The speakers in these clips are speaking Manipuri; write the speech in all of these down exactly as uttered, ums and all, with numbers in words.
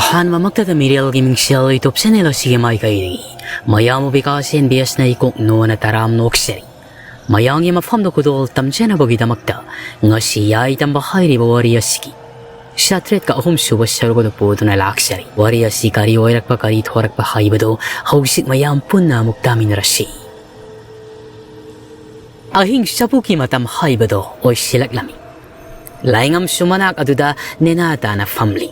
ꯑꯍꯥꯟꯕꯃꯛꯇꯗ ꯃꯤꯔꯦꯜꯒꯤ ꯃꯤꯡꯁꯦꯜ YouTube channel ꯑꯁꯤꯒꯤ ꯃꯥꯏꯀꯩꯗꯒꯤ ꯃꯌꯥꯝꯕꯨ ꯕꯤꯀꯥꯁ ꯑꯦꯟ ꯕꯤ ꯑꯦꯁꯅ ꯏꯀꯣꯛ ꯅꯣꯟꯅ ꯇꯔꯥꯝꯅ ꯑꯣꯛꯆꯔꯤ꯫ ꯃꯌꯥꯝꯒꯤ ꯃꯐꯝꯗ ꯈꯨꯗꯣꯜ ꯇꯝꯖꯅꯕꯒꯤꯗꯃꯛꯇ ꯉꯁꯤ ꯌꯥꯏ ꯇꯝꯕ ꯍꯥꯏꯔꯤꯕ ꯋꯥꯔꯤ ꯑꯁꯤꯒꯤ ꯆꯥꯇ꯭ꯔꯦꯠꯀ ꯑꯍꯨꯝ ꯁꯨꯕ ꯁꯔꯨꯛ ꯑꯗꯨ ꯄꯨꯗꯨꯅ ꯂꯥꯛꯆꯔꯤ꯫ ꯋꯥꯔꯤ ꯑꯁꯤ ꯀꯔꯤ ꯑꯣꯏꯔꯛꯄ, ꯀꯔꯤ ꯊꯣꯔꯛꯄ ꯍꯥꯏꯕꯗꯨ ꯍꯧꯖꯤꯛ ꯃꯌꯥꯝ ꯄꯨꯟꯅ ꯑꯃꯨꯛ ꯇꯥꯃꯤꯟꯅꯔꯁꯤ꯫ ꯑꯍꯤꯡ ꯆꯐꯨꯒꯤ ꯃꯇꯝ ꯍꯥꯏꯕꯗꯣ ꯑꯣꯏꯁꯤꯜꯂꯛꯂꯝꯃꯤ꯫ ꯂꯥꯏꯉꯝꯁꯨ ꯃꯅꯥꯛ ꯑꯗꯨꯗ ꯅꯦꯅꯥ ꯇꯥꯅ ꯐꯝꯂꯤ꯫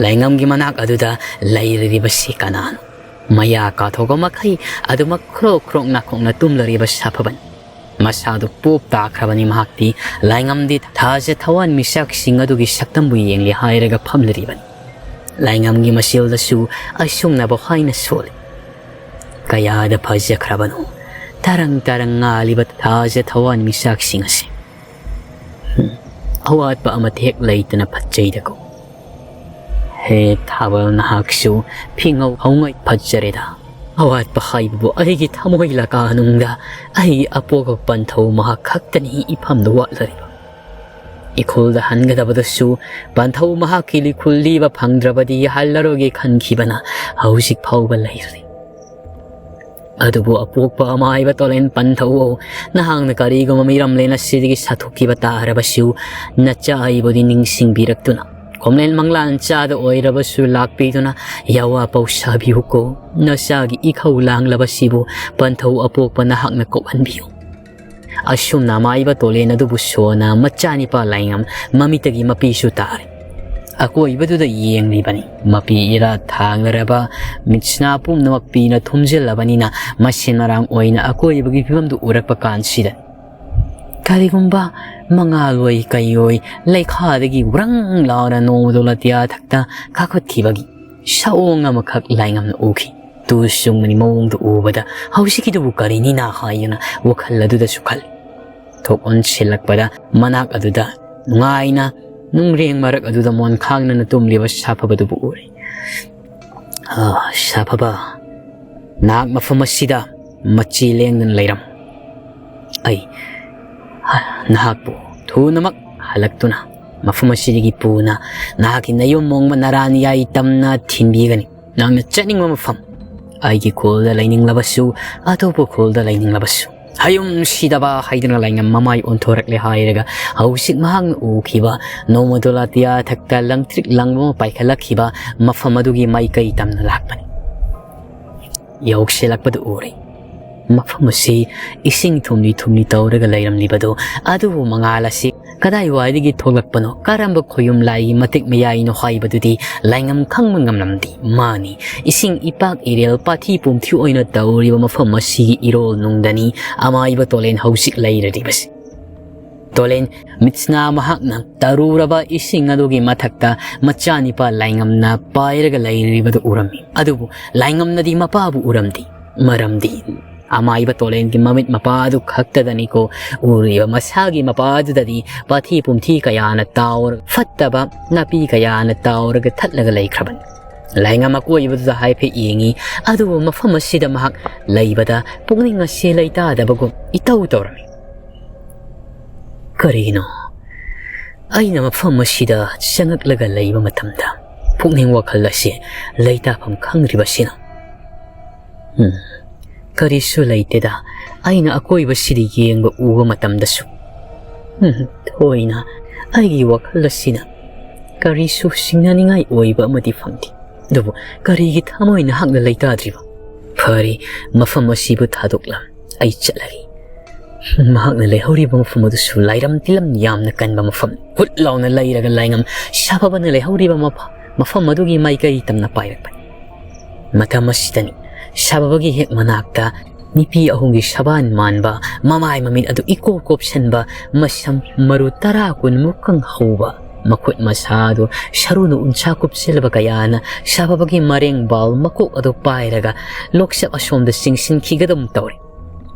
ꯂꯥꯏꯉꯝꯒꯤ ꯃꯅꯥꯛ ꯑꯗꯨꯗ ꯂꯩꯔꯤꯕꯁꯤ ꯀꯅꯥꯅꯣ? ꯃꯌꯥ ꯀꯥꯊꯣꯛꯄ ꯃꯈꯩ ꯑꯗꯨꯃꯛ ꯈ꯭ꯔꯣꯛ ꯈ꯭ꯔꯣꯛ ꯅꯥꯈꯣꯛꯅ ꯇꯨꯝꯂꯔꯤꯕ ꯁꯥꯐꯕꯅꯤ꯫ ꯃꯁꯥꯗꯨ ꯄꯣꯞ ꯇꯥꯈ꯭ꯔꯕꯅꯤ ꯃꯍꯥꯛꯇꯤ꯫ ꯂꯥꯏꯉꯝꯗꯤ ꯊꯥꯖ ꯊꯋꯥꯟ ꯃꯤꯆꯥꯛꯁꯤꯡ ꯑꯗꯨꯒꯤ ꯁꯛꯇꯝꯕꯨ ꯌꯦꯡꯂꯤ ꯍꯥꯏꯔꯒ ꯐꯝꯂꯔꯤꯕꯅꯤ꯫ ꯂꯥꯏꯉꯝꯒꯤ ꯃꯆꯤꯜꯗꯁꯨ ꯑꯁꯨꯝꯅꯕ ꯍꯥꯏꯅ ꯁꯣꯜꯂꯤ꯫ ꯀꯌꯥꯗ ꯐꯖꯈ꯭ꯔꯕꯅꯣ ꯇꯔꯪ ꯇꯔꯪ ꯉꯥꯜꯂꯤꯕ ꯊꯥꯖ ꯊꯋꯥꯟ ꯃꯤꯆꯥꯛꯁꯤꯡ ꯑꯁꯤ꯫ ꯍꯝ, ꯑꯋꯥꯠꯄ ꯑꯃꯠꯇ ꯍꯦꯛ ꯂꯩꯇꯅ ꯐꯠꯖꯩꯗꯀꯣ꯫ ꯍꯦ ꯊꯥꯕꯜ, ꯅꯍꯥꯛꯁꯨ ꯐꯤꯉꯧ ꯍꯧꯉꯩ ꯐꯠꯖꯔꯦꯗ꯫ ꯑꯋꯥꯠꯄ ꯍꯥꯏꯕꯕꯨ ꯑꯩꯒꯤ ꯊꯃꯣꯏ ꯂꯀꯥꯅꯨꯡꯗ ꯑꯩꯒꯤ ꯑꯄꯣꯛꯄ ꯄꯟꯊꯧ ꯃꯍꯥꯛ ꯈꯛꯇꯅꯤ ꯏꯐꯝꯗ ꯋꯥꯠꯂꯔꯤꯕ꯫ ꯏꯈꯨꯜꯗ ꯍꯟꯒꯗꯕꯗꯁꯨ ꯄꯟꯊꯧ ꯃꯍꯥꯛꯀꯤ ꯂꯤꯈꯨꯜ ꯂꯤꯕ ꯐꯪꯗ꯭ꯔꯕꯗꯤ ꯍꯜꯂꯔꯣꯏꯒꯦ ꯈꯟꯈꯤꯕꯅ ꯍꯧꯖꯤꯛ ꯐꯥꯎꯕ ꯂꯩꯔꯤ꯫ ꯑꯗꯨꯕꯨ ꯑꯄꯣꯛꯄ ꯑꯃꯥꯏꯕ ꯇꯣꯂꯦꯟ ꯄꯟꯊꯧꯑꯣ, ꯅꯍꯥꯛꯅ ꯀꯔꯤꯒꯨꯝꯕ ꯃꯤꯔꯝꯂꯦꯟ ꯑꯁꯤꯗꯒꯤ ꯁꯥꯊꯣꯛꯈꯤꯕ ꯇꯥꯔꯕꯁꯨ, ꯅꯆꯥ ꯑꯩꯕꯨꯗꯤ ꯅꯤꯡꯁꯤꯡꯕꯤꯔꯛꯇꯨꯅ, ꯈꯣꯝꯂꯦꯟ ꯃꯪꯂꯥꯟ ꯆꯥꯗ ꯑꯣꯏꯔꯕꯁꯨ ꯂꯥꯛꯄꯤꯗꯨꯅ ꯌꯥꯋꯥ ꯄꯥꯎ ꯁꯥꯕꯤꯌꯨꯀꯣ꯫ ꯅꯆꯥꯒꯤ ꯏꯈꯧ ꯂꯥꯡꯂꯕꯁꯤꯕꯨ ꯄꯟꯊꯧ ꯑꯄꯣꯛꯄ ꯅꯍꯥꯛꯅ ꯀꯣꯛꯍꯟꯕꯤꯌꯨ꯫ ꯑꯁꯨꯝꯅ ꯑꯃꯥꯏꯕ ꯇꯣꯂꯦꯟ ꯑꯗꯨꯕꯨ ꯁꯣꯅ ꯃꯆꯥꯅꯤꯄꯥ ꯂꯥꯏꯉꯝ ꯃꯃꯤꯠꯇꯒꯤ ꯃꯄꯤꯁꯨ ꯇꯥꯔꯦ꯫ ꯑꯀꯣꯏꯕꯗꯨꯗ ꯌꯦꯡꯂꯤꯕꯅꯤ꯫ ꯃꯄꯤ ꯏꯔꯥ ꯊꯥꯡꯂꯔꯕ ꯃꯤꯠꯁꯤꯅꯥ ꯄꯨꯝꯅꯃꯛ ꯄꯤꯅ ꯊꯨꯝꯖꯤꯜꯂꯕꯅꯤꯅ ꯃꯁꯦꯟ ꯃꯔꯥꯡ ꯑꯣꯏꯅ ꯑꯀꯣꯏꯕꯒꯤ ꯐꯤꯕꯝꯗꯨ ꯎꯔꯛꯄ ꯀꯥꯟꯁꯤꯗ ꯀꯔꯤꯒꯨꯝꯕ ꯃꯉꯥꯜ ꯑꯣꯏ ꯀꯩ ꯑꯣꯏ ꯂꯩꯈꯥꯗꯒꯤ ꯋ꯭ꯔꯪ ꯂꯥꯎꯅ ꯅꯣꯡꯃꯗꯣ ꯂꯇꯤꯌꯥ ꯊꯛꯇ ꯀꯥꯈꯠꯈꯤꯕꯒꯤ ꯁꯑꯣꯡ ꯑꯃꯈꯛ ꯂꯥꯏꯉꯝꯅ ꯎꯈꯤ꯫ ꯇꯨ ꯆꯨꯡꯕꯅꯤ ꯃꯑꯣꯡꯗꯨ ꯎꯕꯗ ꯍꯧꯖꯤꯛꯀꯤꯗꯨꯕꯨ ꯀꯔꯤꯅꯤꯅ ꯍꯥꯏꯗꯨꯅ ꯋꯥꯈꯜ ꯑꯗꯨꯗꯁꯨ ꯈꯜꯂꯤ꯫ ꯊꯣꯛ ꯑꯣꯟꯁꯤꯜꯂꯛꯄꯗ ꯃꯅꯥꯛ ꯑꯗꯨꯗ ꯅꯨꯡꯉꯥꯏꯅ ꯅꯨꯡꯔꯦꯡ ꯃꯔꯛ ꯑꯗꯨꯗ ꯃꯣꯟ ꯈꯥꯡꯅꯅ ꯇꯨꯝꯂꯤꯕ ꯁꯥꯐꯕꯗꯨꯕꯨ ꯎꯔꯦ꯫ "ꯑꯥ, ꯁꯥꯐꯕ, ꯅꯍꯥꯛ ꯃꯐꯝ ꯑꯁꯤꯗ ꯃꯆꯤ ꯂꯦꯡꯗꯅ ꯂꯩꯔꯝꯃꯨ꯫ ꯑꯩ ꯅꯍꯥꯛꯄꯨ ꯊꯨꯅꯃꯛ ꯍꯜꯂꯛꯇꯨꯅ ꯃꯐꯝ ꯑꯁꯤꯗꯒꯤ ꯄꯨꯅ ꯅꯍꯥꯛꯀꯤ ꯅꯌꯨꯝ ꯃꯣꯡꯕ ꯅꯔꯥꯟ ꯌꯥꯏ ꯇꯝꯅ ꯊꯤꯟꯕꯤꯒꯅꯤ꯫ ꯅꯪꯅ ꯆꯠꯅꯤꯡꯕ ꯃꯐꯝ, ꯑꯩꯒꯤ ꯈꯨꯜꯗ ꯂꯩꯅꯤꯡꯂꯕꯁꯨ, ꯑꯇꯣꯞꯄ ꯈꯨꯜꯗ ꯂꯩꯅꯤꯡꯂꯕꯁꯨ꯫ ꯍꯌꯨꯝ ꯁꯤꯗꯕ ꯍꯥꯏꯗꯨꯅ ꯂꯥꯏꯉꯝ ꯃꯃꯥꯏ ꯑꯣꯟꯊꯣꯔꯛꯂꯦ ꯍꯥꯏꯔꯒ ꯍꯧꯖꯤꯛ ꯃꯍꯥꯛꯅ ꯎꯈꯤꯕ ꯅꯣꯡꯃꯗꯣ ꯂꯥꯇꯤꯌꯥ ꯊꯛꯇ ꯂꯪꯇ꯭ꯔꯤꯛ ꯂꯪꯕ ꯑꯃ ꯄꯥꯏꯈꯠꯂꯛꯈꯤꯕ ꯃꯐꯝ ꯑꯗꯨꯒꯤ ꯃꯥꯏꯀꯩ ꯇꯝꯅ ꯂꯥꯛꯄꯅꯤ꯫ ꯌꯧꯁꯤꯜꯂꯛꯄꯗ ꯎꯔꯦ꯫ ꯃꯐꯝ ꯑꯁꯤ ꯏꯁꯤꯡ ꯊꯨꯝꯂꯤ ꯊꯨꯝꯂꯤ ꯇꯧꯔꯒ ꯂꯩꯔꯝꯂꯤꯕꯗꯨ, ꯑꯗꯨꯕꯨ ꯃꯉꯥꯜ ꯑꯁꯤ ꯀꯗꯥꯏꯋꯥꯏꯗꯒꯤ ꯊꯣꯛꯂꯛꯄꯅꯣ, ꯀꯔꯝꯕ ꯈꯣꯌꯨꯝ ꯂꯥꯏꯒꯤ ꯃꯇꯤꯛ ꯃꯌꯥꯏꯅꯣ ꯍꯥꯏꯕꯗꯨꯗꯤ ꯂꯥꯏꯉꯝ ꯈꯪꯕ ꯉꯝꯂꯝꯗꯦ꯫ ꯃꯥꯅꯤ, ꯏꯁꯤꯡ ꯏꯄꯥꯛ ꯏꯔꯦꯜ ꯄꯥꯊꯤ ꯄꯨꯝꯊꯤ ꯑꯣꯏꯅ ꯇꯧꯔꯤꯕ ꯃꯐꯝ ꯑꯁꯤꯒꯤ ꯏꯔꯣꯜ ꯅꯨꯡꯗꯅꯤ ꯑꯃꯥꯏꯕ ꯇꯣꯂꯦꯟ ꯍꯧꯖꯤꯛ ꯂꯩꯔꯤꯕꯁꯤ꯫ ꯇꯣꯂꯦꯟ ꯃꯤꯠꯁꯅꯥ ꯃꯍꯥꯛꯅ ꯇꯔꯨꯔꯕ ꯏꯁꯤꯡ ꯑꯗꯨꯒꯤ ꯃꯊꯛꯇ ꯃꯆꯥꯅꯤꯄꯥ ꯂꯥꯏꯉꯝꯅ ꯄꯥꯏꯔꯒ ꯂꯩꯔꯤꯕꯗꯨ ꯎꯔꯝꯃꯤ꯫ ꯑꯗꯨꯕꯨ ꯂꯥꯏꯉꯝꯅꯗꯤ ꯃꯄꯥꯕꯨ ꯎꯔꯝꯗꯦ꯫ ꯃꯔꯝꯗꯤ ꯑꯃꯥꯏꯕ ꯇꯣꯂꯦꯟꯒꯤ ꯃꯃꯤꯠ ꯃꯄꯥ ꯑꯗꯨ ꯈꯛꯇꯗꯅꯤꯀꯣ ꯎꯔꯤꯕ꯫ ꯃꯁꯥꯒꯤ ꯃꯄꯥ ꯑꯗꯨꯗꯗꯤ ꯄꯥꯊꯤ ꯄꯨꯝꯊꯤ ꯀꯌꯥꯅ ꯇꯥꯎꯔ, ꯐꯠꯇꯕ ꯅꯥꯄꯤ ꯀꯌꯥꯅ ꯇꯥꯎꯔꯒ ꯊꯠꯂꯒ ꯂꯩꯈ꯭ꯔꯕꯅꯤ꯫ ꯂꯥꯏꯉꯝ ꯑꯀꯣꯏꯕꯗꯨꯗ ꯍꯥꯏꯐꯦꯠ ꯌꯦꯡꯉꯤ, ꯑꯗꯨꯕꯨ ꯃꯐꯝ ꯑꯁꯤꯗ ꯃꯍꯥꯛ ꯂꯩꯕꯗ ꯄꯨꯛꯅꯤꯡ ꯑꯁꯤ ꯂꯩꯇꯥꯗꯕꯒꯨꯝ ꯏꯇꯧ ꯇꯧꯔꯝꯃꯤ꯫ ꯀꯔꯤꯒꯤꯅꯣ ꯑꯩꯅ ꯃꯐꯝ ꯑꯁꯤꯗ ꯆꯪꯉꯛꯂꯒ ꯂꯩꯕ ꯃꯇꯝꯗ ꯄꯨꯛꯅꯤꯡ ꯋꯥꯈꯜ ꯑꯁꯤ ꯂꯩꯇꯥꯐꯝ ꯈꯪꯗ꯭ꯔꯤꯕꯁꯤꯅ? ꯎꯝ, ꯀꯔꯤꯁꯨ ꯂꯩꯇꯦꯗ꯫ ꯑꯩꯅ ꯑꯀꯣꯏꯕꯁꯤꯗ ꯌꯦꯡꯕ ꯎꯕ ꯃꯇꯝꯗꯁꯨ, ꯎꯝ, ꯊꯣꯏꯅ ꯑꯩꯒꯤ ꯋꯥꯈꯜ ꯑꯁꯤꯅ ꯀꯔꯤꯁꯨ ꯁꯤꯡꯅꯅꯤꯡꯉꯥꯏ ꯑꯣꯏꯕ ꯑꯃꯗꯤ ꯐꯪꯗꯦ꯫ ꯑꯗꯨꯕꯨ ꯀꯔꯤꯒꯤ ꯊꯃꯣꯏ ꯅꯍꯥꯛꯅ ꯂꯩꯇꯥꯗ꯭ꯔꯤꯕ? ꯐꯔꯦ, ꯃꯐꯝ ꯑꯁꯤꯕꯨ ꯊꯥꯗꯣꯛꯂꯝ꯫ ꯑꯩ ꯆꯠꯂꯒꯦ꯫ ꯃꯍꯥꯛꯅ ꯂꯩꯍꯧꯔꯤꯕ ꯃꯐꯝ ꯑꯗꯨꯁꯨ ꯂꯥꯏꯔꯝ ꯇꯤꯂꯝ ꯌꯥꯝꯅ ꯀꯟꯕ ꯃꯐꯝ꯫ ꯍꯨꯠ ꯂꯥꯎꯅ ꯂꯩꯔꯒ ꯂꯥꯏꯉꯝ ꯁꯥꯐꯕꯅ ꯂꯩꯍꯧꯔꯤꯕ ꯃꯐ-, ꯃꯐꯝ ꯑꯗꯨꯒꯤ ꯃꯥꯏꯀꯩ ꯇꯝꯅ ꯄꯥꯏꯔꯛꯄꯅꯤ꯫ ꯃꯇꯝ ꯑꯁꯤꯗꯅꯤ ꯁꯥꯐꯕꯒꯤ ꯍꯦꯛ ꯃꯅꯥꯛꯇ ꯅꯨꯄꯤ ꯑꯍꯨꯝꯒꯤ ꯁꯕꯥꯟ ꯃꯥꯟꯕ, ꯃꯃꯥꯏ ꯃꯃꯤꯠ ꯑꯗꯨ ꯏꯀꯣꯞ ꯀꯣꯞꯁꯟꯕ, ꯃꯁꯝ ꯃꯔꯨ ꯇꯔꯥ ꯀꯨꯟꯃꯨꯛ ꯍꯧꯕ, ꯃꯈꯨꯠ ꯃꯁꯥ ꯑꯗꯨ ꯁꯔꯨꯅ ꯎꯟꯁꯥ ꯀꯨꯞꯁꯤꯜꯂꯕ ꯀꯌꯥꯅ ꯁꯥꯐꯕꯒꯤ ꯃꯔꯦꯡ ꯕꯥꯜ ꯃꯀꯣꯛ ꯑꯗꯨ ꯄꯥꯏꯔꯒ ꯂꯣꯛꯆꯞ ꯑꯁꯣꯝꯗ ꯆꯤꯡꯁꯤꯟꯈꯤꯒꯗꯨꯝ ꯇꯧꯔꯤ꯫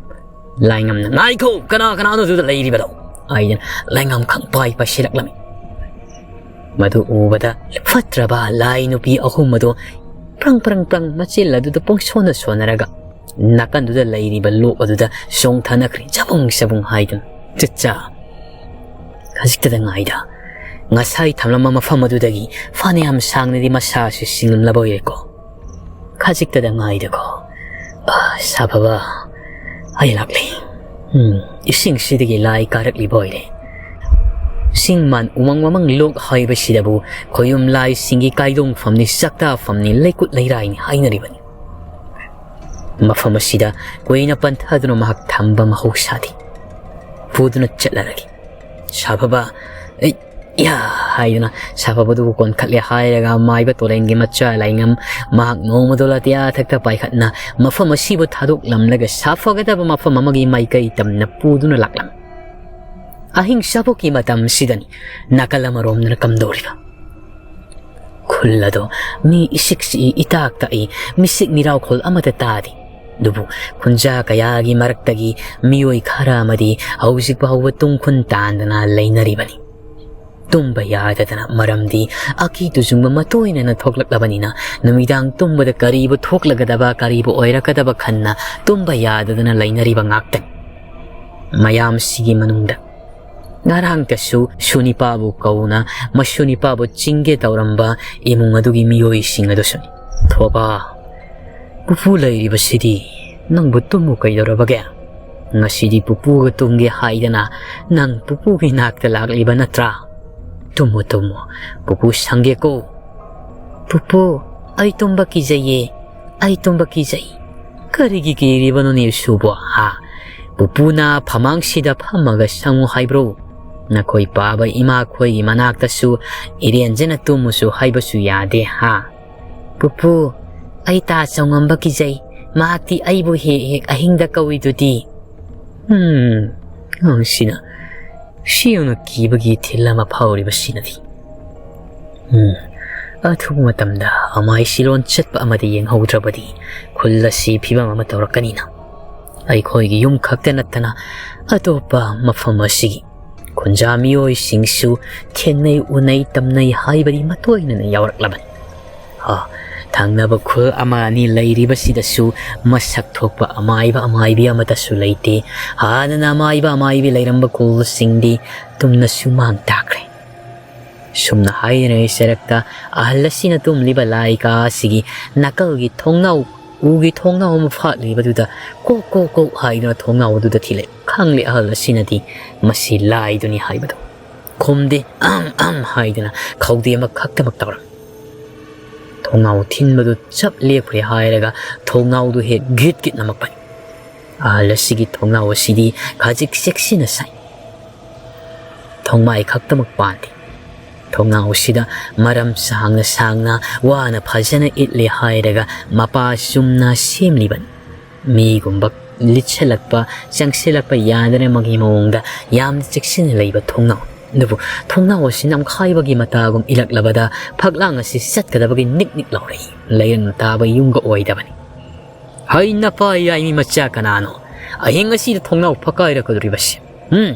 ꯂꯥꯏꯉꯝꯅ, "ꯉꯥꯏꯈꯣ, ꯀꯅꯥ ꯀꯅꯥꯅꯣ ꯑꯗꯨꯗ ꯂꯩꯔꯤꯕꯗꯣ?" ꯍꯥꯏꯗꯅ ꯂꯥꯏꯉꯝ ꯈꯪꯄꯥꯏ ꯄꯥꯏꯁꯤꯜꯂꯛꯂꯝꯃꯤ꯫ ꯃꯗꯨ ꯎꯕꯗ ꯐꯠꯇ꯭ꯔꯕ ꯂꯥꯏ ꯅꯨꯄꯤ ꯑꯍꯨꯝ ꯑꯗꯨ ꯄ꯭ꯔꯪ ꯄ꯭ꯔꯪ ꯄ꯭ꯔꯪ ꯃꯆꯤꯜ ꯑꯗꯨꯗ ꯄꯨꯡꯁꯣꯟꯅ ꯁꯣꯟꯅꯔꯒ ꯅꯥꯀꯟꯗꯨꯗ ꯂꯩꯔꯤꯕ ꯂꯣꯛ ꯑꯗꯨꯗ ꯆꯣꯡꯊꯅꯈ꯭ꯔꯦ, ꯆꯕꯨꯡ ꯆꯕꯨꯡ ꯍꯥꯏꯗꯨꯅ꯫ "ꯆꯠꯆꯥ, ꯈꯖꯤꯛꯇꯗ ꯉꯥꯏꯗ, ꯉꯁꯥꯏ ꯊꯝꯂꯝꯕ ꯃꯐꯝ ꯑꯗꯨꯗꯒꯤ ꯐꯅꯌꯥꯝ ꯁꯥꯡꯅꯗꯤ ꯃꯁꯥꯁꯤ ꯁꯤꯡꯂꯝꯂꯕ ꯑꯣꯏꯔꯦꯀꯣ꯫ ꯈꯖꯤꯛꯇꯗ ꯉꯥꯏꯗꯀꯣ꯫ ꯑ, ꯁꯥꯐꯕ, ꯑꯩ ꯂꯥꯛꯂꯦ꯫ ꯎꯝ, ꯏꯁꯤꯡꯁꯤꯗꯒꯤ ꯂꯥꯏ ꯀꯥꯔꯛꯂꯤꯕ ꯑꯣꯏꯔꯦ꯫ ꯆꯤꯡ ꯃꯥꯟ ꯎꯃꯪ ꯋꯥꯃꯪ ꯂꯣꯛ ꯍꯥꯏꯕꯁꯤꯗꯕꯨ ꯈꯣꯌꯨꯝ ꯂꯥꯏꯁꯤꯡꯒꯤ ꯀꯥꯏꯗꯣꯡꯐꯝꯅꯤ, ꯆꯥꯛꯇꯥꯐꯝꯅꯤ, ꯂꯩꯀꯨꯠ ꯂꯩꯔꯥꯏꯅꯤ ꯍꯥꯏꯅꯔꯤꯕꯅꯤ꯫ ꯃꯐꯝ ꯑꯁꯤꯗ ꯀꯨꯏꯅ ꯄꯟꯊꯗꯨꯅ ꯃꯍꯥꯛ ꯊꯝꯕ ꯃꯍꯧꯁꯥꯗꯦ꯫ ꯄꯨꯗꯨꯅ ꯆꯠꯂꯔꯒꯦ꯫ ꯁꯥꯐꯕ, ꯑꯩ, ꯌꯥ ꯍꯥꯏꯗꯨꯅ ꯁꯥꯐꯕꯗꯨꯕꯨ ꯀꯣꯟꯈꯠꯂꯦ ꯍꯥꯏꯔꯒ ꯃꯥꯏꯕ ꯇꯣꯔꯦꯟꯒꯤ ꯃꯆꯥ ꯂꯥꯏꯉꯝ ꯃꯍꯥꯛ ꯅꯣꯡꯃꯗꯣ ꯂꯥꯇꯤꯌꯥ ꯊꯛꯇ ꯄꯥꯏꯈꯠꯅ ꯃꯐꯝ ꯑꯁꯤꯕꯨ ꯊꯥꯗꯣꯛꯂꯝꯂꯒ ꯁꯥꯐꯒꯗꯕ ꯃꯐꯝ ꯑꯃꯒꯤ ꯃꯥꯏꯀꯩ ꯇꯝꯅ ꯄꯨꯗꯨꯅ ꯂꯥꯛꯂꯝꯃꯤ꯫ ꯑꯍꯤꯡ ꯆꯥꯐꯣꯛꯀꯤ ꯃꯇꯝꯁꯤꯗꯅꯤ ꯅꯥꯀꯜ ꯑꯃꯔꯣꯝꯗꯅ ꯀꯝꯗꯧꯔꯤꯕ? ꯈꯨꯜ ꯑꯗꯣ ꯃꯤ ꯏꯁꯤꯛ ꯁꯤꯛꯏ, ꯏꯇꯥꯛ ꯇꯛꯏ, ꯃꯤꯁꯤꯛ ꯃꯤꯔꯥꯎꯈꯣꯜ ꯑꯃꯠꯇ ꯇꯥꯗꯦ꯫ ꯑꯗꯨꯕꯨ ꯈꯨꯟꯖꯥ ꯀꯌꯥꯒꯤ ꯃꯔꯛꯇꯒꯤ ꯃꯤꯑꯣꯏ ꯈꯔ ꯑꯃꯗꯤ ꯍꯧꯖꯤꯛ ꯐꯥꯎꯕ ꯇꯨꯡ ꯈꯨꯟ ꯇꯥꯟꯗꯅ ꯂꯩꯅꯔꯤꯕꯅꯤ꯫ ꯇꯨꯝꯕ ꯌꯥꯗꯗꯅ, ꯃꯔꯝꯗꯤ ꯑꯀꯤ ꯇꯨꯖꯨꯡꯕ ꯃꯇꯣꯏꯅꯅ ꯊꯣꯛꯂꯛꯂꯕꯅꯤꯅ, ꯅꯨꯃꯤꯗꯥꯡ ꯇꯨꯝꯕꯗ ꯀꯔꯤꯕꯨ ꯊꯣꯛꯂꯒꯗꯕ, ꯀꯔꯤꯕꯨ ꯑꯣꯏꯔꯛꯀꯗꯕ ꯈꯟꯅ ꯇꯨꯝꯕ ꯌꯥꯗꯗꯅ ꯂꯩꯅꯔꯤꯕ ꯉꯥꯛꯇꯅꯤ꯫ ꯃꯌꯥꯝꯁꯤꯒꯤ ꯃꯅꯨꯡꯗ ꯉꯔꯥꯡꯇꯁꯨ ꯁꯨꯅꯤꯄꯥꯕꯨ ꯀꯧꯅ ꯃꯁꯨꯅꯤꯄꯥꯕꯨ ꯆꯤꯡꯒꯦ ꯇꯧꯔꯝꯕ ꯏꯃꯨꯡ ꯑꯗꯨꯒꯤ ꯃꯤꯑꯣꯏꯁꯤꯡ ꯑꯗꯨꯁꯨꯅꯤ꯫ ꯊꯣꯕꯥ, ꯄꯨꯄꯨ ꯂꯩꯔꯤꯕꯁꯤꯗꯤ, ꯅꯪꯕꯨ ꯇꯨꯝꯃꯨ ꯀꯩꯗꯧꯔꯕꯒꯦ? ꯉꯁꯤꯗꯤ ꯄꯨꯄꯨꯒ ꯇꯨꯝꯒꯦ ꯍꯥꯏꯗꯅ ꯅꯪ ꯄꯨꯄꯨꯒꯤ ꯅꯥꯛꯇ ꯂꯥꯛꯂꯤꯕ ꯅꯠꯇ꯭ꯔꯥ? ꯇꯨꯝꯃꯨ, ꯇꯨꯝꯃꯨ, ꯄꯨꯄꯨ ꯁꯪꯒꯦꯀꯣ꯫ ꯄꯨꯄꯨ, ꯑꯩ ꯇꯨꯝꯕ ꯀꯤꯖꯩꯌꯦ, ꯑꯩ ꯇꯨꯝꯕ ꯀꯤꯖꯩ꯫ ꯀꯔꯤꯒꯤ ꯀꯤꯔꯤꯕꯅꯣꯅꯦ ꯁꯨꯕꯣ, ꯍꯥ? ꯄꯨꯄꯨꯅ ꯐꯃꯥꯡꯁꯤꯗ ꯐꯝꯃꯒ ꯁꯪꯉꯨ ꯍꯥꯏꯕ꯭ꯔꯣ? ꯅꯈꯣꯏ ꯄꯥꯕ ꯏꯃꯥꯈꯣꯏꯒꯤ ꯃꯅꯥꯛꯇꯁꯨ ꯏꯔꯦꯟꯖꯅ ꯇꯨꯝꯃꯨꯁꯨ ꯍꯥꯏꯕꯁꯨ ꯌꯥꯗꯦ, ꯍꯥ? ꯄꯨꯄꯨ, ꯑꯩ ꯇꯥ ꯆꯧꯉꯝꯕ ꯀꯤꯖꯩ꯫ ꯃꯍꯥꯛꯇꯤ ꯑꯩꯕꯨ ꯍꯦꯛ ꯍꯦꯛ ꯑꯍꯤꯡꯗ ꯀꯧꯏꯗꯨꯗꯤ꯫ ꯎꯝ, ꯑꯉꯥꯡꯁꯤꯅ ꯁꯤꯌꯧꯅ ꯀꯤꯕꯒꯤ ꯏꯊꯤꯜ ꯑꯃ ꯐꯥꯎꯔꯤꯕꯁꯤꯅꯗꯤ꯫ ꯎꯝ, ꯑꯊꯨꯕ ꯃꯇꯝꯗ ꯑꯃꯥꯏ ꯁꯤꯂꯣꯟ ꯆꯠꯄ ꯑꯃꯗꯤ ꯌꯦꯡꯍꯧꯗ꯭ꯔꯕꯗꯤ ꯈꯨꯜ ꯑꯁꯤ ꯐꯤꯕꯝ ꯑꯃ ꯇꯧꯔꯛꯀꯅꯤꯅ꯫ ꯑꯩꯈꯣꯏꯒꯤ ꯌꯨꯝ ꯈꯛꯇ ꯅꯠꯇꯅ ꯑꯇꯣꯞꯄ ꯃꯐꯝ ꯑꯁꯤꯒꯤ ꯈꯨꯟꯖꯥ ꯃꯤꯑꯣꯏꯁꯤꯡꯁꯨ ꯊꯦꯡꯅꯩ, ꯎꯅꯩ, ꯇꯝꯅꯩ ꯍꯥꯏꯕꯗꯤ ꯃꯇꯣꯏꯅꯅ ꯌꯥꯎꯔꯛꯂꯕꯅꯤ꯫ ꯑ, ꯊꯪꯅꯕ ꯈꯨꯜ ꯑꯃ ꯑꯅꯤ ꯂꯩꯔꯤꯕꯁꯤꯗꯁꯨ ꯃꯁꯛ ꯊꯣꯛꯄ ꯑꯃꯥꯏꯕ ꯑꯃꯥꯏꯕꯤ ꯑꯃꯠꯇꯁꯨ ꯂꯩꯇꯦ꯫ ꯍꯥꯟꯅꯅ ꯑꯃꯥꯏꯕ ꯑꯃꯥꯏꯕꯤ ꯂꯩꯔꯝꯕ ꯈꯨꯜꯁꯤꯡꯗꯤ ꯇꯨꯝꯅꯁꯨ ꯃꯥꯡ ꯇꯥꯛꯈ꯭ꯔꯦ꯫ ꯁꯨꯝꯅ ꯍꯥꯏꯅꯔꯤꯉꯩ ꯁꯔꯛꯇ ꯑꯍꯜ ꯑꯁꯤꯅ ꯇꯨꯝꯂꯤꯕ ꯂꯥꯏ ꯀꯥ ꯑꯁꯤꯒꯤ ꯅꯥꯀꯜꯒꯤ ꯊꯣꯡꯅꯥꯎ, ꯎꯒꯤ ꯊꯣꯡꯅꯥꯎ ꯑꯃ ꯐꯥꯠꯂꯤꯕꯗꯨꯗ ꯀꯣꯛ ꯀꯣꯛ ꯀꯣꯛ ꯍꯥꯏꯗꯨꯅ ꯊꯣꯡꯅꯥꯎ ꯑꯗꯨꯗ ꯊꯤꯜꯂꯦ꯫ ꯈꯪꯂꯦ ꯑꯍꯜ ꯑꯁꯤꯅꯗꯤ ꯃꯁꯤ ꯂꯥꯏꯗꯨꯅꯤ ꯍꯥꯏꯕꯗꯨ꯫ ꯈꯨꯝꯗꯦ, ꯑꯝ ꯑꯝ ꯍꯥꯏꯗꯨꯅ ꯈꯧꯗꯦ ꯑꯃꯈꯛꯇꯃꯛ ꯇꯧꯔꯝꯃꯤ꯫ ꯊꯣꯡꯅꯥꯎ ꯊꯤꯟꯕꯗꯨ ꯆꯞ ꯂꯦꯞꯈ꯭ꯔꯦ ꯍꯥꯏꯔꯒ ꯊꯣꯡꯅꯥꯎꯗꯨ ꯍꯦꯛ ꯒꯤꯠ ꯒꯤꯠ ꯅꯝꯃꯛꯄꯅꯤ꯫ ꯑꯍꯜ ꯑꯁꯤꯒꯤ ꯊꯣꯡꯅꯥꯎ ꯑꯁꯤꯗꯤ ꯈꯖꯤꯛ ꯆꯦꯛꯁꯤꯟꯅ ꯁꯥꯏ꯫ ꯊꯣꯡꯃꯥꯏ ꯈꯛꯇꯃꯛ ꯄꯥꯟꯗꯦ꯫ ꯊꯣꯡꯅꯥꯎ ꯑꯁꯤꯗ ꯃꯔꯝ ꯁꯥꯡꯅ ꯁꯥꯡꯅ ꯋꯥꯅ ꯐꯖꯅ ꯏꯠꯂꯦ ꯍꯥꯏꯔꯒ ꯃꯄꯥ ꯆꯨꯝꯅ ꯁꯦꯝꯂꯤꯕꯅꯤ꯫ ꯃꯤꯒꯨꯝꯕ ꯂꯤꯠꯁꯤꯜꯂꯛꯄ, ꯆꯪꯁꯤꯜꯂꯛꯄ ꯌꯥꯗꯅꯕꯒꯤ ꯃꯑꯣꯡꯗ ꯌꯥꯝꯅ ꯆꯦꯛꯁꯤꯟꯅ ꯂꯩꯕ ꯊꯣꯡꯅꯥꯎ꯫ ꯑꯗꯨꯕꯨ ꯊꯣꯡꯅꯥꯎ ꯑꯁꯤ ꯅꯝꯈꯥꯏꯕꯒꯤ ꯃꯇꯥꯒꯨꯝ ꯏꯜꯂꯛꯂꯕꯗ ꯐꯛꯂꯥꯡ ꯑꯁꯤ ꯆꯠꯀꯗꯕꯒꯤ ꯅꯤꯛ ꯅꯤꯛ ꯂꯥꯎꯔꯛꯏ꯫ ꯂꯩꯔꯪ ꯇꯥꯕ ꯌꯨꯝꯒ ꯑꯣꯏꯗꯕꯅꯤ꯫ "ꯍꯩ, ꯅꯄꯥ ꯌꯥꯏꯃꯤ ꯃꯆꯥ ꯀꯅꯥꯅꯣ? ꯑꯍꯤꯡ ꯑꯁꯤꯗ ꯊꯣꯡꯅꯥꯎ ꯐꯛꯀꯥꯏꯔꯛꯀꯗꯧꯔꯤꯕꯁꯤ? ꯎꯝ?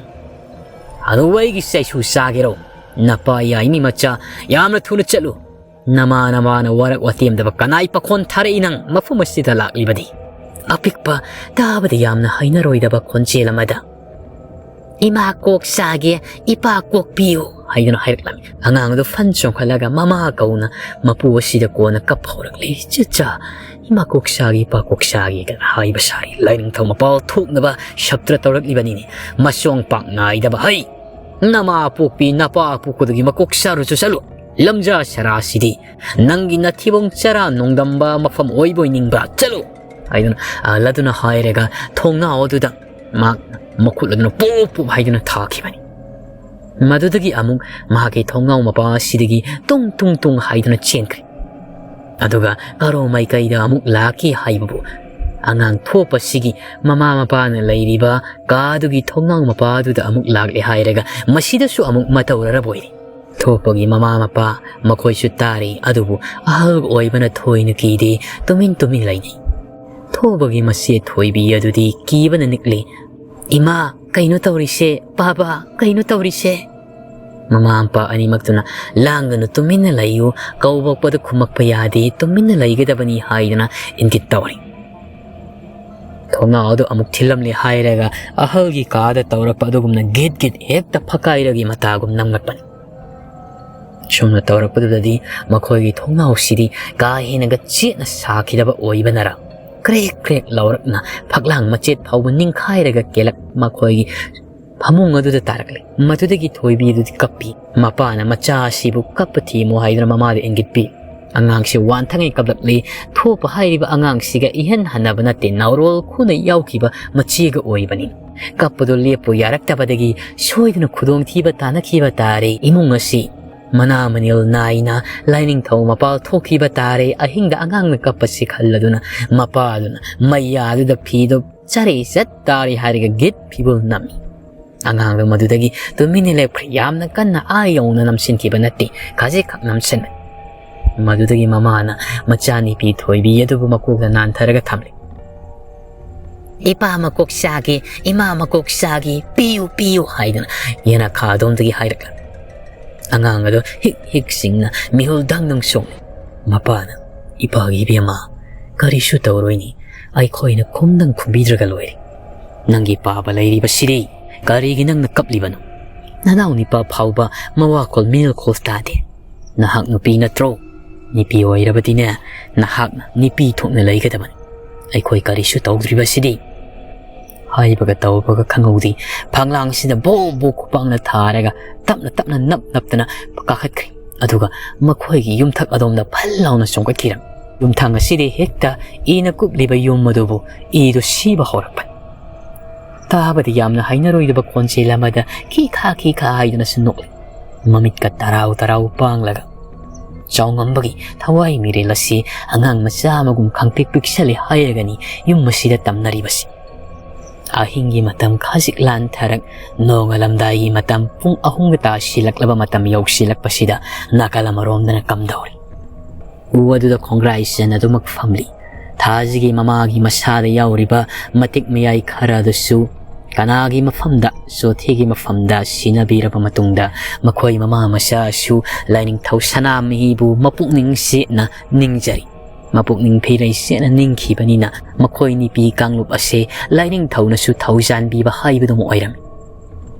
ꯑꯗꯨ ꯑꯩꯒꯤ ꯆꯩꯁꯨ ꯆꯥꯒꯦꯔꯣ? ꯅꯄꯥ ꯌꯥꯏꯃꯤ ꯃꯆꯥ, ꯌꯥꯝꯅ ꯊꯨꯅ ꯆꯠꯂꯨ꯫ ꯅꯃꯥ ꯅꯃꯥꯅ ꯋꯥꯔꯛ ꯋꯥꯇꯦꯝꯗꯕ ꯀꯅꯥꯏ ꯄꯥꯈꯣꯟ ꯊꯥꯔꯛꯏ ꯅꯪ ꯃꯐꯝ ꯑꯁꯤꯗ ꯂꯥꯛꯂꯤꯕꯗꯤ?" ꯑꯄꯤꯛꯄ, ꯇꯥꯕꯗ ꯌꯥꯝꯅ ꯍꯩꯅꯔꯣꯏꯗꯕ ꯈꯣꯟꯖꯦꯜ ꯑꯃꯗ, "ꯏꯃꯥ ꯀꯣꯛ ꯆꯥꯒꯦ, ꯏꯄꯥ ꯀꯣꯛꯄꯤꯌꯨ" ꯍꯥꯏꯗꯨꯅ ꯍꯥꯏꯔꯛꯂꯝꯃꯤ꯫ ꯑꯉꯥꯡ ꯑꯗꯨ ꯐꯟ ꯆꯣꯡꯈꯠꯂꯒ ꯃꯃꯥ ꯀꯧꯅ ꯃꯄꯨ ꯑꯁꯤꯗ ꯀꯣꯟꯅ ꯀꯞꯄ ꯍꯧꯔꯛꯂꯤ꯫ "ꯆꯤꯆꯥ, ꯏꯃꯥ ꯀꯣꯛ ꯆꯥꯒꯦ, ꯏꯄꯥ ꯀꯣꯛ ꯆꯥꯒꯦ" ꯀꯅ ꯍꯥꯏꯕ ꯁꯥꯔꯤ꯫ ꯂꯥꯏꯅꯤꯡꯊꯧ ꯃꯄꯥ ꯊꯣꯛꯅꯕ ꯁꯞꯇ꯭ꯔ ꯇꯧꯔꯛꯂꯤꯕꯅꯤꯅꯦ꯫ ꯃꯆꯣꯡ ꯄꯥꯛ ꯅꯥꯏꯗꯕ ꯍꯩ! ꯅꯃꯥ ꯄꯣꯛꯄꯤ ꯅꯄꯥ ꯄꯣꯛꯄꯗꯨꯒꯤ ꯃꯀꯣꯛ ꯆꯥꯔꯨꯆꯣ, ꯆꯠꯂꯨ꯫ ꯂꯝꯖꯥ ꯁꯔꯥꯁꯤꯗꯤ ꯅꯪꯒꯤ ꯅꯊꯤꯕꯣꯡ ꯆꯔꯥ ꯅꯣꯡꯗꯝꯕ ꯃꯐꯝ ꯑꯣꯏꯕ ꯑꯣꯏꯅꯤꯡꯕ꯭ꯔꯥ? ꯆꯠꯂꯨ ꯍꯥꯏꯗꯨꯅ ꯑꯍꯜ ꯑꯗꯨꯅ ꯍꯥꯏꯔꯒ ꯊꯣꯡꯅꯥꯎ ꯑꯗꯨꯗ ꯃꯍꯥꯛ ꯃꯈꯨꯠ ꯑꯗꯨꯅ ꯄꯣꯞ ꯄꯣꯞ ꯍꯥꯏꯗꯨꯅ ꯊꯥꯈꯤꯕꯅꯤ꯫ ꯃꯗꯨꯗꯒꯤ ꯑꯃꯨꯛ ꯃꯍꯥꯛꯀꯤ ꯊꯣꯡꯅꯥꯎ ꯃꯄꯥ ꯑꯁꯤꯗꯒꯤ ꯇꯨꯡ ꯇꯨꯡ ꯇꯨꯡ ꯍꯥꯏꯗꯨꯅ ꯆꯦꯟꯈ꯭ꯔꯦ꯫ ꯑꯗꯨꯒ ꯀꯔꯣ ꯃꯥꯏꯀꯩꯗ ꯑꯃꯨꯛ ꯂꯥꯛꯈꯤ ꯍꯥꯏꯕꯕꯨ ꯑꯉꯥꯡ ꯊꯣꯛꯄꯁꯤꯒꯤ ꯃꯃꯥ ꯃꯄꯥꯅ ꯂꯩꯔꯤꯕ ꯀꯥꯗꯨꯒꯤ ꯊꯣꯡꯅꯥꯎ ꯃꯄꯥꯗꯨꯗ ꯑꯃꯨꯛ ꯂꯥꯛꯂꯦ ꯍꯥꯏꯔꯒ ꯃꯁꯤꯗꯁꯨ ꯑꯃꯨꯛ ꯃꯇꯧꯔꯔꯕ ꯑꯣꯏꯔꯦ꯫ ꯊꯣꯛꯄꯒꯤ ꯃꯃꯥ ꯃꯄꯥ ꯃꯈꯣꯏꯁꯨ ꯇꯥꯔꯤ, ꯑꯗꯨꯕꯨ ꯑꯍꯜ ꯑꯣꯏꯕꯅ ꯊꯣꯏꯅ ꯀꯤꯗꯦ, ꯇꯨꯃꯤꯟ ꯇꯨꯃꯤꯟ ꯂꯩꯅꯩ꯫ ꯊꯣꯛꯄꯒꯤ ꯃꯆꯦ ꯊꯣꯏꯕꯤ ꯑꯗꯨꯗꯤ ꯀꯤꯕꯅ ꯅꯤꯛꯂꯤ꯫ "ꯏꯃꯥ, ꯀꯩꯅꯣ ꯇꯧꯔꯤꯁꯦ? ꯕꯥꯕꯥ, ꯀꯩꯅꯣ ꯇꯧꯔꯤꯁꯦ?" ꯃꯃꯥ ꯃꯄꯥ ꯑꯅꯤꯃꯛꯇꯨꯅ, "ꯂꯥꯡꯒꯅꯨ, ꯇꯨꯃꯤꯟꯅ ꯂꯩꯌꯨ, ꯀꯧꯕꯄꯗ ꯈꯨꯝꯃꯛꯄ ꯌꯥꯗꯦ, ꯇꯨꯃꯤꯟꯅ ꯂꯩꯒꯗꯕꯅꯤ" ꯍꯥꯏꯗꯨꯅ ꯏꯪꯒꯤꯠ ꯇꯧꯔꯤ꯫ ꯊꯣꯡꯅꯥꯎ ꯑꯗꯨ ꯑꯃꯨꯛ ꯊꯤꯜꯂꯝꯂꯦ ꯍꯥꯏꯔꯒ ꯑꯍꯜꯒꯤ ꯀꯥꯗ ꯇꯧꯔꯛꯄ ꯑꯗꯨꯒꯨꯝꯅ ꯒꯤꯠ ꯒꯤꯠ ꯍꯦꯛꯇ ꯐꯛꯀꯥꯏꯔꯒꯤ ꯃꯇꯥꯒꯨꯝ ꯅꯝꯂꯛꯄꯅꯤ꯫ ꯁꯨꯝꯅ ꯇꯧꯔꯛꯄꯗꯨꯗꯗꯤ ꯃꯈꯣꯏꯒꯤ ꯊꯣꯡꯅꯥꯎꯁꯤꯗꯤ ꯀꯥ ꯍꯦꯟꯅꯒ ꯆꯦꯠꯅ ꯁꯥꯈꯤꯗꯕ ꯑꯣꯏꯕꯅꯔ, ꯀ꯭ꯔꯦꯛ ꯀ꯭ꯔꯦꯛ ꯂꯥꯎꯔꯛꯅ ꯐꯛꯂꯥꯡ ꯃꯆꯦꯠ ꯐꯥꯎꯕ ꯅꯤꯡꯈꯥꯏꯔꯒ ꯀꯦꯜꯂꯛ ꯃꯈꯣꯏꯒꯤ ꯐꯃꯨꯡ ꯑꯗꯨꯗ ꯇꯥꯔꯛꯂꯦ꯫ ꯃꯗꯨꯗꯒꯤ ꯊꯣꯏꯕꯤ ꯑꯗꯨꯗꯤ ꯀꯞꯄꯤ꯫ ꯃꯄꯥꯅ ꯃꯆꯥ ꯑꯁꯤꯕꯨ ꯀꯞꯄ ꯊꯦꯝꯃꯨ ꯍꯥꯏꯗꯨꯅ ꯃꯃꯥꯗ ꯏꯪꯒꯤꯠ ꯄꯤ꯫ ꯑꯉꯥꯡꯁꯤ ꯋꯥꯟꯊꯉꯩ ꯀꯞꯂꯛꯂꯤ꯫ ꯊꯣꯞꯄ ꯍꯥꯏꯔꯤꯕ ꯑꯉꯥꯡꯁꯤꯒ ꯏꯍꯟ ꯍꯟꯅꯕ ꯅꯠꯇꯦ, ꯅꯥꯎꯔꯣꯜ ꯈꯨꯅ ꯌꯥꯎꯈꯤꯕ ꯃꯆꯦꯒ ꯑꯣꯏꯕꯅꯤ꯫ ꯀꯞꯄꯗꯨ ꯂꯦꯞꯄꯨ ꯌꯥꯔꯛꯇꯕꯗꯒꯤ ꯁꯣꯏꯗꯅ ꯈꯨꯗꯣꯡꯊꯤꯕ ꯇꯥꯅꯈꯤꯕ ꯇꯥꯔꯦ꯫ ꯏꯃꯨꯡ ꯑꯁꯤ ꯃꯅꯥ ꯃꯅꯤꯜ ꯅꯥꯏꯅ ꯂꯥꯏꯅꯤꯡꯊꯧ ꯃꯄꯥꯜ ꯊꯣꯛꯈꯤꯕ ꯇꯥꯔꯦ꯫ ꯑꯍꯤꯡꯗ ꯑꯉꯥꯡꯅ ꯀꯞꯄꯁꯤ ꯈꯜꯂꯗꯨꯅ ꯃꯄꯥꯗꯨꯅ ꯃꯩꯌꯥꯗꯨꯗ ꯐꯤꯗꯨ ꯆꯔꯩ ꯆꯠ ꯇꯥꯔꯦ ꯍꯥꯏꯔꯒ ꯒꯤꯠ ꯐꯤꯕꯨꯜ ꯅꯝꯃꯤ꯫ ꯑꯉꯥꯡꯗꯨ ꯃꯗꯨꯗꯒꯤ ꯇꯨꯃꯤꯟꯅ ꯂꯦꯞꯈ꯭ꯔꯦ꯫ ꯌꯥꯝꯅ ꯀꯟꯅ ꯑꯥ ꯌꯧꯅ ꯅꯝꯁꯤꯟꯈꯤꯕ ꯅꯠꯇꯦ, ꯈꯖꯤꯛꯈꯛ ꯅꯝꯁꯤꯟꯕꯅꯤ꯫ ꯃꯗꯨꯗꯒꯤ ꯃꯃꯥꯅ ꯃꯆꯥꯅꯨꯄꯤ ꯊꯣꯏꯕꯤ ꯑꯗꯨꯕꯨ ꯃꯀꯣꯛꯇ ꯅꯥꯟꯊꯔꯒ ꯊꯝꯂꯦ꯫ "ꯏꯄꯥ ꯃꯀꯣꯛ ꯆꯥꯒꯦ, ꯏꯃꯥ ꯃꯀꯣꯛ ꯆꯥꯒꯦ, ꯄꯤꯌꯨ, ꯄꯤꯌꯨ" ꯍꯥꯏꯗꯨꯅ ꯌꯦꯅꯈꯥ ꯑꯗꯣꯝꯗꯒꯤ ꯍꯥꯏꯔꯛꯂꯦ꯫ ꯑꯉꯥꯡ ꯑꯗꯨ ꯍꯤꯛ ꯍꯤꯛ ꯆꯤꯡꯅ ꯃꯤꯍꯨꯜ ꯗꯪ ꯗꯪ ꯆꯣꯡꯂꯦ꯫ ꯃꯄꯥꯅ, "ꯏꯄꯥꯒꯤ ꯏꯕꯦꯝꯃ, ꯀꯔꯤꯁꯨ ꯇꯧꯔꯣꯏꯅꯤ, ꯑꯩꯈꯣꯏꯅ ꯈꯨꯝꯗꯪ ꯈꯨꯝꯕꯤꯗ꯭ꯔꯒ ꯂꯣꯏꯔꯦ꯫ ꯅꯪꯒꯤ ꯄꯥꯕ ꯂꯩꯔꯤꯕꯁꯤꯗꯤ ꯀꯔꯤꯒꯤ ꯅꯪꯅ ꯀꯞꯂꯤꯕꯅꯣ? ꯅꯅꯥꯎ ꯅꯤꯄꯥ ꯐꯥꯎꯕ ꯃꯋꯥꯈꯣꯜ ꯃꯤꯅꯈꯣꯜ ꯇꯥꯗꯦ꯫ ꯅꯍꯥꯛ ꯅꯨꯄꯤ ꯅꯠꯇ꯭ꯔꯣ? ꯅꯨꯄꯤ ꯑꯣꯏꯔꯕꯗꯤꯅꯦ, ꯅꯍꯥꯛꯅ ꯅꯨꯄꯤ ꯊꯣꯛꯅ ꯂꯩꯒꯗꯕꯅꯤ꯫ ꯑꯩꯈꯣꯏ ꯀꯔꯤꯁꯨ ꯇꯧꯗ꯭ꯔꯤꯕꯁꯤꯗꯤ?" ꯍꯥꯏꯕꯒ ꯇꯧꯕꯒ ꯈꯪꯍꯧꯗꯦ꯫ ꯐꯛꯂꯥꯡꯁꯤꯗ ꯕꯣ ꯕꯣ ꯈꯨꯄꯥꯛꯅ ꯊꯥꯔꯒ ꯇꯞꯅ ꯇꯞꯅ ꯅꯞ ꯅꯞꯇꯅ ꯀꯥꯈꯠꯈ꯭ꯔꯦ꯫ ꯑꯗꯨꯒ ꯃꯈꯣꯏꯒꯤ ꯌꯨꯝꯊꯛ ꯑꯗꯣꯝꯗ ꯐꯜ ꯂꯥꯎꯅ ꯆꯣꯡꯈꯠꯈꯤꯔꯝꯃꯤ꯫ ꯌꯨꯝꯊꯪ ꯑꯁꯤꯗꯤ ꯍꯦꯛꯇ ꯏꯅ ꯀꯨꯞꯂꯤꯕ ꯌꯨꯝ ꯑꯗꯨꯕꯨ ꯏꯗꯨ ꯁꯤꯕ ꯍꯧꯔꯛꯄꯅꯤ꯫ ꯇꯥꯕꯗ ꯌꯥꯝꯅ ꯍꯩꯅꯔꯣꯏꯗꯕ ꯈꯣꯟꯖꯦꯜ ꯑꯃꯗ ꯈꯤꯈꯥ ꯈꯤꯈꯥ ꯍꯥꯏꯗꯨꯅꯁꯨ ꯅꯣꯛꯂꯦ꯫ ꯃꯃꯤꯠꯀ ꯇꯔꯥꯎ ꯇꯔꯥꯎ ꯄꯥꯡꯂꯒ ꯆꯥꯎꯉꯝꯕꯒꯤ ꯊꯋꯥꯏ ꯃꯤꯔꯦꯜ ꯑꯁꯤ ꯑꯉꯥꯡ ꯃꯆꯥ ꯑꯃꯒꯨꯝ ꯈꯪꯄꯤꯛ ꯄꯤꯛꯁꯜꯂꯦ ꯍꯥꯏꯔꯒꯅꯤ ꯌꯨꯝ ꯑꯁꯤꯗ ꯇꯝꯅꯔꯤꯕꯁꯤ꯫ ꯑꯍꯤꯡꯒꯤ ꯃꯇꯝ ꯈꯖꯤꯛ ꯂꯥꯟꯊꯔꯛ, ꯅꯣꯡꯉꯥꯜꯂꯝꯗꯥꯏꯒꯤ ꯃꯇꯝ ꯄꯨꯡ ꯑꯍꯨꯝꯒ ꯇꯥꯁꯤꯜꯂꯛꯂꯕ ꯃꯇꯝ ꯌꯧꯁꯤꯜꯂꯛꯄꯁꯤꯗ ꯅꯥꯀꯜ ꯑꯃꯔꯣꯝꯗꯅ ꯀꯝꯗꯧꯔꯤ꯫ ꯎ ꯑꯗꯨꯗ ꯈꯣꯡꯒ꯭ꯔꯥꯏ ꯆꯟ ꯑꯗꯨꯃꯛ ꯐꯝꯂꯤ꯫ ꯊꯥꯁꯤꯒꯤ ꯃꯃꯥꯒꯤ ꯃꯁꯥꯗ ꯌꯥꯎꯔꯤꯕ ꯃꯇꯤꯛ ꯃꯌꯥꯏ ꯈꯔ ꯑꯗꯨꯁꯨ ꯀꯅꯥꯒꯤ ꯃꯐꯝꯗ, ꯆꯣꯊꯦꯒꯤ ꯃꯐꯝꯗ ꯁꯤꯟꯅꯕꯤꯔꯕ ꯃꯇꯨꯡꯗ, ꯃꯈꯣꯏ ꯃꯃꯥ ꯃꯆꯥꯁꯨ ꯂꯥꯏꯅꯤꯡꯊꯧ ꯁꯅꯥꯃꯍꯤꯕꯨ ꯃꯄꯨꯛꯅꯤꯡ ꯆꯦꯠꯅ ꯅꯤꯡꯖꯔꯤ꯫ ꯃꯄꯨꯛꯅꯤꯡ ꯐꯤꯔꯩ ꯆꯦꯠꯅ ꯅꯤꯡꯈꯤꯕꯅꯤꯅ ꯃꯈꯣꯏ ꯅꯨꯄꯤ ꯀꯥꯡꯂꯨꯞ ꯑꯁꯦ ꯂꯥꯏꯅꯤꯡꯊꯧꯅꯁꯨ ꯊꯧꯖꯥꯟꯕꯤꯕ ꯍꯥꯏꯕꯗꯨꯃ ꯑꯣꯏꯔꯝꯃꯤ꯫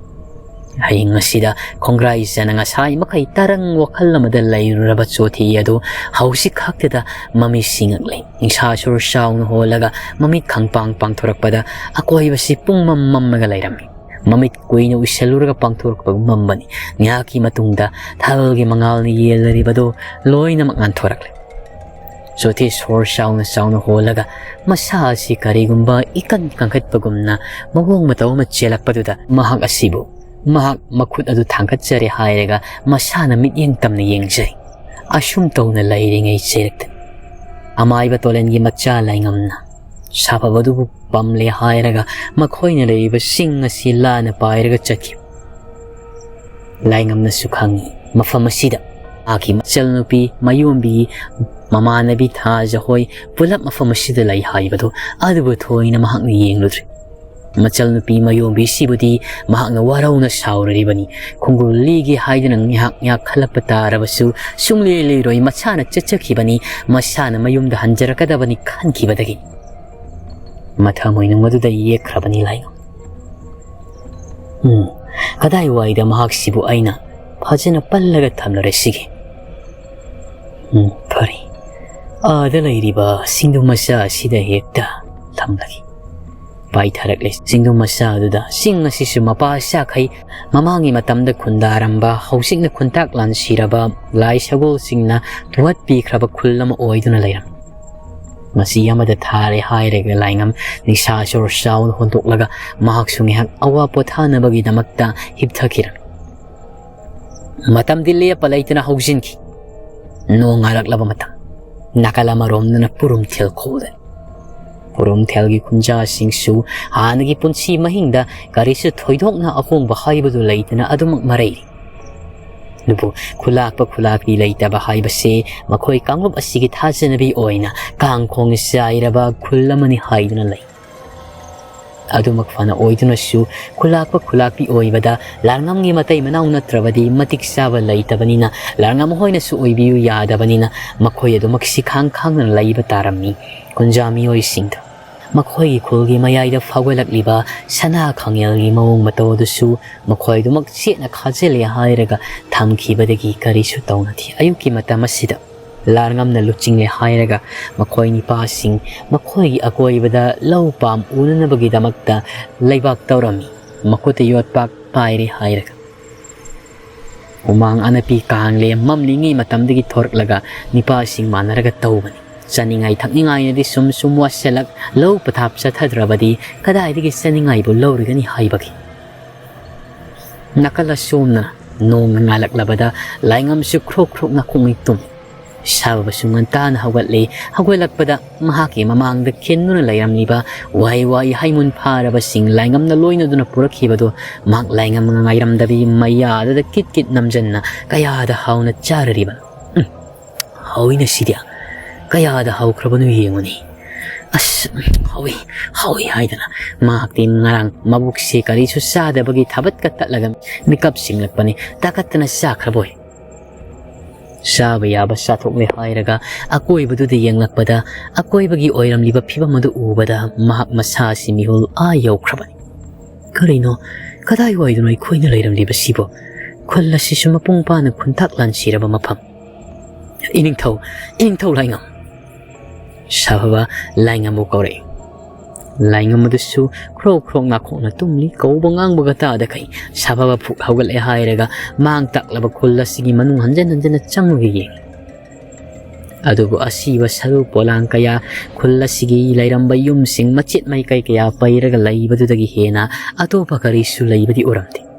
ꯍꯌꯦꯡ ꯑꯁꯤꯗ ꯈꯣꯡꯒ꯭ꯔꯥꯏ ꯆꯅ ꯉꯁꯥꯏ ꯃꯈꯩ ꯇꯔꯪ ꯋꯥꯈꯜ ꯑꯃꯗ ꯂꯩꯔꯨꯔꯕ ꯆꯣꯊꯤ ꯑꯗꯨ ꯍꯧꯖꯤꯛ ꯈꯛꯇꯗ ꯃꯃꯤꯠ ꯁꯤꯡꯉꯛꯂꯦ꯫ ꯅꯤꯡꯁꯥ ꯁꯣꯔ ꯆꯥꯎꯅ ꯍꯣꯜꯂꯒ ꯃꯃꯤꯠ ꯈꯪꯄꯥꯡ ꯄꯥꯡꯊꯣꯔꯛꯄꯗ ꯑꯀꯣꯏꯕꯁꯤ ꯄꯨꯡꯃꯝ ꯃꯝꯂꯒ ꯂꯩꯔꯝꯃꯤ꯫ ꯃꯃꯤꯠ ꯀꯨꯏꯅ ꯎꯏꯁꯜꯂꯨꯔꯒ ꯄꯥꯡꯊꯣꯔꯛꯄꯒꯨꯝ ꯃꯝꯕꯅꯤ꯫ ꯉꯥꯏꯍꯥꯛꯀꯤ ꯃꯇꯨꯡꯗ ꯊꯥꯕꯜꯒꯤ ꯃꯉꯥꯜꯅ ꯌꯦꯜꯂꯔꯤꯕꯗꯨ ꯂꯣꯏꯅꯃꯛ ꯉꯥꯟꯊꯣꯔꯛꯂꯦ꯫ ꯆꯣꯊꯤ ꯁꯣꯔ ꯆꯥꯎꯅ ꯆꯥꯎꯅ ꯍꯣꯜꯂꯒ ꯃꯁꯥ ꯑꯁꯤ ꯀꯔꯤꯒꯨꯝꯕ ꯏꯀꯟ ꯀꯟꯈꯠꯄꯒꯨꯝꯅ ꯃꯑꯣꯡ ꯃꯇꯧ ꯑꯃ ꯆꯦꯜꯂꯛꯄꯗꯨꯗ ꯃꯍꯥꯛ ꯑꯁꯤꯕꯨ ꯃꯍꯥꯛ ꯃꯈꯨꯠ ꯑꯗꯨ ꯊꯥꯡꯒꯠꯆꯔꯦ ꯍꯥꯏꯔꯒ ꯃꯁꯥꯅ ꯃꯤꯠꯌꯦꯡ ꯇꯝꯅ ꯌꯦꯡꯖꯩ꯫ ꯑꯁꯨꯝ ꯇꯧꯅ ꯂꯩꯔꯤꯉꯩ ꯆꯩꯔꯛꯇ ꯑꯃꯥꯏꯕ ꯇꯣꯂꯦꯟꯒꯤ ꯃꯆꯥ ꯂꯥꯏꯉꯝꯅ ꯁꯥꯐꯕꯗꯨꯕꯨ ꯄꯝꯂꯦ ꯍꯥꯏꯔꯒ ꯃꯈꯣꯏꯅ ꯂꯩꯔꯤꯕ ꯆꯤꯡ ꯑꯁꯤ ꯂꯥꯟꯅ ꯄꯥꯏꯔꯒ ꯆꯠꯈꯤ꯫ ꯂꯥꯏꯉꯝꯅꯁꯨ ꯈꯪꯏ, ꯃꯐꯝ ꯑꯁꯤꯗ ꯃꯍꯥꯛꯀꯤ ꯃꯆꯜꯅꯨꯄꯤ ꯃꯌꯣꯝꯕꯤꯒꯤ ꯃꯃꯥꯟꯅꯕꯤ ꯊꯥꯖ ꯍꯣꯏ ꯄꯨꯂꯞ ꯃꯐꯝ ꯑꯁꯤꯗ ꯂꯩ ꯍꯥꯏꯕꯗꯨ꯫ ꯑꯗꯨꯕꯨ ꯊꯣꯏꯅ ꯃꯍꯥꯛꯅ ꯌꯦꯡꯂꯨꯗ꯭ꯔꯦ꯫ ꯃꯆꯜꯅꯨꯄꯤ ꯃꯌꯣꯝꯕꯤꯁꯤꯕꯨꯗꯤ ꯃꯍꯥꯛꯅ ꯋꯥꯔꯧꯅ ꯁꯥꯎꯔꯔꯤꯕꯅꯤ꯫ ꯈꯣꯡꯒꯨꯜ ꯂꯤꯒꯦ ꯍꯥꯏꯗꯨꯅ ꯉꯥꯏꯍꯥꯛ ꯉꯥꯏꯍꯥꯛ ꯈꯜꯂꯛꯄ ꯇꯥꯔꯕꯁꯨ ꯁꯨꯡꯂꯦ ꯂꯩꯔꯣꯏ, ꯃꯁꯥꯅ ꯆꯠꯆꯈꯤꯕꯅꯤ, ꯃꯁꯥꯅ ꯃꯌꯨꯝꯗ ꯍꯟꯖꯔꯛꯀꯗꯕꯅꯤ ꯈꯟꯈꯤꯕꯗꯒꯤ꯫ ꯃꯊꯃꯣꯏꯅꯨꯡ ꯑꯗꯨꯗ ꯌꯦꯛꯈ꯭ꯔꯕꯅꯤ ꯂꯥꯏꯉꯝ꯫ ꯎꯝ, ꯀꯗꯥꯏꯋꯥꯏꯗ ꯃꯍꯥꯛꯁꯤꯕꯨ ꯑꯩꯅ ꯐꯖꯅ ꯄꯜꯂꯒ ꯊꯝꯂꯔꯁꯤꯒꯦ? ꯎꯝ, ꯐꯔꯦ꯫ ꯑꯥꯗ ꯂꯩꯔꯤꯕ ꯁꯤꯡꯗꯨ ꯃꯆꯥ ꯑꯁꯤꯗ ꯍꯦꯛꯇ ꯊꯝꯂꯒꯦ꯫ ꯄꯥꯏꯊꯔꯛꯂꯦ ꯆꯤꯡꯗꯨ ꯃꯆꯥ ꯑꯗꯨꯗ꯫ ꯆꯤꯡ ꯑꯁꯤꯁꯨ ꯃꯄꯥ ꯁꯥꯈꯩ ꯃꯃꯥꯡꯒꯤ ꯃꯇꯝꯗ ꯈꯨꯟꯗꯥꯔꯝꯕ, ꯍꯧꯖꯤꯛꯅ ꯈꯨꯟꯇꯥꯛ ꯂꯥꯟꯁꯤꯔꯕ ꯂꯥꯏ ꯁꯒꯣꯜꯁꯤꯡꯅ ꯊꯨꯍꯠꯄꯤꯈ꯭ꯔꯕ ꯈꯨꯜ ꯑꯃ ꯑꯣꯏꯗꯨꯅ ꯂꯩꯔꯝꯃꯤ꯫ ꯃꯁꯤ ꯑꯃꯗ ꯊꯥꯔꯦ ꯍꯥꯏꯔꯒ ꯂꯥꯏꯉꯝ ꯅꯤꯡꯁꯥ ꯁꯣꯔ ꯆꯥꯎꯅ ꯍꯣꯟꯗꯣꯛꯂꯒ ꯃꯍꯥꯛꯁꯨ ꯉꯥꯏꯍꯥꯛ ꯑꯋꯥ ꯄꯣꯊꯥꯅꯕꯒꯤꯗꯃꯛꯇ ꯍꯤꯞꯊꯈꯤꯔꯝꯃꯤ꯫ ꯃꯇꯝꯗꯤ ꯂꯦꯞꯄ ꯂꯩꯇꯅ ꯍꯧꯖꯤꯟꯈꯤ꯫ ꯅꯣꯡ ꯉꯥꯜꯂꯛꯂꯕ ꯃꯇꯝ꯫ ꯅꯥꯀꯜ ꯑꯃꯔꯣꯝꯗꯅ ꯄꯨꯔꯨꯝꯊꯦꯜ ꯈꯣꯜꯂꯦ꯫ ꯄꯨꯔꯨꯝꯊꯦꯜꯒꯤ ꯈꯨꯟꯖꯥꯁꯤꯡꯁꯨ ꯍꯥꯟꯅꯒꯤ ꯄꯨꯟꯁꯤ ꯃꯍꯤꯡꯗ ꯀꯔꯤꯁꯨ ꯊꯣꯏꯗꯣꯛꯅ ꯑꯍꯣꯡꯕ ꯍꯥꯏꯕꯗꯨ ꯂꯩꯇꯅ ꯑꯗꯨꯃꯛ ꯃꯔꯩꯔꯤ꯫ ꯑꯗꯨꯕꯨ ꯈꯨꯂꯥꯛꯄ ꯈꯨꯂꯥꯛꯄꯤ ꯂꯩꯇꯕ ꯍꯥꯏꯕꯁꯤ ꯃꯈꯣꯏ ꯀꯥꯡꯂꯨꯞ ꯑꯁꯤꯒꯤ ꯊꯥꯖꯅꯕꯤ ꯑꯣꯏꯅ ꯀꯥꯡꯈꯣꯡ ꯆꯥꯏꯔꯕ ꯈꯨꯜ ꯑꯃꯅꯤ ꯍꯥꯏꯗꯨꯅ ꯂꯩ꯫ ꯑꯗꯨꯃꯛ ꯐꯅ ꯑꯣꯏꯗꯨꯅꯁꯨ ꯈꯨꯂꯥꯛꯄ ꯈꯨꯂꯥꯛꯄꯤ ꯑꯣꯏꯕꯗ ꯂꯥꯜꯉꯝꯒꯤ ꯃꯇꯩ ꯃꯅꯥꯎ ꯅꯠꯇ꯭ꯔꯕꯗꯤ ꯃꯇꯤꯛ ꯆꯥꯕ ꯂꯩꯇꯕꯅꯤꯅ, ꯂꯥꯜꯉꯝ ꯍꯣꯏꯅꯁꯨ ꯑꯣꯏꯕꯤꯌꯨ ꯌꯥꯗꯕꯅꯤꯅ ꯃꯈꯣꯏ ꯑꯗꯨꯃꯛ ꯁꯤꯈꯥꯡ ꯈꯥꯡꯗꯨꯅ ꯂꯩꯕ ꯇꯥꯔꯝꯃꯤ꯫ ꯈꯨꯟꯖꯥ ꯃꯤꯑꯣꯏꯁꯤꯡꯗ ꯃꯈꯣꯏꯒꯤ ꯈꯨꯜꯒꯤ ꯃꯌꯥꯏꯗ ꯐꯥꯎꯒꯠꯂꯛꯂꯤꯕ ꯁꯅꯥ ꯈꯥꯉꯦꯜꯒꯤ ꯃꯑꯣꯡ ꯃꯇꯧ ꯑꯗꯨꯁꯨ ꯃꯈꯣꯏꯗꯨꯃꯛ ꯆꯦꯠꯅ ꯈꯥꯖꯤꯜꯂꯦ ꯍꯥꯏꯔꯒ ꯊꯝꯈꯤꯕꯗꯒꯤ ꯀꯔꯤꯁꯨ ꯇꯧꯅꯗꯦ꯫ ꯑꯌꯨꯛꯀꯤ ꯃꯇꯝ ꯑꯁꯤꯗ ꯂꯥꯏꯉꯝꯅ ꯂꯨꯆꯤꯡꯂꯦ ꯍꯥꯏꯔꯒ ꯃꯈꯣꯏ ꯅꯤꯄꯥꯁꯤꯡ ꯃꯈꯣꯏꯒꯤ ꯑꯀꯣꯏꯕꯗ ꯂꯧ ꯄꯥꯝ ꯎꯅꯅꯕꯒꯤꯗꯃꯛꯇ ꯂꯩꯕꯥꯛ ꯇꯧꯔꯝꯃꯤ꯫ ꯃꯈꯨꯠꯇ ꯌꯣꯠꯄꯥꯛ ꯄꯥꯏꯔꯦ ꯍꯥꯏꯔꯒ꯫ ꯍꯨꯃꯥꯡ ꯑꯅꯞꯄꯤ ꯀꯥꯡꯂꯦ ꯃꯝꯂꯤꯉꯩ ꯃꯇꯝꯗꯒꯤ ꯊꯣꯔꯛꯂꯒ ꯅꯤꯄꯥꯁꯤꯡ ꯃꯥꯟꯅꯔꯒ ꯇꯧꯕꯅꯤ꯫ ꯆꯥꯅꯤꯡꯉꯥꯏ ꯊꯛꯅꯤꯡꯉꯥꯏꯅꯗꯤ ꯁꯨꯝ ꯁꯨꯝ ꯋꯥꯠꯁꯤꯜꯂꯛ, ꯂꯧ ꯄꯊꯥꯞ ꯆꯠꯊꯗ꯭ꯔꯕꯗꯤ ꯀꯗꯥꯏꯗꯒꯤ ꯆꯥꯅꯤꯡꯉꯥꯏꯕꯨ ꯂꯧꯔꯨꯒꯅꯤ ꯍꯥꯏꯕꯒꯤ꯫ ꯅꯥꯀꯜ ꯑꯁꯣꯝꯅ ꯅꯣꯡꯅ ꯉꯥꯜꯂꯛꯂꯕꯗ ꯂꯥꯏꯉꯝꯁꯨ ꯈ꯭ꯔꯣꯛ ꯈ꯭ꯔꯣꯛ ꯅꯥꯈꯣꯡꯉꯩ ꯇꯨꯝꯃꯤ꯫ ꯁꯥꯕꯁꯨ ꯉꯟꯇꯥꯅ ꯍꯧꯒꯠꯂꯤ꯫ ꯍꯧꯒꯠꯂꯛꯄꯗ ꯃꯍꯥꯛꯀꯤ ꯃꯃꯥꯡꯗ ꯈꯤꯟꯗꯨꯅ ꯂꯩꯔꯝꯂꯤꯕ ꯋꯥꯍꯩ ꯋꯥꯍꯩ ꯍꯩꯃꯨꯟ ꯐꯥꯔꯕꯁꯤꯡ ꯂꯥꯏꯉꯝꯅ ꯂꯣꯏꯅꯗꯨꯅ ꯄꯨꯔꯛꯈꯤꯕꯗꯨ ꯃꯍꯥꯛ ꯂꯥꯏꯉꯝ ꯉꯥꯏꯔꯝꯗꯕꯤ ꯃꯌꯥꯗꯨꯗ ꯀꯤꯠ ꯀꯤꯠ ꯅꯝꯖꯟꯅ ꯀꯌꯥꯗ ꯍꯥꯎꯅ ꯆꯥꯔꯔꯤꯕꯅꯣ꯫ ꯎꯝ, ꯍꯥꯎꯏꯅ ꯁꯤꯗꯤ꯫ ꯀꯌꯥꯗ ꯍꯥꯎꯈ꯭ꯔꯕꯅꯣ ꯌꯦꯡꯉꯨꯅꯤ꯫ ꯑꯁ, ꯎꯝ, ꯍꯥꯎꯏ, ꯍꯥꯎꯏ ꯍꯥꯏꯗꯅ ꯃꯍꯥꯛꯇꯤ ꯉꯔꯥꯡ ꯃꯕꯨꯛꯁꯦ ꯀꯔꯤꯁꯨ ꯆꯥꯗꯕꯒꯤ ꯊꯕꯠꯀ ꯇꯠꯂꯒ ꯃꯤꯀꯞ ꯁꯤꯡꯂꯛꯄꯅꯤ꯫ ꯇꯥꯀꯠꯇꯅ ꯆꯥꯈ꯭ꯔꯕꯣꯏ꯫ ꯆꯥꯕ ꯌꯥꯕ ꯆꯥꯊꯣꯛꯂꯦ ꯍꯥꯏꯔꯒ ꯑꯀꯣꯏꯕꯗꯨꯗ ꯌꯦꯡꯂꯛꯄꯗ ꯑꯀꯣꯏꯕꯒꯤ ꯑꯣꯏꯔꯝꯂꯤꯕ ꯐꯤꯕꯝ ꯑꯗꯨ ꯎꯕꯗ ꯃꯍꯥꯛ ꯃꯁꯥꯁꯤ ꯃꯤꯍꯨꯜ ꯑꯥ ꯌꯧꯈ꯭ꯔꯕꯅꯤ꯫ ꯀꯔꯤꯅꯣ? ꯀꯗꯥꯏꯋꯥꯏꯗꯅꯣ ꯑꯩꯈꯣꯏꯅ ꯂꯩꯔꯝꯂꯤꯕꯁꯤꯕꯣ? ꯈꯨꯜ ꯑꯁꯤꯁꯨ ꯃꯄꯨꯡ ꯐꯥꯅ ꯈꯨꯟꯇꯥꯛ ꯂꯥꯟꯁꯤꯔꯕ ꯃꯐꯝ꯫ ꯏꯅꯤꯡꯊꯧ, ꯏꯅꯤꯡꯊꯧ ꯂꯥꯏꯉꯝ! ꯁꯥꯐꯕ ꯂꯥꯏꯉꯝꯕꯨ ꯀꯧꯔꯛꯏ꯫ ꯂꯥꯏꯉꯝ ꯑꯗꯨꯁꯨ ꯈ꯭ꯔꯣꯛ ꯈ꯭ꯔꯣꯛ ꯅꯥꯈꯣꯛꯅ ꯇꯨꯝꯂꯤ꯫ ꯀꯧꯕ ꯉꯥꯡꯕꯒ ꯇꯥꯗꯈꯩ ꯁꯥꯐꯕ ꯐꯨꯛ ꯍꯧꯒꯠꯂꯦ ꯍꯥꯏꯔꯒ ꯃꯥꯡ ꯇꯥꯛꯂꯕ ꯈꯨꯜ ꯑꯁꯤꯒꯤ ꯃꯅꯨꯡ ꯍꯟꯖꯤꯟ ꯍꯟꯖꯤꯟꯅ ꯆꯪꯂꯒ ꯌꯦꯡꯂꯤ꯫ ꯑꯗꯨꯕꯨ ꯑꯁꯤꯕ ꯁꯔꯨ ꯄꯣꯂꯥꯡ ꯀꯌꯥ, ꯈꯨꯜ ꯑꯁꯤꯒꯤ ꯂꯩꯔꯝꯕ ꯌꯨꯝꯁꯤꯡ ꯃꯆꯦꯠ ꯃꯩꯀꯩ ꯀꯌꯥ ꯄꯩꯔꯒ ꯂꯩꯕꯗꯨꯗꯒꯤ ꯍꯦꯟꯅ ꯑꯇꯣꯞꯄ ꯀꯔꯤꯁꯨ ꯂꯩꯕꯗꯤ ꯎꯔꯝꯗꯦ꯫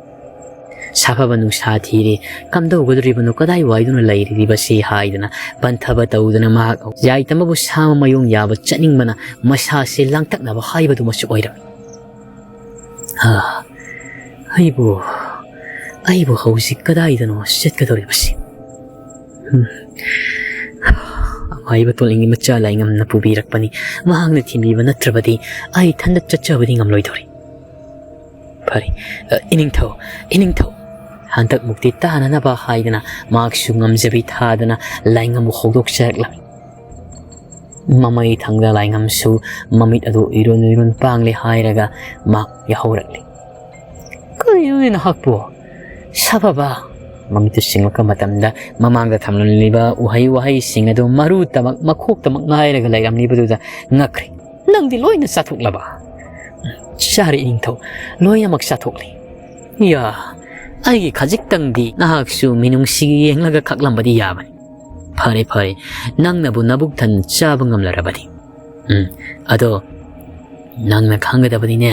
ꯁꯥꯐꯕ ꯅꯨꯡꯁꯥ ꯊꯤꯔꯦ, ꯀꯝꯗꯧꯒꯗꯧꯔꯤꯕꯅꯣ, ꯀꯗꯥꯏꯋꯥꯏꯗꯅꯣ ꯂꯩꯔꯤꯕꯁꯤ ꯍꯥꯏꯗꯅ ꯄꯟꯊꯕ ꯇꯧꯗꯅ ꯃꯍꯥꯛ ꯌꯥꯏꯇꯃꯕꯨ ꯁꯥꯃ ꯃꯌꯣꯡ ꯌꯥꯕ ꯆꯠꯅꯤꯡꯕꯅ ꯃꯁꯥꯁꯦ ꯂꯥꯡꯇꯛꯅꯕ ꯍꯥꯏꯕꯗꯨꯃꯁꯨ ꯑꯣꯏꯔꯝꯃꯤ꯫ ꯑꯥ, ꯑꯩꯕꯨ, ꯑꯩꯕꯨ ꯍꯧꯖꯤꯛ ꯀꯗꯥꯏꯗꯅꯣ ꯆꯠꯀꯗꯧꯔꯤꯕꯁꯤ? ꯎꯝ꯫ ꯑꯃꯥꯏꯕ ꯇꯣꯂꯤꯡꯒꯤ ꯃꯆꯥ ꯂꯥꯏꯉꯝꯅ ꯄꯨꯕꯤꯔꯛꯄꯅꯤ꯫ ꯃꯍꯥꯛꯅ ꯊꯤꯟꯕꯤꯕ ꯅꯠꯇ꯭ꯔꯕꯗꯤ ꯑꯩ ꯏꯊꯟꯗ ꯆꯠꯆꯕꯗꯤ ꯉꯝꯂꯣꯏꯗꯧꯔꯤ꯫ ꯐꯔꯦ, ꯑ, ꯏꯅꯤꯡꯊꯧ, ꯏꯅꯤꯡꯊꯧ꯫ ꯍꯟꯗꯛꯃꯨꯛꯇꯤ ꯇꯥꯅꯅꯕ ꯍꯥꯏꯗꯅ ꯃꯍꯥꯛꯁꯨ ꯉꯝꯖꯕꯤ ꯊꯥꯗꯅ ꯂꯥꯏꯉꯝꯕꯨ ꯍꯧꯗꯣꯛꯆꯔꯛꯂꯝꯃꯤ꯫ ꯃꯃꯩ ꯊꯪꯗ ꯂꯥꯏꯉꯝꯁꯨ ꯃꯃꯤꯠ ꯑꯗꯨ ꯎꯏꯔꯨꯟ ꯎꯏꯔꯨꯟ ꯄꯥꯡꯂꯦ ꯍꯥꯏꯔꯒ ꯃꯍꯥꯛ ꯌꯥꯍꯧꯔꯛꯂꯤ꯫ "ꯀꯔꯤꯅꯣꯅꯦ ꯅꯍꯥꯛꯄꯨ? ꯁꯥꯐꯕ!" ꯃꯃꯤꯠꯇꯨ ꯁꯤꯡꯂꯛꯄ ꯃꯇꯝꯗ ꯃꯃꯥꯡꯗ ꯊꯝꯂꯝꯂꯤꯕ ꯎꯍꯩ ꯋꯥꯍꯩꯁꯤꯡ ꯑꯗꯨ ꯃꯔꯨꯇꯃꯛ ꯃꯈꯣꯛꯇꯃꯛ ꯉꯥꯏꯔꯒ ꯂꯩꯔꯝꯂꯤꯕꯗꯨꯗ ꯉꯛꯈ꯭ꯔꯦ꯫ "ꯅꯪꯗꯤ ꯂꯣꯏꯅ ꯆꯥꯊꯣꯛꯂꯕ?" "ꯆꯥꯔꯦ ꯏꯅꯤꯡꯊꯧ, ꯂꯣꯏꯅꯃꯛ ꯆꯥꯊꯣꯛꯂꯦ꯫" "ꯌꯥ, ꯑꯩꯒꯤ ꯈꯖꯤꯛꯇꯪꯗꯤ ꯅꯍꯥꯛꯁꯨ ꯃꯤꯅꯨꯡꯁꯤ ꯌꯦꯡꯂꯒ ꯈꯥꯛꯂꯝꯕꯗꯤ ꯌꯥꯕꯅꯤ꯫ ꯐꯔꯦ, ꯐꯔꯦ, ꯅꯪꯅꯕꯨ ꯅꯕꯨꯛ ꯊꯟꯅ ꯆꯥꯕ ꯉꯝꯂꯔꯕꯗꯤ꯫ ꯎꯝ, ꯑꯗꯣ ꯅꯪꯅ ꯈꯪꯒꯗꯕꯅꯤꯅꯦ,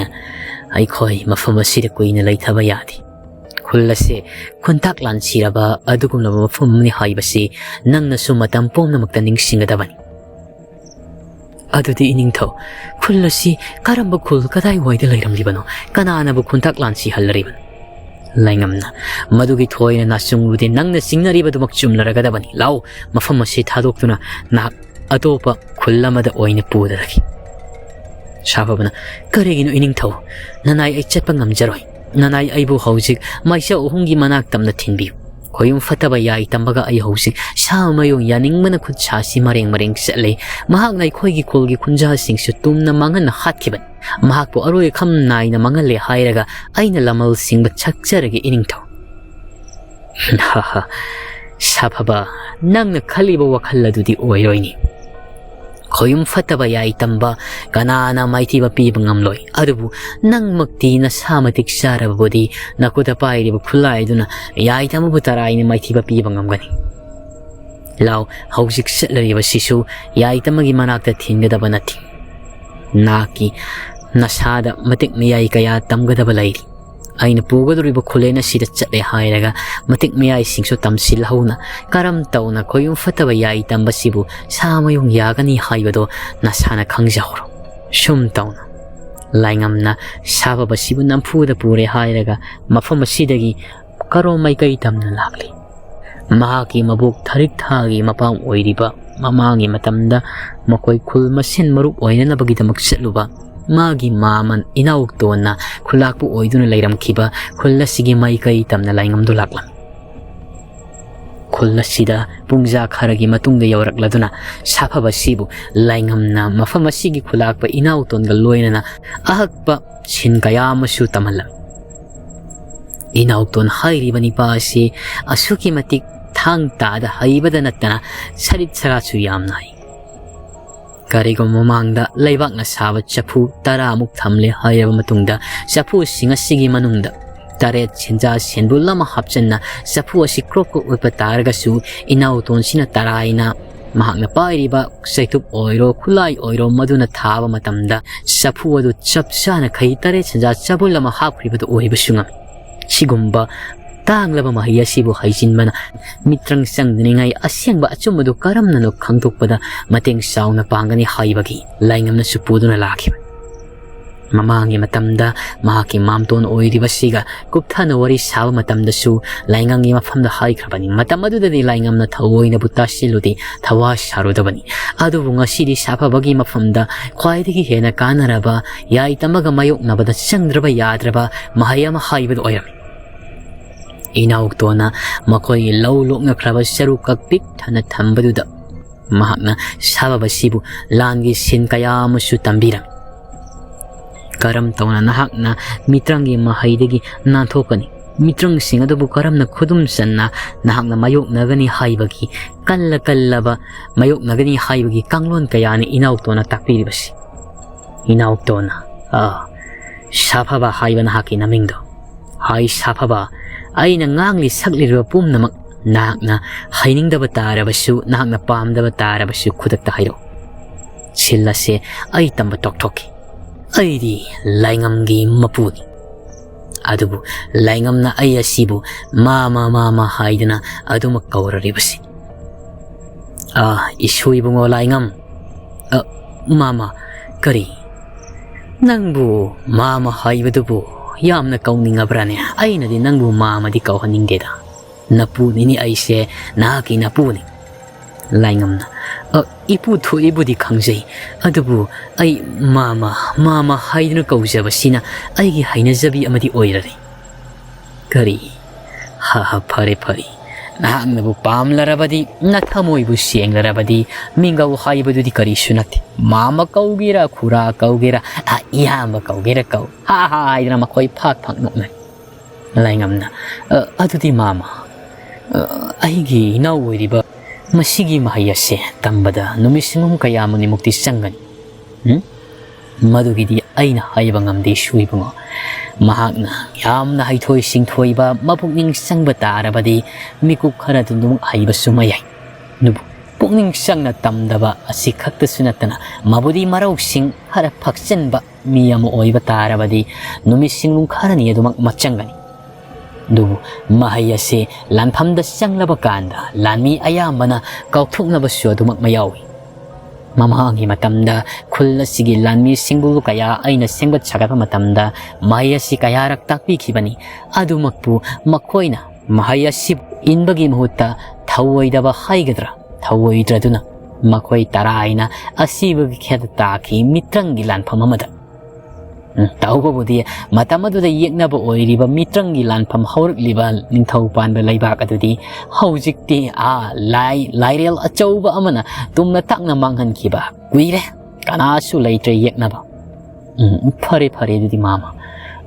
ꯑꯩꯈꯣꯏ ꯃꯐꯝ ꯑꯁꯤꯗ ꯀꯨꯏꯅ ꯂꯩꯊꯕ ꯌꯥꯗꯦ꯫ ꯈꯨꯜ ꯑꯁꯤ ꯈꯨꯟꯇꯥꯛ ꯂꯥꯟꯁꯤꯔꯕ ꯑꯗꯨꯒꯨꯝꯂꯕ ꯃꯐꯝ ꯑꯃꯅꯤ ꯍꯥꯏꯕꯁꯤ ꯅꯪꯅꯁꯨ ꯃꯇꯝ ꯄꯨꯝꯅꯃꯛꯇ ꯅꯤꯡꯁꯤꯡꯒꯗꯕꯅꯤ꯫" "ꯑꯗꯨꯗꯤ ꯏꯅꯤꯡꯊꯧ, ꯈꯨꯜ ꯑꯁꯤ ꯀꯔꯝꯕ ꯈꯨꯜ, ꯀꯗꯥꯏꯋꯥꯏꯗ ꯂꯩꯔꯝꯂꯤꯕꯅꯣ? ꯀꯅꯥꯅꯕꯨ ꯈꯨꯟꯇꯥꯛ ꯂꯥꯟꯁꯤꯍꯜꯂꯔꯤꯕꯅꯣ?" ꯂꯥꯏꯉꯝꯅ, "ꯃꯗꯨꯒꯤ ꯊꯣꯏꯅ ꯅꯥꯆꯨꯡꯕꯗꯤ ꯅꯪꯅ ꯆꯤꯡꯅꯔꯤꯕꯗꯨꯃꯛ ꯆꯨꯝꯂꯔꯒꯗꯕꯅꯤ꯫ ꯂꯥꯎ, ꯃꯐꯝ ꯑꯁꯤ ꯊꯥꯗꯣꯛꯇꯨꯅ ꯅꯍꯥꯛ ꯑꯇꯣꯞꯄ ꯈꯨꯜ ꯑꯃꯗ ꯑꯣꯏꯅ ꯄꯨꯗꯔꯒꯦ꯫" ꯁꯥꯐꯕꯅ, "ꯀꯔꯤꯒꯤꯅꯣ ꯏꯅꯤꯡꯊꯧ? ꯅꯅꯥꯏ ꯑꯩ ꯆꯠꯄ ꯉꯝꯖꯔꯣꯏ꯫ ꯅꯅꯥꯏ ꯑꯩꯕꯨ ꯍꯧꯖꯤꯛ ꯃꯥꯏꯆꯥꯎ ꯑꯍꯨꯝꯒꯤ ꯃꯅꯥꯛ ꯇꯝꯅ ꯊꯤꯟꯕꯤꯌꯨ꯫ ꯈꯣꯌꯨꯝ ꯐꯠꯇꯕ ꯌꯥꯏ ꯇꯝꯕꯒ ꯑꯩ ꯍꯧꯖꯤꯛ ꯁꯥ ꯃꯌꯨꯡ ꯌꯥꯅꯤꯡꯕꯅ ꯈꯨꯠ ꯁꯥꯁꯤ ꯃꯔꯦꯡ ꯃꯔꯦꯡ ꯆꯠꯂꯦ꯫ ꯃꯍꯥꯛꯅ ꯑꯩꯈꯣꯏꯒꯤ ꯈꯨꯜꯒꯤ ꯈꯨꯟꯖꯥꯁꯤꯡꯁꯨ ꯇꯨꯝꯅ ꯃꯥꯡꯍꯟꯅ ꯍꯥꯠꯈꯤꯕꯅꯤ꯫ ꯃꯍꯥꯛꯄꯨ ꯑꯔꯣꯏ ꯑꯈꯝ ꯅꯥꯏꯅ ꯃꯥꯡꯍꯜꯂꯦ ꯍꯥꯏꯔꯒ ꯑꯩꯅ ꯂꯃꯜ ꯁꯤꯡꯕ ꯆꯠꯆꯔꯒꯦ ꯏꯅꯤꯡꯊꯧ꯫" "ꯁꯥꯐꯕ, ꯅꯪꯅ ꯈꯜꯂꯤꯕ ꯋꯥꯈꯜ ꯑꯗꯨꯗꯤ ꯑꯣꯏꯔꯣꯏꯅꯤ꯫ ꯈꯣꯌꯨꯝ ꯐꯠꯇꯕ ꯌꯥꯏ ꯇꯝꯕ ꯀꯅꯥꯅ ꯃꯥꯏꯊꯤꯕ ꯄꯤꯕ ꯉꯝꯂꯣꯏ꯫ ꯑꯗꯨꯕꯨ ꯅꯪꯃꯛꯇꯤ ꯅꯁꯥ ꯃꯇꯤꯛ ꯆꯥꯔꯕꯕꯨꯗꯤ ꯅꯈꯨꯠꯇ ꯄꯥꯏꯔꯤꯕ ꯈꯨꯠꯂꯥꯏꯗꯨꯅ ꯌꯥꯏ ꯇꯝꯕꯕꯨ ꯇꯔꯥꯏꯅ ꯃꯥꯏꯊꯤꯕ ꯄꯤꯕ ꯉꯝꯒꯅꯤ꯫ ꯂꯥꯎ, ꯍꯧꯖꯤꯛ ꯆꯠꯂꯔꯤꯕꯁꯤꯁꯨ ꯌꯥꯏ ꯇꯝꯕꯒꯤ ꯃꯅꯥꯛꯇ ꯊꯤꯟꯒꯗꯕ ꯅꯠꯇꯦ꯫ ꯅꯍꯥꯛꯀꯤ ꯅꯁꯥꯗ ꯃꯇꯤꯛ ꯃꯌꯥꯏ ꯀꯌꯥ ꯇꯝꯒꯗꯕ ꯂꯩꯔꯤ꯫ ꯑꯩꯅ ꯄꯨꯒꯗꯧꯔꯤꯕ ꯈꯨꯂꯦꯟ ꯑꯁꯤꯗ ꯆꯠꯂꯦ ꯍꯥꯏꯔꯒ ꯃꯇꯤꯛ ꯃꯌꯥꯏꯁꯤꯡꯁꯨ ꯇꯝꯁꯤꯜꯍꯧꯅ ꯀꯔꯝ ꯇꯧꯅ ꯈꯣꯌꯨꯝ ꯐꯠꯇꯕ ꯌꯥꯏ ꯇꯝꯕꯁꯤꯕꯨ ꯁꯥ ꯃꯌꯨꯡ ꯌꯥꯒꯅꯤ ꯍꯥꯏꯕꯗꯣ ꯅꯁꯥꯅ ꯈꯪꯖꯍꯧꯔꯣ꯫" ꯁꯨꯝ ꯇꯧꯅ ꯂꯥꯏꯉꯝꯅ ꯁꯥꯐꯕꯁꯤꯕꯨ ꯅꯝꯐꯨꯗ ꯄꯨꯔꯦ ꯍꯥꯏꯔꯒ ꯃꯐꯝ ꯑꯁꯤꯗꯒꯤ ꯀꯔꯣꯝ ꯃꯥꯏꯀꯩ ꯇꯝꯅ ꯂꯥꯛꯂꯤ꯫ ꯃꯍꯥꯛꯀꯤ ꯃꯕꯣꯛ ꯊꯔꯤꯛ ꯊꯥꯒꯤ ꯃꯄꯥ ꯑꯣꯏꯔꯤꯕ ꯃꯃꯥꯡꯒꯤ ꯃꯇꯝꯗ ꯃꯈꯣꯏ ꯈꯨꯜ ꯃꯁꯦꯟ ꯃꯔꯨꯞ ꯑꯣꯏꯅꯅꯕꯒꯤꯗꯃꯛ ꯆꯠꯂꯨꯕ ꯃꯥꯒꯤ ꯃꯥꯃꯟ ꯏꯅꯥꯎꯇꯣꯟꯅ ꯈꯨꯂꯥꯛꯄ ꯑꯣꯏꯗꯨꯅ ꯂꯩꯔꯝꯈꯤꯕ ꯈꯨꯜ ꯑꯁꯤꯒꯤ ꯃꯥꯏꯀꯩ ꯇꯝꯅ ꯂꯥꯏꯉꯝꯗꯨ ꯂꯥꯛꯂꯝꯃꯤ꯫ ꯁ꯭ꯀꯨꯜ ꯑꯁꯤꯗ ꯄꯨꯡꯖꯥ ꯈꯔꯒꯤ ꯃꯇꯨꯡꯗ ꯌꯧꯔꯛꯂꯗꯨꯅ ꯁꯥꯐꯕꯁꯤꯕꯨ ꯂꯥꯏꯉꯝꯅ ꯃꯐꯝ ꯑꯁꯤꯒꯤ ꯈꯨꯂꯥꯛꯄ ꯏꯅꯥꯎꯇꯣꯟꯒ ꯂꯣꯏꯅꯅ ꯑꯍꯛꯄ ꯁꯤꯟ ꯀꯌꯥ ꯑꯃꯁꯨ ꯇꯝꯍꯜꯂꯝꯃꯤ꯫ ꯏꯅꯥꯎꯇꯣꯟ ꯍꯥꯏꯔꯤꯕ ꯅꯤꯄꯥ ꯑꯁꯤ ꯑꯁꯨꯛꯀꯤ ꯃꯇꯤꯛ ꯊꯥꯡ ꯇꯥꯗ ꯍꯩꯕꯗ ꯅꯠꯇꯅ ꯁꯔꯤꯠ ꯁꯔꯥꯠꯁꯨ ꯌꯥꯝꯅ ꯍꯩ꯫ ꯀꯔꯤꯒꯨꯝꯕ ꯃꯃꯥꯡꯗ ꯂꯩꯕꯥꯛꯅ ꯁꯥꯕ ꯆꯐꯨ ꯇꯔꯥꯃꯨꯛ ꯊꯝꯂꯦ ꯍꯥꯏꯔꯕ ꯃꯇꯨꯡꯗ, ꯆꯐꯨꯁꯤꯡ ꯑꯁꯤꯒꯤ ꯃꯅꯨꯡꯗ ꯇꯔꯦꯠ ꯁꯦꯟꯖꯥ ꯁꯦꯟꯕꯨꯜ ꯑꯃ ꯍꯥꯞꯆꯤꯟꯅ ꯆꯐꯨ ꯑꯁꯤ ꯀ꯭ꯔꯣꯛ ꯀ꯭ꯔꯣꯛ ꯑꯣꯠꯄ ꯇꯥꯔꯒꯁꯨ, ꯏꯅꯥꯎꯇꯣꯟꯁꯤꯅ ꯇꯔꯥꯏꯅ ꯃꯍꯥꯛꯅ ꯄꯥꯏꯔꯤꯕ ꯆꯩꯇꯨꯞ ꯑꯣꯏꯔꯣ, ꯈꯨꯠꯂꯥꯏ ꯑꯣꯏꯔꯣ, ꯃꯗꯨꯅ ꯊꯥꯕ ꯃꯇꯝꯗ ꯆꯐꯨ ꯑꯗꯨ ꯆꯞ ꯆꯥꯅ ꯈꯩ ꯇꯔꯦꯠ ꯁꯦꯟꯖꯥ ꯆꯕꯨꯜ ꯑꯃ ꯍꯥꯞꯈ꯭ꯔꯤꯕꯗꯨ ꯑꯣꯏꯕꯁꯨ ꯉꯝꯃꯤ꯫ ꯁꯤꯒꯨꯝꯕ ꯇꯥꯡꯂꯕ ꯃꯍꯩ ꯑꯁꯤꯕꯨ ꯍꯩꯖꯤꯟꯕꯅ ꯃꯤꯇ꯭ꯔꯪ ꯆꯪꯗꯅꯤꯡꯉꯥꯏ ꯑꯁꯦꯡꯕ ꯑꯆꯨꯝꯕꯗꯨ ꯀꯔꯝꯅꯅꯣ ꯈꯪꯗꯣꯛꯄꯗ ꯃꯇꯦꯡ ꯆꯥꯎꯅ ꯄꯥꯡꯒꯅꯤ ꯍꯥꯏꯕꯒꯤ ꯂꯥꯏꯉꯝꯅꯁꯨ ꯄꯨꯗꯨꯅ ꯂꯥꯛꯈꯤꯕ꯫ ꯃꯃꯥꯡꯒꯤ ꯃꯇꯝꯗ ꯃꯍꯥꯛꯀꯤ ꯃꯥꯝꯇꯣꯟ ꯑꯣꯏꯔꯤꯕꯁꯤꯒ ꯀꯨꯞꯊꯅ ꯋꯥꯔꯤ ꯁꯥꯕ ꯃꯇꯝꯗꯁꯨ ꯂꯥꯏꯉꯝꯒꯤ ꯃꯐꯝꯗ ꯍꯥꯏꯈ꯭ꯔꯕꯅꯤ꯫ ꯃꯇꯝ ꯑꯗꯨꯗꯗꯤ ꯂꯥꯏꯉꯝꯅ ꯊꯑꯣꯏꯅꯕꯨ ꯇꯥꯁꯤꯜꯂꯨꯗꯦ, ꯊꯋꯥ ꯁꯥꯔꯨꯗꯕꯅꯤ꯫ ꯑꯗꯨꯕꯨ ꯉꯁꯤꯗꯤ ꯁꯥꯐꯕꯒꯤ ꯃꯐꯝꯗ ꯈ꯭ꯋꯥꯏꯗꯒꯤ ꯍꯦꯟꯅ ꯀꯥꯟꯅꯔꯕ, ꯌꯥꯏꯇꯝꯃꯒ ꯃꯥꯌꯣꯛꯅꯕꯗ ꯆꯪꯗ꯭ꯔꯕ ꯌꯥꯗ꯭ꯔꯕ ꯃꯍꯩ ꯑꯃ ꯍꯥꯏꯕꯗꯨ ꯑꯣꯏꯔꯝꯃꯤ꯫ ꯏꯅꯥꯎꯇꯣꯟꯅ ꯃꯈꯣꯏꯒꯤ ꯂꯧ ꯂꯣꯛꯅꯈ꯭ꯔꯕ ꯆꯔꯨ ꯀꯛ ꯄꯤꯛ ꯊꯟꯅ ꯊꯝꯕꯗꯨꯗ ꯃꯍꯥꯛꯅ ꯁꯥꯐꯕꯁꯤꯕꯨ ꯂꯥꯟꯒꯤ ꯁꯤꯟ ꯀꯌꯥ ꯑꯃꯁꯨ ꯇꯝꯕꯤꯔꯝꯃꯤ꯫ ꯀꯔꯝ ꯇꯧꯅ ꯅꯍꯥꯛꯅ ꯃꯤꯇ꯭ꯔꯪꯒꯤ ꯃꯍꯩꯗꯒꯤ ꯅꯥꯟꯊꯣꯛꯀꯅꯤ? ꯃꯤꯇ꯭ꯔꯪꯁꯤꯡ ꯑꯗꯨꯕꯨ ꯀꯔꯝꯅ ꯈꯨꯗꯨꯝ ꯆꯟꯅ ꯅꯍꯥꯛꯅ ꯃꯥꯌꯣꯛꯅꯒꯅꯤ ꯍꯥꯏꯕꯒꯤ, ꯀꯜꯂ ꯀꯜꯂꯕ ꯃꯥꯌꯣꯛꯅꯒꯅꯤ ꯍꯥꯏꯕꯒꯤ ꯀꯥꯡꯂꯣꯟ ꯀꯌꯥꯅꯤ ꯏꯅꯥꯎꯇꯣꯟꯅ ꯇꯥꯛꯄꯤꯔꯤꯕꯁꯤ꯫ ꯏꯅꯥꯎꯇꯣꯟꯅ, ꯑ, ꯁꯥꯐꯕ ꯍꯥꯏꯕ ꯅꯍꯥꯛꯀꯤ ꯅꯃꯤꯡꯗꯣ꯫ ꯍꯥꯏ ꯁꯥꯐꯕ, ꯑꯩꯅ ꯉꯥꯡꯂꯤ ꯁꯛꯂꯤꯕ ꯄꯨꯝꯅꯃꯛ ꯅꯍꯥꯛꯅ ꯍꯩꯅꯤꯡꯗꯕ ꯇꯥꯔꯕꯁꯨ, ꯅꯍꯥꯛꯅ ꯄꯥꯝꯗꯕ ꯇꯥꯔꯕꯁꯨ ꯈꯨꯗꯛꯇ ꯍꯥꯏꯔꯛꯎ꯫ ꯁꯤꯜ ꯑꯁꯦ ꯑꯩ ꯇꯝꯕ ꯇꯣꯛꯊꯣꯛꯈꯤ꯫ ꯑꯩꯗꯤ ꯂꯥꯏꯉꯝꯒꯤ ꯃꯄꯨꯅꯤ꯫ ꯑꯗꯨꯕꯨ ꯂꯥꯏꯉꯝꯅ ꯑꯩ ꯑꯁꯤꯕꯨ ꯃꯥꯃ, ꯃꯥꯃ ꯍꯥꯏꯗꯨꯅ ꯑꯗꯨꯃꯛ ꯀꯧꯔꯔꯤꯕꯁꯤ꯫ ꯑꯥ, ꯏꯁꯨ ꯏꯕꯨꯡꯉꯣ ꯂꯥꯏꯉꯝ꯫ ꯑ, ꯃꯥꯃ, ꯀꯔꯤ? ꯅꯪꯕꯨ ꯃꯥꯃ ꯍꯥꯏꯕꯗꯨꯕꯨ ꯌꯥꯝꯅ ꯀꯧꯅꯤꯡꯉꯕ꯭ꯔꯥꯅꯦ? ꯑꯩꯅꯗꯤ ꯅꯪꯕꯨ ꯃꯥꯃꯗꯤ ꯀꯧꯍꯟꯅꯤꯡꯗꯦꯗ꯫ ꯅꯄꯨꯅꯤꯅꯦ ꯑꯩꯁꯦ, ꯅꯍꯥꯛꯀꯤ ꯅꯄꯨꯅꯤ꯫ ꯂꯥꯏꯉꯝꯅ, "ꯑ, ꯏꯄꯨ ꯊꯣꯛꯏꯕꯨꯗꯤ ꯈꯪꯖꯩ, ꯑꯗꯨꯕꯨ ꯑꯩ ꯃꯥꯃ, ꯃꯥꯃ ꯍꯥꯏꯗꯨꯅ ꯀꯧꯖꯕꯁꯤꯅ ꯑꯩꯒꯤ ꯍꯩꯅꯖꯕꯤ ꯑꯃꯗꯤ ꯑꯣꯏꯔꯔꯦ꯫" "ꯀꯔꯤ? ꯍꯥ ꯍꯥ, ꯐꯔꯦ ꯐꯔꯦ, ꯅꯍꯥꯛꯅꯕꯨ ꯄꯥꯝꯂꯔꯕꯗꯤ, ꯅꯊꯃꯣꯏꯕꯨ ꯁꯦꯡꯂꯔꯕꯗꯤ, ꯃꯤꯡꯒꯧ ꯍꯥꯏꯕꯗꯨꯗꯤ ꯀꯔꯤꯁꯨ ꯅꯠꯇꯦ꯫ ꯃꯥꯃ ꯀꯧꯒꯦꯔꯥ, ꯈꯨꯔꯥ ꯀꯧꯒꯦꯔꯥ, ꯑ, ꯏꯌꯥꯝꯕ ꯀꯧꯒꯦꯔꯥ ꯀꯧ, ꯍꯥ ꯍꯥ ꯍꯥꯏꯗꯅ ꯃꯈꯣꯏ ꯐꯥꯛ ꯐꯥꯛ ꯅꯣꯛꯅꯩ꯫ ꯂꯥꯏꯉꯝꯅ, "ꯑ, ꯑꯗꯨꯗꯤ ꯃꯥꯃ, ꯑ, ꯑꯩꯒꯤ ꯏꯅꯥꯎ ꯑꯣꯏꯔꯤꯕ ꯃꯁꯤꯒꯤ ꯃꯍꯩ ꯑꯁꯦ ꯇꯝꯕꯗ ꯅꯨꯃꯤꯠ ꯁꯤꯡꯒꯨꯝ ꯀꯌꯥꯃꯨꯛꯅꯤꯃꯨꯛꯇꯤ ꯆꯪꯒꯅꯤ?" ꯎꯝ? "ꯃꯗꯨꯒꯤꯗꯤ ꯑꯩꯅ ꯍꯥꯏꯕ ꯉꯝꯗꯦ ꯏꯁꯨ ꯏꯕꯨꯡꯉꯣ꯫ ꯃꯍꯥꯛꯅ ꯌꯥꯝꯅ ꯍꯩꯊꯣꯏ ꯁꯤꯡꯊꯣꯏꯕ, ꯃꯄꯨꯛꯅꯤꯡ ꯆꯪꯕ ꯇꯥꯔꯕꯗꯤ ꯃꯤꯀꯨꯞ ꯈꯔꯗꯨ ꯑꯗꯨꯝ ꯍꯩꯕꯁꯨ ꯃꯌꯥꯏ꯫ ꯑꯗꯨꯕꯨ ꯄꯨꯛꯅꯤꯡ ꯆꯪꯅ ꯇꯝꯗꯕ ꯑꯁꯤ ꯈꯛꯇꯁꯨ ꯅꯠꯇꯅ ꯃꯕꯨꯗꯤ ꯃꯔꯧꯁꯤꯡ ꯈꯔ ꯐꯛꯆꯟꯕ ꯃꯤ ꯑꯃ ꯑꯣꯏꯕ ꯇꯥꯔꯕꯗꯤ ꯅꯨꯃꯤꯠ ꯁꯤꯡꯒꯨꯝ ꯈꯔꯅꯤ ꯑꯗꯨꯃꯛ ꯃꯆꯪꯒꯅꯤ꯫ ꯑꯗꯨꯕꯨ ꯃꯍꯩ ꯑꯁꯤ ꯂꯥꯟꯐꯝꯗ ꯆꯪꯂꯕ ꯀꯥꯟꯗ ꯂꯥꯟꯃꯤ ꯑꯌꯥꯝꯕꯅ ꯀꯥꯎꯊꯣꯛꯅꯕꯁꯨ ꯑꯗꯨꯃꯛ ꯃꯌꯥꯎꯏ꯫ ꯃꯃꯥꯡꯒꯤ ꯃꯇꯝꯗ ꯈꯨꯜ ꯑꯁꯤꯒꯤ ꯂꯥꯟꯃꯤꯁꯤꯡꯕꯨ ꯀꯌꯥ ꯑꯩꯅ ꯁꯦꯝꯒꯠ ꯁꯥꯒꯠꯄ ꯃꯇꯝꯗ ꯃꯍꯩ ꯑꯁꯤ ꯀꯌꯥꯔꯛ ꯇꯥꯛꯄꯤꯈꯤꯕꯅꯤ꯫ ꯑꯗꯨꯃꯛꯄꯨ ꯃꯈꯣꯏꯅ ꯃꯍꯩ ꯑꯁꯤ ꯏꯟꯕꯒꯤ ꯃꯍꯨꯠꯇ ꯊꯧꯑꯣꯏꯗꯕ ꯍꯥꯏꯒꯗ꯭ꯔꯥ, ꯊꯧꯑꯣꯏꯗ꯭ꯔꯗꯨꯅ ꯃꯈꯣꯏ ꯇꯔꯥ ꯍꯥꯏꯅ ꯑꯁꯤꯕꯒꯤ ꯈꯦꯠꯇ ꯇꯥꯈꯤ ꯃꯤꯇ꯭ꯔꯪꯒꯤ ꯂꯥꯟꯐꯝ ꯑꯃꯗ꯫ ꯎꯝ, ꯇꯧꯕꯕꯨꯗꯤ ꯃꯇꯝ ꯑꯗꯨꯗ ꯌꯦꯛꯅꯕ ꯑꯣꯏꯔꯤꯕ ꯃꯤꯇ꯭ꯔꯪꯒꯤ ꯂꯥꯟꯐꯝ ꯍꯧꯔꯛꯂꯤꯕ ꯅꯤꯡꯊꯧ ꯄꯥꯟꯕ ꯂꯩꯕꯥꯛ ꯑꯗꯨꯗꯤ ꯍꯧꯖꯤꯛꯇꯤ, ꯑꯥ, ꯂꯥꯏ-, ꯂꯥꯏꯔꯦꯜ ꯑꯆꯧꯕ ꯑꯃꯅ ꯇꯨꯝꯅ ꯇꯥꯛꯅ ꯃꯥꯡꯍꯟꯈꯤꯕ ꯀꯨꯏꯔꯦ꯫ ꯀꯅꯥꯁꯨ ꯂꯩꯇ꯭ꯔꯦ ꯌꯦꯛꯅꯕ꯫ ꯎꯝ, ꯐꯔꯦ, ꯐꯔꯦ, ꯑꯗꯨꯗꯤ ꯃꯥꯃ꯫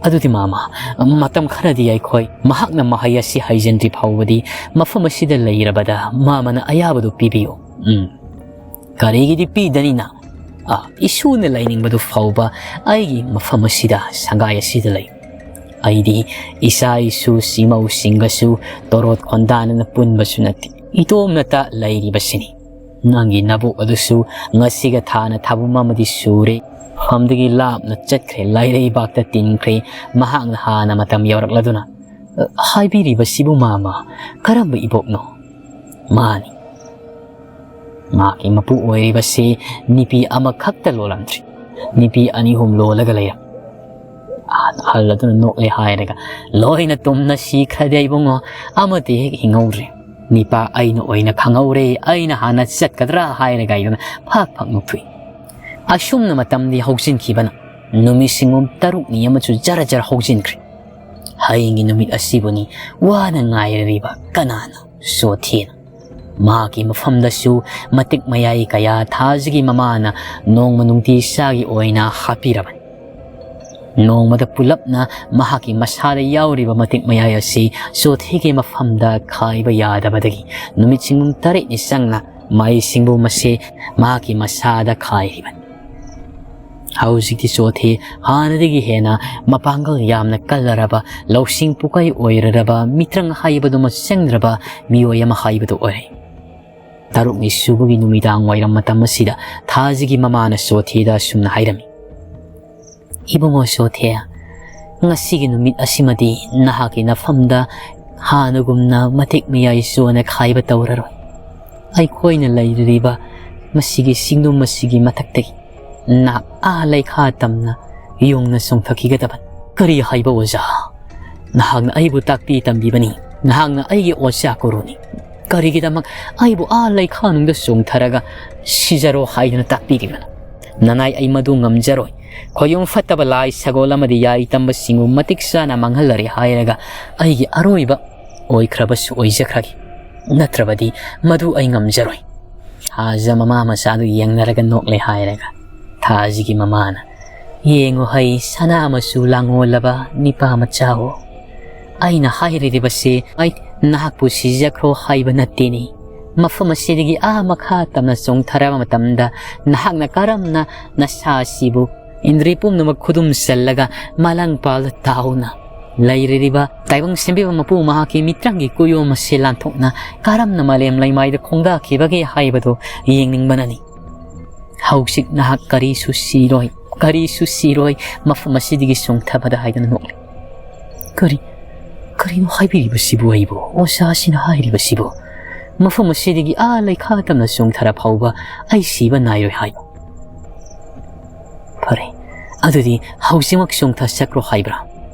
ꯑꯗꯨꯗꯤ ꯃꯥꯃ, ꯃꯇꯝ ꯈꯔꯗꯤ ꯑꯩꯈꯣꯏ ꯃꯍꯥꯛꯅ ꯃꯍꯩ ꯑꯁꯤ ꯍꯩꯖꯤꯟꯗ꯭ꯔꯤ ꯐꯥꯎꯕꯗꯤ ꯃꯐꯝ ꯑꯁꯤꯗ ꯂꯩꯔꯕꯗ ꯃꯥꯃꯅ ꯑꯌꯥꯕꯗꯨ ꯄꯤꯕꯤꯌꯨ꯫ ꯎꯝ꯫ ꯀꯔꯤꯒꯤꯗꯤ ꯄꯤꯗꯅꯤꯅ? ꯑ, ꯏꯁꯨꯅ ꯂꯩꯅꯤꯡꯕꯗꯨ ꯐꯥꯎꯕ ꯑꯩꯒꯤ ꯃꯐꯝ ꯑꯁꯤꯗ, ꯁꯪꯒꯥꯏ ꯑꯁꯤꯗ ꯂꯩ꯫ ꯑꯩꯗꯤ ꯏꯆꯥ ꯏꯁꯨ ꯁꯤꯃꯧꯁꯤꯡꯒꯁꯨ ꯇꯣꯔꯣꯠ ꯈꯣꯟꯗꯥꯅꯅ ꯄꯨꯟꯕꯁꯨ ꯅꯠꯇꯦ꯫ ꯏꯇꯣꯝꯅꯇ ꯂꯩꯔꯤꯕꯁꯤꯅꯤ꯫ ꯅꯪꯒꯤ ꯅꯕꯨꯛ ꯑꯗꯨꯁꯨ ꯉꯁꯤꯒ ꯊꯥꯅ ꯊꯥꯕꯨꯝ ꯑꯃꯗꯤ ꯁꯨꯔꯦ꯫ ꯃꯐꯝꯗꯒꯤ ꯂꯥꯞꯅ ꯆꯠꯈ꯭ꯔꯦ, ꯂꯥꯏꯔꯩꯕꯥꯛꯇ ꯇꯤꯟꯈ꯭ꯔꯦ꯫ ꯃꯍꯥꯛꯅ ꯍꯥꯟꯅ ꯃꯇꯝ ꯌꯧꯔꯛꯂꯗꯨꯅ, "ꯑ, ꯍꯥꯏꯕꯤꯔꯤꯕꯁꯤꯕꯨ ꯃꯥꯃ, ꯀꯔꯝꯕ ꯏꯕꯣꯛꯅꯣ?" "ꯃꯥꯅꯤ꯫ ꯃꯥꯒꯤ ꯃꯄꯨ ꯑꯣꯏꯔꯤꯕꯁꯤ ꯅꯨꯄꯤ ꯑꯃꯈꯛꯇ ꯂꯣꯜꯂꯝꯗ꯭ꯔꯤ꯫ ꯅꯨꯄꯤ ꯑꯅꯤ ꯑꯍꯨꯝ ꯂꯣꯜꯂꯒ ꯂꯩꯔꯝ꯫" ꯑꯍꯜ ꯑꯗꯨꯅ ꯅꯣꯛꯂꯦ ꯍꯥꯏꯔꯒ, "ꯂꯣꯏꯅ ꯇꯨꯝꯅ ꯁꯤꯈ꯭ꯔꯗꯦ ꯏꯕꯨꯡꯉꯣ, ꯑꯃꯠꯇ ꯍꯦꯛ ꯍꯤꯡꯍꯧꯗ꯭ꯔꯦ꯫ ꯅꯤꯄꯥ ꯑꯩꯅ ꯑꯣꯏꯅ ꯈꯪꯍꯧꯔꯦ, ꯑꯩꯅ ꯍꯥꯟꯅ ꯆꯠꯀꯗ꯭ꯔꯥ ꯍꯥꯏꯔꯒ" ꯍꯥꯏꯗꯨꯅ ꯐꯥꯛ ꯐꯥꯛ ꯅꯣꯛꯊꯣꯛꯏ꯫ ꯑꯁꯨꯝꯅ ꯃꯇꯝꯗꯤ ꯍꯧꯖꯤꯟꯈꯤꯕꯅ ꯅꯨꯃꯤꯠ ꯁꯤꯡꯒꯨꯝ ꯇꯔꯨꯛꯅꯤ ꯑꯃꯁꯨ ꯖꯔ ꯖꯔ ꯍꯧꯖꯤꯟꯈ꯭ꯔꯦ꯫ ꯍꯌꯦꯡꯒꯤ ꯅꯨꯃꯤꯠ ꯑꯁꯤꯕꯨꯅꯤ ꯋꯥꯅ ꯉꯥꯏꯔꯤꯕ ꯀꯅꯥꯅꯣ? ꯆꯣꯊꯦꯅ꯫ ꯃꯍꯥꯛꯀꯤ ꯃꯐꯝꯗꯁꯨ ꯃꯇꯤꯛ ꯃꯌꯥꯏ ꯀꯌꯥ ꯊꯥꯖꯒꯤ ꯃꯃꯥꯅ ꯅꯣꯡꯃ ꯅꯨꯡꯇꯤ ꯆꯥꯒꯤ ꯑꯣꯏꯅ ꯍꯥꯞꯄꯤꯔꯕꯅꯤ꯫ ꯅꯣꯡꯃꯗ ꯄꯨꯂꯞꯅ ꯃꯍꯥꯛꯀꯤ ꯃꯁꯥꯗ ꯌꯥꯎꯔꯤꯕ ꯃꯇꯤꯛ ꯃꯌꯥꯏ ꯑꯁꯤ ꯆꯣꯊꯦꯒꯤ ꯃꯐꯝꯗ ꯈꯥꯏꯕ ꯌꯥꯗꯕꯗꯒꯤ ꯅꯨꯃꯤꯠ ꯆꯤꯡꯒꯨꯝ ꯇꯔꯦꯠꯅꯤ ꯆꯪꯅ ꯃꯍꯩ ꯁꯤꯡꯕꯨꯝ ꯑꯁꯤ ꯃꯍꯥꯛꯀꯤ ꯃꯁꯥꯗ ꯈꯥꯏꯔꯤꯕꯅꯤ꯫ ꯍꯧꯖꯤꯛꯇꯤ ꯆꯣꯊꯦ ꯍꯥꯟꯅꯗꯒꯤ ꯍꯦꯟꯅ ꯃꯄꯥꯡꯒꯜ ꯌꯥꯝꯅ ꯀꯜꯂꯔꯕ, ꯂꯧꯁꯤꯡ ꯄꯨꯀꯩ ꯑꯣꯏꯔꯔꯕ, ꯃꯤꯇ꯭ꯔꯪ ꯍꯥꯏꯕꯗꯨꯃ ꯆꯪꯗ꯭ꯔꯕ ꯃꯤꯑꯣꯏ ꯑꯃ ꯍꯥꯏꯕꯗꯨ ꯑꯣꯏꯔꯦ꯫ ꯇꯔꯨꯛꯅꯤ ꯁꯨꯕꯒꯤ ꯅꯨꯃꯤꯗꯥꯡ ꯋꯥꯏꯔꯝ ꯃꯇꯝ ꯑꯁꯤꯗ ꯊꯥꯖꯒꯤ ꯃꯃꯥꯅ ꯆꯣꯊꯦꯗ ꯑꯁꯨꯝꯅ ꯍꯥꯏꯔꯝꯃꯤ, "ꯏꯕꯨꯡꯉꯣ ꯆꯣꯊꯦ, ꯉꯁꯤꯒꯤ ꯅꯨꯃꯤꯠ ꯑꯁꯤꯃꯗꯤ ꯅꯍꯥꯛꯀꯤ ꯅꯐꯝꯗ ꯍꯥꯟꯅꯒꯨꯝꯅ ꯃꯇꯤꯛ ꯃꯌꯥꯏ ꯆꯣꯟꯅ ꯈꯥꯏꯕ ꯇꯧꯔꯔꯣꯏ꯫ ꯑꯩꯈꯣꯏꯅ ꯂꯩꯔꯤꯕ ꯃꯁꯤꯒꯤ ꯆꯤꯡꯗꯨꯝ ꯑꯁꯤꯒꯤ ꯃꯊꯛꯇꯒꯤ ꯅꯍꯥꯛ ꯑꯥ ꯂꯩꯈꯥ ꯇꯝꯅ ꯌꯨꯡꯅ ꯆꯣꯡꯊꯈꯤꯒꯗꯕꯅꯤ꯫" "ꯀꯔꯤ ꯍꯥꯏꯕ ꯑꯣꯖꯥ? ꯅꯍꯥꯛꯅ ꯑꯩꯕꯨ ꯇꯥꯛꯄꯤ ꯇꯝꯕꯤꯕꯅꯤ꯫ ꯅꯍꯥꯛꯅ ꯑꯩꯒꯤ ꯑꯣꯖꯥ ꯒꯨꯔꯨꯅꯤ꯫ ꯀꯔꯤꯒꯤꯗꯃꯛ ꯑꯩꯕꯨ ꯑꯥ ꯂꯩꯈꯥꯅꯨꯡꯗ ꯆꯣꯡꯊꯔꯒ ꯁꯤꯖꯔꯣ ꯍꯥꯏꯗꯨꯅ ꯇꯥꯛꯄꯤꯔꯤꯕꯅꯣ? ꯅꯅꯥꯏ, ꯑꯩ ꯃꯗꯨ ꯉꯝꯖꯔꯣꯏ꯫ ꯈꯣꯌꯨꯝ ꯐꯠꯇꯕ ꯂꯥꯏ ꯁꯒꯣꯜ ꯑꯃꯗꯤ ꯌꯥꯏ ꯇꯝꯕꯁꯤꯡꯕꯨ ꯃꯇꯤꯛ ꯆꯥꯅ ꯃꯥꯡꯍꯜꯂꯔꯦ ꯍꯥꯏꯔꯒ ꯑꯩꯒꯤ ꯑꯔꯣꯏꯕ ꯑꯣꯏꯈ꯭ꯔꯕꯁꯨ ꯑꯣꯏꯖꯈ꯭ꯔꯒꯦ꯫ ꯅꯠꯇ꯭ꯔꯕꯗꯤ ꯃꯗꯨ ꯑꯩ ꯉꯝꯖꯔꯣꯏ꯫" ꯊꯥꯖ ꯃꯃꯥ ꯃꯆꯥꯗꯨ ꯌꯦꯡꯅꯔꯒ ꯅꯣꯛꯂꯦ ꯍꯥꯏꯔꯒ ꯊꯥꯖꯒꯤ ꯃꯃꯥꯅ, "ꯌꯦꯡꯉꯨ ꯍꯩ, ꯁꯅꯥ ꯃꯆꯨ ꯂꯥꯡꯉꯣꯜꯂꯕ ꯅꯤꯄꯥ ꯃꯆꯥ ꯍꯣ꯫ ꯑꯩꯅ ꯍꯥꯏꯔꯤꯕꯁꯤ ꯑꯩ ꯅꯍꯥꯛꯄꯨ ꯁꯤꯖꯈ꯭ꯔꯣ ꯍꯥꯏꯕ ꯅꯠꯇꯦꯅꯦ꯫ ꯃꯐꯝ ꯑꯁꯤꯗꯒꯤ ꯑꯥ ꯃꯈꯥ ꯇꯝꯅ ꯆꯣꯡꯊꯔꯕ ꯃꯇꯝꯗ ꯅꯍꯥꯛꯅ ꯀꯔꯝꯅ ꯅꯁꯥ ꯑꯁꯤꯕꯨ ꯏꯟꯗ꯭ꯔꯤ ꯄꯨꯝꯅꯃꯛ ꯈꯨꯗꯨꯝ ꯆꯜꯂꯒ ꯃꯥꯂꯪꯄꯥꯜꯗ ꯇꯥꯎꯅ ꯂꯩꯔꯤꯕ ꯇꯥꯏꯕꯪ ꯁꯦꯝꯕꯤꯕ ꯃꯄꯨ ꯃꯍꯥꯛꯀꯤ ꯃꯤꯇ꯭ꯔꯪꯒꯤ ꯀꯨꯌꯣꯝ ꯑꯁꯤ ꯂꯥꯟꯊꯣꯛꯅ ꯀꯔꯝꯅ ꯃꯥꯂꯦꯝ ꯂꯩꯃꯥꯏꯗ ꯈꯣꯡꯗꯥꯈꯤꯕꯒꯦ ꯍꯥꯏꯕꯗꯨ ꯌꯦꯡꯅꯤꯡꯕꯅꯅꯤ꯫ ꯍꯧꯖꯤꯛ ꯅꯍꯥꯛ ꯀꯔꯤꯁꯨ ꯁꯤꯔꯣꯏ, ꯀꯔꯤꯁꯨ ꯁꯤꯔꯣꯏ, ꯃꯐꯝ ꯑꯁꯤꯗꯒꯤ ꯆꯣꯡꯊꯕꯗ" ꯍꯥꯏꯗꯨꯅ ꯅꯣꯛꯂꯤ꯫ "ꯀꯔꯤ, ꯀꯔꯤꯅꯣ ꯍꯥꯏꯕꯤꯔꯤꯕꯁꯤꯕꯨ ꯑꯩꯕꯨ? ꯑꯣꯖꯥꯁꯤꯅ ꯍꯥꯏꯔꯤꯕꯁꯤꯕꯨ ꯃꯐꯝ ꯑꯁꯤꯗꯒꯤ ꯑꯥ ꯂꯩꯈꯥ ꯇꯝꯅ ꯆꯣꯡꯊꯔ ꯐꯥꯎꯕ ꯑꯩ ꯁꯤꯕ ꯅꯥꯏꯔꯣꯏ ꯍꯥꯏꯕ? ꯐꯔꯦ, ꯑꯗꯨꯗꯤ ꯍꯧꯖꯤꯛꯃꯛ ꯆꯣꯡꯊ ꯆꯠꯈ꯭ꯔꯣ ꯍꯥꯏꯕ꯭ꯔꯥ?"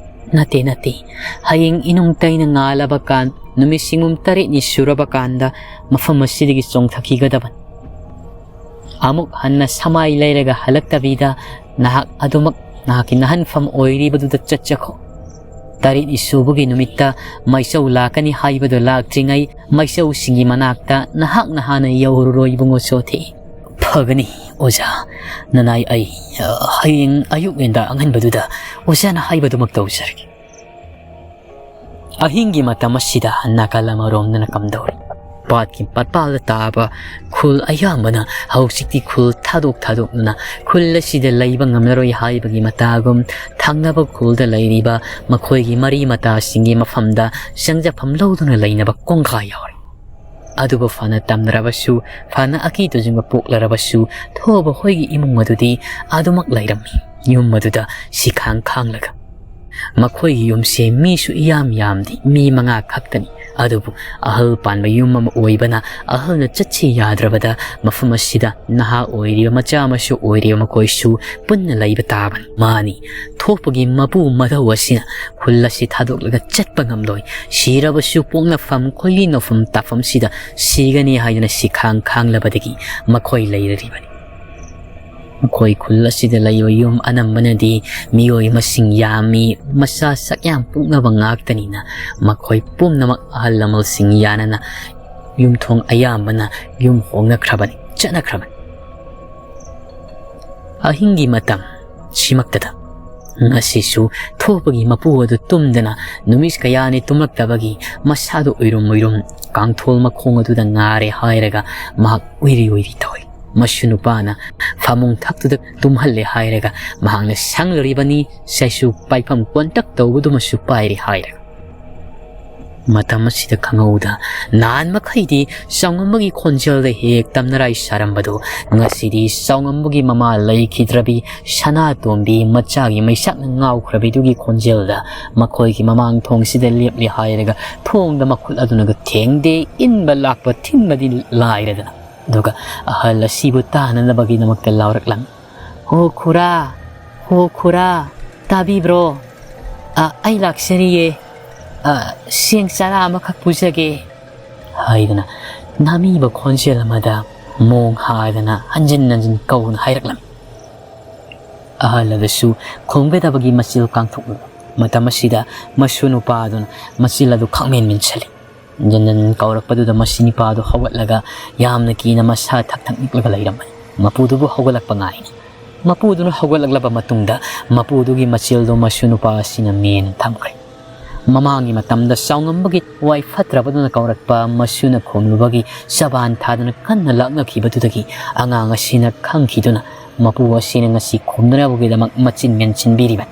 "ꯅꯠꯇꯦ, ꯅꯠꯇꯦ꯫ ꯍꯌꯦꯡ ꯏꯅꯨꯡ ꯇꯩꯅ ꯉꯥꯜꯂꯕ ꯀꯥꯟ, ꯅꯨꯃꯤꯠ ꯆꯤꯡꯒꯨꯝ ꯇꯔꯦꯠꯅꯤ ꯁꯨꯔꯕ ꯀꯥꯟꯗ ꯃꯐꯝ ꯑꯁꯤꯗꯒꯤ ꯆꯣꯡꯊꯈꯤꯒꯗꯕꯅꯤ꯫ ꯑꯃꯨꯛ ꯍꯟꯅ ꯁꯃꯥꯏ ꯂꯩꯔꯒ ꯍꯜꯂꯛꯇꯕꯤꯗ ꯅꯍꯥꯛ ꯑꯗꯨꯃꯛ ꯅꯍꯥꯛꯀꯤ ꯅꯍꯟꯐꯝ ꯑꯣꯏꯔꯤꯕꯗꯨꯗ ꯆꯠꯆꯈꯣ꯫ ꯇꯔꯦꯠꯅꯤ ꯁꯨꯕꯒꯤ ꯅꯨꯃꯤꯠꯇ ꯃꯥꯏꯆꯧ ꯂꯥꯛꯀꯅꯤ ꯍꯥꯏꯕꯗꯨ ꯂꯥꯛꯇ꯭ꯔꯤꯉꯩ ꯃꯥꯏꯆꯧꯁꯤꯡꯒꯤ ꯃꯅꯥꯛꯇ ꯅꯍꯥꯛꯅ ꯍꯥꯟꯅ ꯌꯧꯔꯨꯔꯣ ꯏꯕꯨꯡꯉꯣ ꯆꯣꯊꯦ꯫ ꯐꯒꯅꯤ ꯑꯣꯖꯥ, ꯅꯅꯥꯏ ꯑꯩ, ꯑ, ꯍꯌꯦꯡ ꯑꯌꯨꯛ ꯉꯟꯇꯥ ꯑꯉꯟꯕꯗꯨꯗ ꯑꯣꯖꯥꯅ ꯍꯥꯏꯕꯗꯨꯃꯛ ꯇꯧꯖꯔꯒꯦ꯫ ꯑꯍꯤꯡꯒꯤ ꯃꯇꯝ ꯑꯁꯤꯗ ꯅꯥꯀꯜ ꯑꯃꯔꯣꯝꯗꯅ ꯀꯝꯗꯧꯔꯤ? ꯄꯥꯠꯀꯤ ꯄꯥꯠꯄꯥꯜꯗ ꯇꯥꯕ ꯈꯨꯜ ꯑꯌꯥꯝꯕꯅ ꯍꯧꯖꯤꯛꯇꯤ ꯈꯨꯜ ꯊꯥꯗꯣꯛ ꯊꯥꯗꯣꯛꯇꯨꯅ ꯈꯨꯜ ꯑꯁꯤꯗ ꯂꯩꯕ ꯉꯝꯂꯔꯣꯏ ꯍꯥꯏꯕꯒꯤ ꯃꯇꯥꯒꯨꯝ ꯊꯪꯅꯕ ꯈꯨꯜꯗ ꯂꯩꯔꯤꯕ ꯃꯈꯣꯏꯒꯤ ꯃꯔꯤ ꯃꯇꯥꯁꯤꯡꯒꯤ ꯃꯐꯝꯗ ꯆꯪꯖꯐꯝ ꯂꯧꯗꯨꯅ ꯂꯩꯅꯕ ꯀꯣꯡꯒꯥ ꯌꯥꯎꯔꯤ꯫ ꯑꯗꯨꯕꯨ ꯐꯅ ꯇꯝꯅꯔꯕꯁꯨ, ꯐꯅ ꯑꯀꯤ ꯇꯨꯖꯨꯡꯕ ꯄꯣꯛꯂꯔꯕꯁꯨ, ꯊꯣꯕ ꯍꯣꯏꯒꯤ ꯏꯃꯨꯡ ꯑꯗꯨꯗꯤ ꯑꯗꯨꯃꯛ ꯂꯩꯔꯝꯃꯤ꯫ ꯌꯨꯝ ꯑꯗꯨꯗ ꯁꯤꯈꯥꯡ ꯈꯥꯡꯂꯒ꯫ ꯃꯈꯣꯏꯒꯤ ꯌꯨꯝꯁꯦ ꯃꯤꯁꯨ ꯏꯌꯥꯝ ꯌꯥꯝꯗꯦ, ꯃꯤ ꯃꯉꯥ ꯈꯛꯇꯅꯤ꯫ ꯑꯗꯨꯕꯨ ꯑꯍꯜ ꯄꯥꯟꯕ ꯌꯨꯝ ꯑꯃ ꯑꯣꯏꯕꯅ ꯑꯍꯜꯅ ꯆꯠꯁꯤ ꯌꯥꯗ꯭ꯔꯕꯗ ꯃꯐꯝ ꯑꯁꯤꯗ ꯅꯍꯥ ꯑꯣꯏꯔꯤꯕ ꯃꯆꯥ ꯃꯁꯨ ꯑꯣꯏꯔꯤꯕ ꯃꯈꯣꯏꯁꯨ ꯄꯨꯟꯅ ꯂꯩꯕ ꯇꯥꯕꯅꯤ꯫ ꯃꯥꯅꯤ, ꯊꯣꯛꯄꯒꯤ ꯃꯄꯨ ꯃꯙꯧ ꯑꯁꯤꯅ ꯈꯨꯜ ꯑꯁꯤ ꯊꯥꯗꯣꯛꯂꯒ ꯆꯠꯄ ꯉꯝꯂꯣꯏ꯫ ꯁꯤꯔꯕꯁꯨ ꯄꯣꯛꯅꯐꯝ ꯈꯣꯏꯂꯤ ꯅꯧꯐꯝ ꯇꯥꯐꯝꯁꯤꯗ ꯁꯤꯒꯅꯤ ꯍꯥꯏꯗꯨꯅ ꯁꯤꯈꯥꯡ ꯈꯥꯡꯂꯕꯗꯒꯤ ꯃꯈꯣꯏ ꯂꯩꯔꯔꯤꯕꯅꯤ꯫ ꯃꯈꯣꯏ ꯈꯨꯜ ꯑꯁꯤꯗ ꯂꯩꯕ ꯌꯨꯝ ꯑꯅꯝꯕꯅꯗꯤ ꯃꯤꯑꯣꯏ ꯃꯁꯤꯡ ꯌꯥꯝꯃꯤ, ꯃꯆꯥ ꯁꯛ ꯌꯥꯝ ꯄꯣꯛꯅꯕ ꯉꯥꯛꯇꯅꯤꯅ ꯃꯈꯣꯏ ꯄꯨꯝꯅꯃꯛ ꯑꯍꯜ ꯂꯃꯟꯁꯤꯡ ꯌꯥꯅꯅ ꯌꯨꯝꯊꯣꯡ ꯑꯌꯥꯝꯕꯅ ꯌꯨꯝ ꯍꯣꯡꯅꯈ꯭ꯔꯕꯅꯤ, ꯆꯠꯅꯈ꯭ꯔꯕꯅꯤ꯫ ꯑꯍꯤꯡꯒꯤ ꯃꯇꯝ ꯁꯤꯃꯛꯇꯗ ꯉꯁꯤꯁꯨ ꯊꯣꯛꯄꯒꯤ ꯃꯄꯨ ꯑꯗꯨ ꯇꯨꯝꯗꯅ ꯅꯨꯃꯤꯠ ꯀꯌꯥꯅꯤ ꯇꯨꯝꯂꯛꯇꯕꯒꯤ ꯃꯁꯥꯗꯨ ꯎꯏꯔꯨꯝ ꯎꯏꯔꯨꯝ ꯀꯥꯡꯊꯣꯜ ꯃꯈꯣꯡ ꯑꯗꯨꯗ ꯉꯥꯔꯦ ꯍꯥꯏꯔꯒ ꯃꯍꯥꯛ ꯎꯏꯔꯤ ꯎꯏꯔꯤ ꯇꯧꯏ꯫ ꯃꯁꯨ ꯅꯨꯄꯥꯅ ꯐꯃꯨꯡ ꯊꯛꯇꯨꯗ ꯇꯨꯝꯍꯜꯂꯦ ꯍꯥꯏꯔꯒ ꯃꯍꯥꯛꯅ ꯁꯪꯂꯔꯤꯕꯅꯤ, ꯆꯩꯁꯨ ꯄꯥꯏꯐꯝ ꯀꯣꯟꯇꯛ ꯇꯧꯕꯗꯨꯃꯁꯨ ꯄꯥꯏꯔꯦ ꯍꯥꯏꯔꯒ꯫ ꯃꯇꯝ ꯑꯁꯤꯗ ꯈꯪꯍꯧꯗ ꯅꯍꯥꯟ ꯃꯈꯩꯗꯤ ꯆꯥꯎꯉꯝꯕꯒꯤ ꯈꯣꯟꯖꯦꯜꯗ ꯍꯦꯛ ꯇꯝꯅꯔꯥꯏ ꯁꯥꯔꯝꯕꯗꯨ ꯉꯁꯤꯗꯤ ꯆꯥꯎꯉꯝꯕꯒꯤ ꯃꯃꯥ ꯂꯩꯈꯤꯗ꯭ꯔꯕꯤ ꯁꯅꯥꯇꯣꯝꯕꯤ ꯃꯆꯥꯒꯤ ꯃꯩꯁꯥꯛꯅ ꯉꯥꯎꯈ꯭ꯔꯕꯤꯗꯨꯒꯤ ꯈꯣꯟꯖꯦꯜꯗ ꯃꯈꯣꯏꯒꯤ ꯃꯃꯥꯡ ꯊꯣꯡꯁꯤꯗ ꯂꯦꯞꯂꯦ ꯍꯥꯏꯔꯒ ꯊꯣꯡꯗ ꯃꯈꯨꯠ ꯑꯗꯨꯅꯒ ꯊꯦꯡꯗꯦ, ꯏꯟꯕ ꯂꯥꯛꯄ ꯊꯤꯡꯕꯗꯤ ꯂꯥꯏꯔꯗꯅ꯫ ꯑꯗꯨꯒ ꯑꯍꯜ ꯑꯁꯤꯕꯨ ꯇꯥꯅꯅꯕꯒꯤꯗꯃꯛꯇ ꯂꯥꯎꯔꯛꯂꯝꯃꯤ꯫ "ꯍꯣ ꯈꯨꯔꯥ, ꯍꯣ ꯈꯨꯔꯥ, ꯇꯥꯕꯤꯕ꯭ꯔꯣ? ꯑ, ꯑꯩ ꯂꯥꯛꯆꯔꯤꯌꯦ꯫ ꯑ, ꯆꯦꯡ ꯆꯔꯥ ꯑꯃꯈꯛ ꯄꯨꯖꯒꯦ," ꯍꯥꯏꯗꯨꯅ ꯅꯥꯃꯤꯕ ꯈꯣꯟꯖꯦꯜ ꯑꯃꯗ ꯃꯣꯡ ꯍꯥꯏꯗꯅ ꯍꯟꯖꯤꯟ ꯍꯟꯖꯤꯟ ꯀꯧꯅ ꯍꯥꯏꯔꯛꯂꯝꯃꯤ꯫ ꯑꯍꯜ ꯑꯗꯨꯁꯨ ꯈꯨꯝꯒꯗꯕꯒꯤ ꯃꯆꯤꯜ ꯀꯥꯡꯊꯣꯛꯂꯨ꯫ ꯃꯇꯝ ꯑꯁꯤꯗ ꯃꯁꯨ ꯅꯨꯄꯥꯗꯨꯅ ꯃꯆꯤꯜ ꯑꯗꯨ ꯈꯪꯃꯦꯟ ꯃꯦꯟꯁꯤꯜꯂꯤ꯫ ꯍꯟꯖꯤꯟ ꯍꯟꯖꯤꯟ ꯀꯧꯔꯛꯄꯗꯨꯗ ꯃꯁꯤ ꯅꯨꯄꯥꯗꯨ ꯍꯧꯒꯠꯂꯒ ꯌꯥꯝꯅ ꯀꯤꯅ ꯃꯁꯥ ꯊꯛ ꯊꯛ ꯅꯤꯛꯂꯒ ꯂꯩꯔꯝꯕꯅꯤ꯫ ꯃꯄꯨꯗꯨꯕꯨ ꯍꯧꯒꯠꯂꯛꯄ ꯉꯥꯏꯔꯤ꯫ ꯃꯄꯨꯗꯨꯅ ꯍꯧꯒꯠꯂꯛꯂꯕ ꯃꯇꯨꯡꯗ ꯃꯄꯨꯗꯨꯒꯤ ꯃꯆꯤꯜꯗꯨ ꯃꯁꯨ ꯅꯨꯄꯥ ꯑꯁꯤꯅ ꯃꯦꯟ ꯊꯝꯈ꯭ꯔꯦ꯫ ꯃꯃꯥꯡꯒꯤ ꯃꯇꯝꯗ ꯆꯥꯎꯉꯝꯕꯒꯤ ꯊꯋꯥꯏ ꯐꯠꯇ꯭ꯔꯕꯗꯨꯅ ꯀꯧꯔꯛꯄ ꯃꯁꯨꯅ ꯈꯨꯝꯂꯨꯕꯒꯤ ꯆꯕꯥꯟ ꯊꯥꯗꯨꯅ ꯀꯟꯅ ꯂꯥꯛꯅꯈꯤꯕꯗꯨꯗꯒꯤ ꯑꯉꯥꯡ ꯑꯁꯤꯅ ꯈꯪꯈꯤꯗꯨꯅ ꯃꯄꯨ ꯑꯁꯤꯅ ꯉꯁꯤ ꯈꯨꯝꯅꯅꯕꯒꯤꯗꯃꯛ ꯃꯆꯤꯟ ꯃꯦꯟꯁꯤꯟꯕꯤꯔꯤꯕꯅꯤ꯫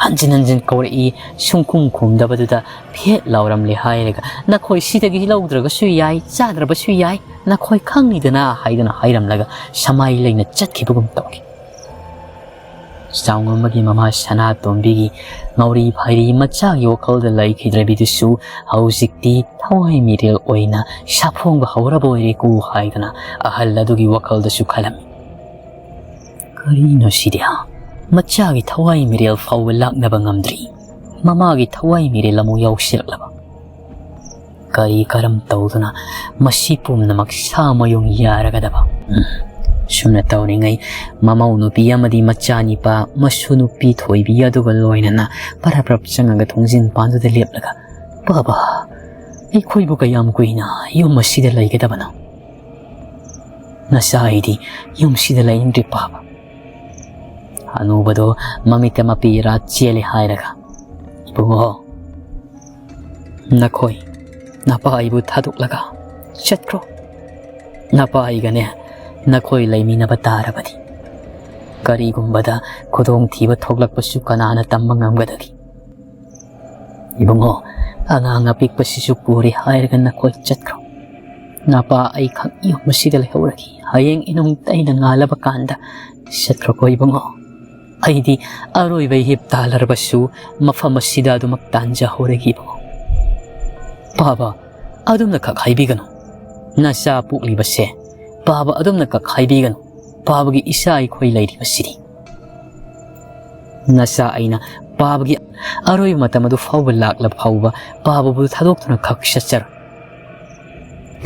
ꯍꯟꯖꯤꯟ ꯍꯟꯖꯤꯟ ꯀꯧꯔꯛꯏ, ꯁꯨꯡꯈꯨꯝ ꯈꯨꯝꯗꯕꯗꯨꯗ ꯐꯦꯠ ꯂꯥꯎꯔꯝꯂꯦ ꯍꯥꯏꯔꯒ, "ꯅꯈꯣꯏ ꯁꯤꯗꯒꯤ ꯂꯧꯗ꯭ꯔꯒꯁꯨ ꯌꯥꯏ, ꯆꯥꯗ꯭ꯔꯕꯁꯨ ꯌꯥꯏ, ꯅꯈꯣꯏ ꯈꯪꯂꯤꯗꯅ" ꯍꯥꯏꯗꯨꯅ ꯍꯥꯏꯔꯝꯂꯒ ꯁꯃꯥꯏ ꯂꯩꯅ ꯆꯠꯈꯤꯕꯒꯨꯝ ꯇꯧꯈꯤ꯫ ꯆꯥꯎꯉꯝꯕꯒꯤ ꯃꯃꯥ ꯁꯅꯥꯇꯣꯝꯕꯤꯒꯤ ꯉꯥꯎꯔꯤ ꯐꯥꯏꯔꯤ ꯃꯆꯥꯒꯤ ꯋꯥꯈꯜꯗ ꯂꯩꯈꯤꯗ꯭ꯔꯕꯤꯗꯨꯁꯨ ꯍꯧꯖꯤꯛꯇꯤ ꯊꯋꯥꯏ ꯃꯤꯔꯦꯜ ꯑꯣꯏꯅ ꯁꯥꯐꯣꯡꯕ ꯍꯧꯔꯕ ꯑꯣꯏꯔꯦꯀꯣ ꯍꯥꯏꯗꯨꯅ ꯑꯍꯜ ꯑꯗꯨꯒꯤ ꯋꯥꯈꯜꯗꯁꯨ ꯈꯜꯂꯝꯃꯤ꯫ "ꯀꯔꯤꯅꯣ ꯁꯤꯗꯤ? ꯃꯆꯥꯒꯤ ꯊꯋꯥꯏ ꯃꯤꯔꯦꯜ ꯐꯥꯎꯕ ꯂꯥꯛꯅꯕ ꯉꯝꯗ꯭ꯔꯤ, ꯃꯃꯥꯒꯤ ꯊꯋꯥꯏ ꯃꯤꯔꯦꯜ ꯑꯃꯨꯛ ꯌꯥꯎꯁꯤꯜꯂꯛꯂꯕ? ꯀꯔꯤ ꯀꯔꯝ ꯇꯧꯗꯨꯅ ꯃꯁꯤ ꯄꯨꯝꯅꯃꯛ ꯁꯥ ꯃꯌꯨꯡ ꯌꯥꯔꯒꯗꯕ?" ꯎꯝ, ꯁꯨꯝꯅ ꯇꯧꯔꯤꯉꯩ ꯃꯃꯧ ꯅꯨꯄꯤ ꯑꯃꯗꯤ ꯃꯆꯥꯅꯤꯄꯥ ꯃꯁꯨ ꯅꯨꯄꯤ ꯊꯣꯏꯕꯤ ꯑꯗꯨꯒ ꯂꯣꯏꯅꯅ ꯄꯔꯞ ꯄꯔꯞ ꯆꯪꯉꯒ ꯊꯣꯡꯖꯤꯟ ꯄꯥꯟꯗꯨꯗ ꯂꯦꯞꯂꯒ, "ꯕꯥꯕꯥ, ꯑꯩꯈꯣꯏꯕꯨ ꯀꯌꯥꯝ ꯀꯨꯏꯅ ꯌꯨꯝ ꯑꯁꯤꯗ ꯂꯩꯒꯗꯕꯅꯣ? ꯅꯆꯥ ꯑꯩꯗꯤ ꯌꯨꯝꯁꯤꯗ ꯂꯩꯅꯤꯡꯗ꯭ꯔꯦ ꯄꯥꯕ꯫" ꯑꯅꯨꯕꯗꯣ ꯃꯃꯤꯠꯇ ꯃꯄꯤ ꯏꯔꯥ ꯆꯦꯜꯂꯦ ꯍꯥꯏꯔꯒ, "ꯏꯕꯨꯡꯉꯣ, ꯅꯈꯣꯏ ꯅꯄꯥ ꯑꯩꯕꯨ ꯊꯥꯗꯣꯛꯂꯒ ꯆꯠꯈ꯭ꯔꯣ꯫ ꯅꯄꯥ ꯑꯩꯒꯅꯦ ꯅꯈꯣꯏ ꯂꯩꯃꯤꯟꯅꯕ ꯇꯥꯔꯕꯗꯤ ꯀꯔꯤꯒꯨꯝꯕꯗ ꯈꯨꯗꯣꯡꯊꯤꯕ ꯊꯣꯛꯂꯛꯄꯁꯨ ꯀꯅꯥꯅ ꯇꯝꯕ ꯉꯝꯒꯗꯒꯦ? ꯏꯕꯨꯡꯉꯣ, ꯑꯉꯥꯡ ꯑꯄꯤꯛꯄꯁꯤꯁꯨ ꯄꯨꯔꯦ ꯍꯥꯏꯔꯒ ꯅꯈꯣꯏ ꯆꯠꯈ꯭ꯔꯣ꯫ ꯅꯄꯥ ꯑꯩ ꯈꯛ ꯌꯨꯝ ꯑꯁꯤꯗ ꯂꯩꯍꯧꯔꯒꯦ꯫ ꯍꯌꯦꯡ ꯏꯅꯨꯡ ꯇꯩꯅ ꯉꯥꯜꯂꯕ ꯀꯥꯟꯗ ꯆꯠꯈ꯭ꯔꯣꯀꯣ ꯏꯕꯨꯡꯉꯣ꯫ ꯑꯩꯗꯤ ꯑꯔꯣꯏꯕ ꯏꯍꯤꯞ ꯇꯥꯜꯂꯔꯕꯁꯨ ꯃꯐꯝ ꯑꯁꯤꯗ ꯑꯗꯨꯃꯛ ꯇꯥꯟꯖꯍꯧꯔꯒꯦ ꯏꯕꯨꯡꯉꯣ꯫" "ꯄꯥꯕ, ꯑꯗꯨꯝꯅ ꯈꯛ ꯍꯥꯏꯕꯤꯒꯅꯨ꯫ ꯅꯆꯥ ꯄꯣꯛꯂꯤꯕꯁꯦ ꯄꯥꯕ ꯑꯗꯨꯝꯅ ꯈꯛ ꯍꯥꯏꯕꯤꯒꯅꯨ꯫ ꯄꯥꯕꯒꯤ ꯏꯆꯥ ꯑꯩꯈꯣꯏ ꯂꯩꯔꯤꯕꯁꯤꯗꯤ꯫ ꯅꯆꯥ ꯑꯩꯅ ꯄꯥꯕꯒꯤ ꯑꯔꯣꯏꯕ ꯃꯇꯝ ꯑꯗꯨ ꯐꯥꯎꯕ ꯂꯥꯛꯂꯕ ꯐꯥꯎꯕ ꯄꯥꯕꯕꯨ ꯊꯥꯗꯣꯛꯇꯨꯅ ꯈꯛ ꯆꯠꯆꯔꯣꯏ꯫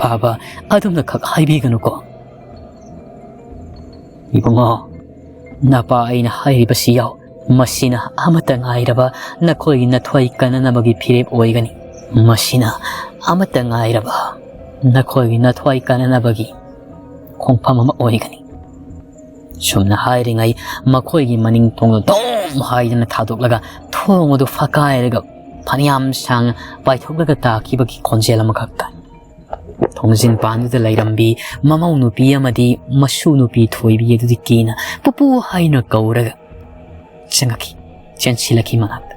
ꯄꯥꯕ ꯑꯗꯨꯝꯅ ꯈꯛ ꯍꯥꯏꯕꯤꯒꯅꯨꯀꯣ꯫" "ꯏꯕꯨꯡꯉꯣ, ꯅꯄꯥ ꯑꯩꯅ ꯍꯥꯏꯔꯤꯕꯁꯤ ꯌꯥꯎ꯫ ꯃꯁꯤꯅ ꯑꯃꯠꯇ ꯉꯥꯏꯔꯕ ꯅꯈꯣꯏꯒꯤ ꯅꯊ꯭ꯋꯥꯏ ꯀꯟꯅꯅꯕꯒꯤ ꯐꯤꯔꯦꯞ ꯑꯣꯏꯒꯅꯤ꯫ ꯃꯁꯤꯅ ꯑꯃꯠꯇ ꯉꯥꯏꯔꯕ ꯅꯈꯣꯏꯒꯤ ꯅꯊ꯭ꯋꯥꯏ ꯀꯟꯅꯅꯕꯒꯤ ꯈꯣꯡꯐꯝ ꯑꯃ ꯑꯣꯏꯒꯅꯤ꯫ ꯁꯨꯝꯅ ꯍꯥꯏꯔꯤꯉꯩ ꯃꯈꯣꯏꯒꯤ ꯃꯅꯤꯡ ꯊꯣꯡꯗꯣ ꯗꯣꯝ ꯍꯥꯏꯗꯅ ꯊꯥꯗꯣꯛꯂꯒ ꯊꯣꯡ ꯑꯗꯨ ꯐꯛꯀꯥꯏꯔꯒ ꯐꯅꯌꯥꯝ ꯁꯥꯡꯅ ꯄꯥꯏꯊꯣꯛꯂꯒ ꯇꯥꯈꯤꯕꯒꯤ ꯈꯣꯟꯖꯦꯜ ꯑꯃꯈꯛ ꯇꯥꯏ꯫ ꯊꯣꯡꯖꯤꯟ ꯄꯥꯟꯗꯨꯗ ꯂꯩꯔꯝꯕꯤ ꯃꯃꯧ ꯅꯨꯄꯤ ꯑꯃꯗꯤ ꯃꯁꯨ ꯅꯨꯄꯤ ꯊꯣꯏꯕꯤ ꯑꯗꯨꯗꯤ ꯀꯤꯅ "ꯄꯨꯄꯨ" ꯍꯥꯏꯅ ꯀꯧꯔꯒ ꯆꯪꯉꯛꯈꯤ, ꯆꯦꯟꯁꯤꯜꯂꯛꯈꯤ ꯃꯅꯥꯛꯇ꯫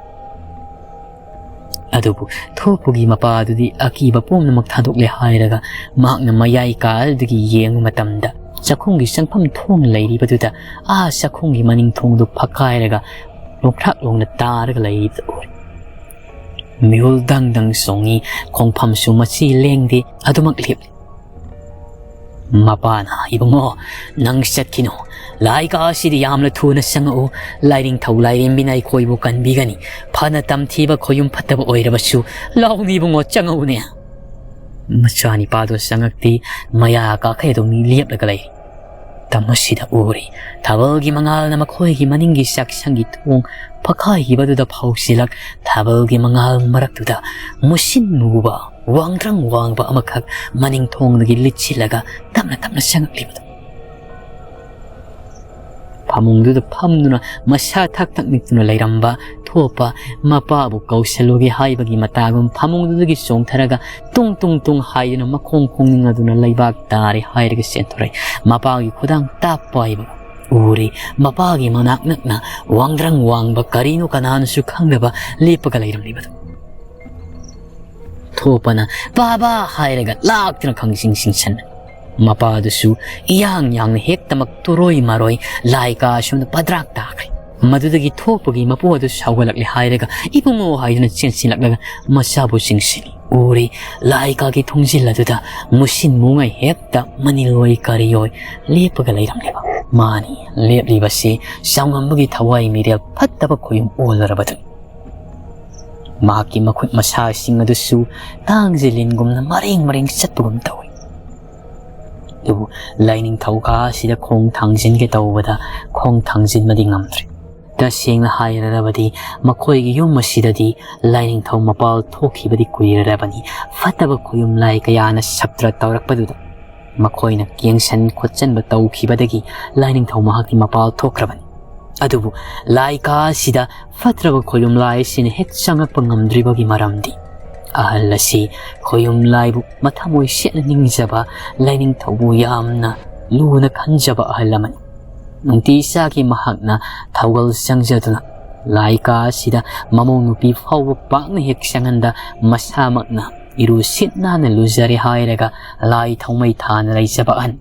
ꯑꯗꯨꯕꯨ ꯊꯣꯛꯄꯒꯤ ꯃꯄꯥ ꯑꯗꯨꯗꯤ ꯑꯀꯤꯕ ꯄꯨꯝꯅꯃꯛ ꯊꯥꯗꯣꯛꯂꯦ ꯍꯥꯏꯔꯒ ꯃꯍꯥꯛꯅ ꯃꯌꯥꯏ ꯀꯥꯗꯒꯤ ꯌꯦꯡꯕ ꯃꯇꯝꯗ ꯆꯥꯛꯈꯨꯝꯒꯤ ꯆꯪꯐꯝ ꯊꯣꯡ ꯂꯩꯔꯤꯕꯗꯨꯗ ꯑꯥ ꯆꯥꯛꯈꯨꯝꯒꯤ ꯃꯅꯤꯡ ꯊꯣꯡꯗꯨ ꯐꯛꯀꯥꯏꯔꯒ ꯂꯣꯡꯊ꯭ꯔꯥꯛ ꯂꯣꯡꯅ ꯇꯥꯔꯒ ꯂꯩꯔꯤꯕꯗꯨ ꯎꯔꯦ꯫ ꯃꯤꯍꯨꯜ ꯗꯪ ꯗꯪ ꯆꯣꯡꯉꯤ, ꯈꯣꯡꯐꯝꯁꯨ ꯃꯆꯤ ꯂꯦꯡꯗꯦ, ꯑꯗꯨꯃꯛ ꯂꯦꯞꯂꯤ꯫ ꯃꯄꯥꯅ, "ꯏꯕꯨꯡꯉꯣ, ꯅꯪ ꯆꯠꯈꯤꯅꯨ꯫ ꯂꯥꯏꯀꯥ ꯑꯁꯤꯗ ꯌꯥꯝꯅ ꯊꯨꯅ ꯆꯪꯉꯛꯎ꯫ ꯂꯥꯏꯅꯤꯡꯊꯧ ꯂꯥꯏꯔꯦꯝꯕꯤꯅ ꯑꯩꯈꯣꯏꯕꯨ ꯀꯟꯕꯤꯒꯅꯤ꯫ ꯐꯅ ꯇꯝꯊꯤꯕ ꯈꯣꯌꯨꯝ ꯐꯠꯇꯕ ꯑꯣꯏꯔꯕꯁꯨ, ꯂꯥꯎꯅ ꯏꯕꯨꯡꯉꯣ, ꯆꯪꯉꯛꯎꯅꯦ"꯫ ꯃꯆꯥꯅꯤꯄꯥꯗꯣ ꯆꯪꯉꯛꯇꯦ꯫ ꯃꯌꯥ ꯀꯥꯈꯩ ꯑꯗꯨꯝ ꯂꯦꯞꯂꯒ ꯂꯩ꯫ ꯃꯇꯝ ꯑꯁꯤꯗ ꯎꯔꯤ ꯊꯥꯕꯜꯒꯤ ꯃꯉꯥꯜꯅ ꯃꯈꯣꯏꯒꯤ ꯃꯅꯤꯡꯒꯤ ꯆꯥꯛꯁꯪꯒꯤ ꯊꯣꯡ ꯐꯛꯈꯥꯏꯈꯤꯕꯗꯨꯗ ꯐꯥꯎꯁꯤꯜꯂꯛ, ꯊꯥꯕꯜꯒꯤ ꯃꯉꯥꯜ ꯃꯔꯛꯇꯨꯗ ꯃꯨꯁꯤꯟ ꯃꯨꯕ, ꯋꯥꯡꯗ꯭ꯔꯪ ꯋꯥꯡꯕ ꯑꯃꯈꯛ ꯃꯅꯤꯡ ꯊꯣꯡꯗꯒꯤ ꯂꯤꯠꯁꯤꯜꯂꯒ ꯇꯞꯅ ꯇꯞꯅ ꯆꯪꯉꯛꯂꯤꯕꯗꯨ꯫ ꯐꯃꯨꯡꯗꯨꯗ ꯐꯝꯗꯨꯅ ꯃꯁꯥ ꯊꯛ ꯊꯛ ꯅꯤꯛꯇꯨꯅ ꯂꯩꯔꯝꯕ ꯊꯣꯛꯄ ꯃꯄꯥꯕꯨ ꯀꯧꯁꯜꯂꯨꯒꯦ ꯍꯥꯏꯕꯒꯤ ꯃꯇꯥꯒꯨꯝ ꯐꯃꯨꯡꯗꯨꯗꯒꯤ ꯆꯣꯡꯊꯔꯒ ꯇꯨꯡ ꯇꯨꯡ ꯇꯨꯡ ꯍꯥꯏꯗꯨꯅ ꯃꯈꯣꯡ ꯈꯣꯡꯅꯤꯡ ꯑꯗꯨꯅ ꯂꯩꯕꯥꯛ ꯇꯥꯔꯦ ꯍꯥꯏꯔꯒ ꯆꯦꯟꯊꯣꯔꯛꯏ꯫ ꯃꯄꯥꯒꯤ ꯈꯨꯗꯥꯡ ꯇꯥꯞ ꯄꯥꯏꯕ ꯎꯔꯦ꯫ ꯃꯄꯥꯒꯤ ꯃꯅꯥꯛ ꯅꯛꯅ ꯋꯥꯡꯗ꯭ꯔꯪ ꯋꯥꯡꯕ ꯀꯔꯤꯅꯣ ꯀꯅꯥꯅꯁꯨ ꯈꯪꯗꯕ ꯂꯦꯞꯄꯒ ꯂꯩꯔꯝꯂꯤꯕꯗꯨ꯫ ꯊꯣꯛꯄꯅ "ꯕꯥꯕꯥ" ꯍꯥꯏꯔꯒ ꯂꯥꯛꯇꯨꯅ ꯈꯪꯁꯤꯡ ꯁꯤꯡꯁꯟꯅ ꯃꯄꯥꯗꯨꯁꯨ ꯏꯌꯥꯡ ꯌꯥꯡꯅ ꯍꯦꯛꯇꯃꯛ ꯇꯨꯔꯣꯏ ꯃꯔꯣꯏ ꯂꯥꯏ ꯀꯥ ꯑꯁꯣꯝꯗ ꯄꯗ꯭ꯔꯥꯛ ꯇꯥꯈ꯭ꯔꯦ꯫ ꯃꯗꯨꯗꯒꯤ ꯊꯣꯛꯄꯒꯤ ꯃꯄꯨ ꯑꯗꯨ ꯁꯥꯎꯒꯠꯂꯛꯂꯦ ꯍꯥꯏꯔꯒ "ꯏꯕꯨꯡꯉꯣ" ꯍꯥꯏꯗꯨꯅ ꯆꯦꯟꯁꯤꯜꯂꯛꯂꯒ ꯃꯆꯥꯕꯨ ꯆꯤꯡꯁꯤꯜꯂꯤ꯫ ꯎꯔꯦ, ꯂꯥꯏ ꯀꯥꯒꯤ ꯊꯣꯡꯖꯤꯜ ꯑꯗꯨꯗ ꯃꯨꯁꯤꯟ ꯃꯨꯉꯩ ꯍꯦꯛꯇ ꯃꯅꯤꯜ ꯑꯣꯏ ꯀꯔꯤ ꯑꯣꯏ ꯂꯦꯞꯄꯒ ꯂꯩꯔꯝꯂꯤꯕ꯫ ꯃꯥꯅꯤ, ꯂꯦꯞꯂꯤꯕꯁꯤ ꯆꯥꯎꯉꯝꯕꯒꯤ ꯊꯋꯥꯏ ꯃꯤꯔꯦꯜ ꯐꯠꯇꯕ ꯈꯨꯌꯨꯝ ꯑꯣꯜꯂꯔꯕꯗꯨꯅꯤ꯫ ꯃꯍꯥꯛꯀꯤ ꯃꯈꯨꯠ ꯃꯁꯥꯁꯤꯡ ꯑꯗꯨꯁꯨ ꯇꯥꯡꯖ ꯂꯤꯟꯒꯨꯝꯅ ꯃꯔꯦꯡ ꯃꯔꯦꯡ ꯆꯠꯄꯒꯨꯝ ꯇꯧꯏ꯫ ꯑꯗꯨꯕꯨ ꯂꯥꯏꯅꯤꯡꯊꯧ ꯀꯥ ꯑꯁꯤꯗ ꯈꯣꯡ ꯊꯥꯡꯖꯤꯟꯒꯦ ꯇꯧꯕꯗ ꯈꯣꯡ ꯊꯥꯡꯖꯤꯟꯕꯗꯤ ꯉꯝꯗ꯭ꯔꯦ꯫ ꯇꯁꯦꯡꯅ ꯍꯥꯏꯔꯕꯗꯤ ꯃꯈꯣꯏꯒꯤ ꯌꯨꯝ ꯑꯁꯤꯗꯗꯤ ꯂꯥꯏꯅꯤꯡꯊꯧ ꯃꯄꯥꯜ ꯊꯣꯛꯈꯤꯕꯗꯤ ꯀꯨꯏꯔꯔꯕꯅꯤ꯫ ꯐꯠꯇꯕ ꯈꯣꯌꯨꯝ ꯂꯥꯏ ꯀꯌꯥꯅ ꯁꯛꯇ꯭ꯔ ꯇꯧꯔꯛꯄꯗꯨꯗ ꯃꯈꯣꯏꯅ ꯀꯦꯡꯁꯟ ꯈꯣꯠꯆꯟꯕ ꯇꯧꯈꯤꯕꯗꯒꯤ ꯂꯥꯏꯅꯤꯡꯊꯧ ꯃꯍꯥꯛꯇꯤ ꯃꯄꯥꯜ ꯊꯣꯛꯈ꯭ꯔꯕꯅꯤ꯫ ꯑꯗꯨꯕꯨ ꯂꯥꯏ ꯀꯥ ꯑꯁꯤꯗ ꯐꯠꯇ꯭ꯔꯕ ꯈꯣꯌꯨꯝ ꯂꯥꯏꯁꯤꯅ ꯍꯦꯛ ꯆꯪꯂꯛꯄ ꯉꯝꯗ꯭ꯔꯤꯕꯒꯤ ꯃꯔꯝꯗꯤ ꯑꯍꯜ ꯑꯁꯤ ꯈꯣꯌꯨꯝ ꯂꯥꯏꯕꯨ ꯃꯊꯃꯣꯏ ꯁꯦꯠꯅ ꯅꯤꯡꯖꯕ, ꯂꯥꯏꯅꯤꯡꯊꯧꯕꯨ ꯌꯥꯝꯅ ꯂꯨꯅ ꯈꯟꯖꯕ ꯑꯍꯜ ꯑꯃꯅꯤ꯫ ꯅꯨꯡꯇꯤ ꯆꯥꯒꯤ ꯃꯍꯥꯛꯅ ꯊꯧꯒꯜ ꯆꯪꯖꯗꯨꯅ ꯂꯥꯏ ꯀꯥ ꯑꯁꯤꯗ ꯃꯃꯧ ꯅꯨꯄꯤ ꯐꯥꯎꯕ ꯄꯥꯛꯅ ꯍꯦꯛ ꯆꯪꯍꯟꯗ ꯃꯁꯥꯃꯛꯅ ꯏꯔꯨ ꯁꯤꯠ ꯅꯥꯟꯅ ꯂꯨꯖꯔꯦ ꯍꯥꯏꯔꯒ ꯂꯥꯏ ꯊꯧꯃꯩ ꯊꯥꯅ ꯂꯩꯖꯕ ꯑꯍꯟ꯫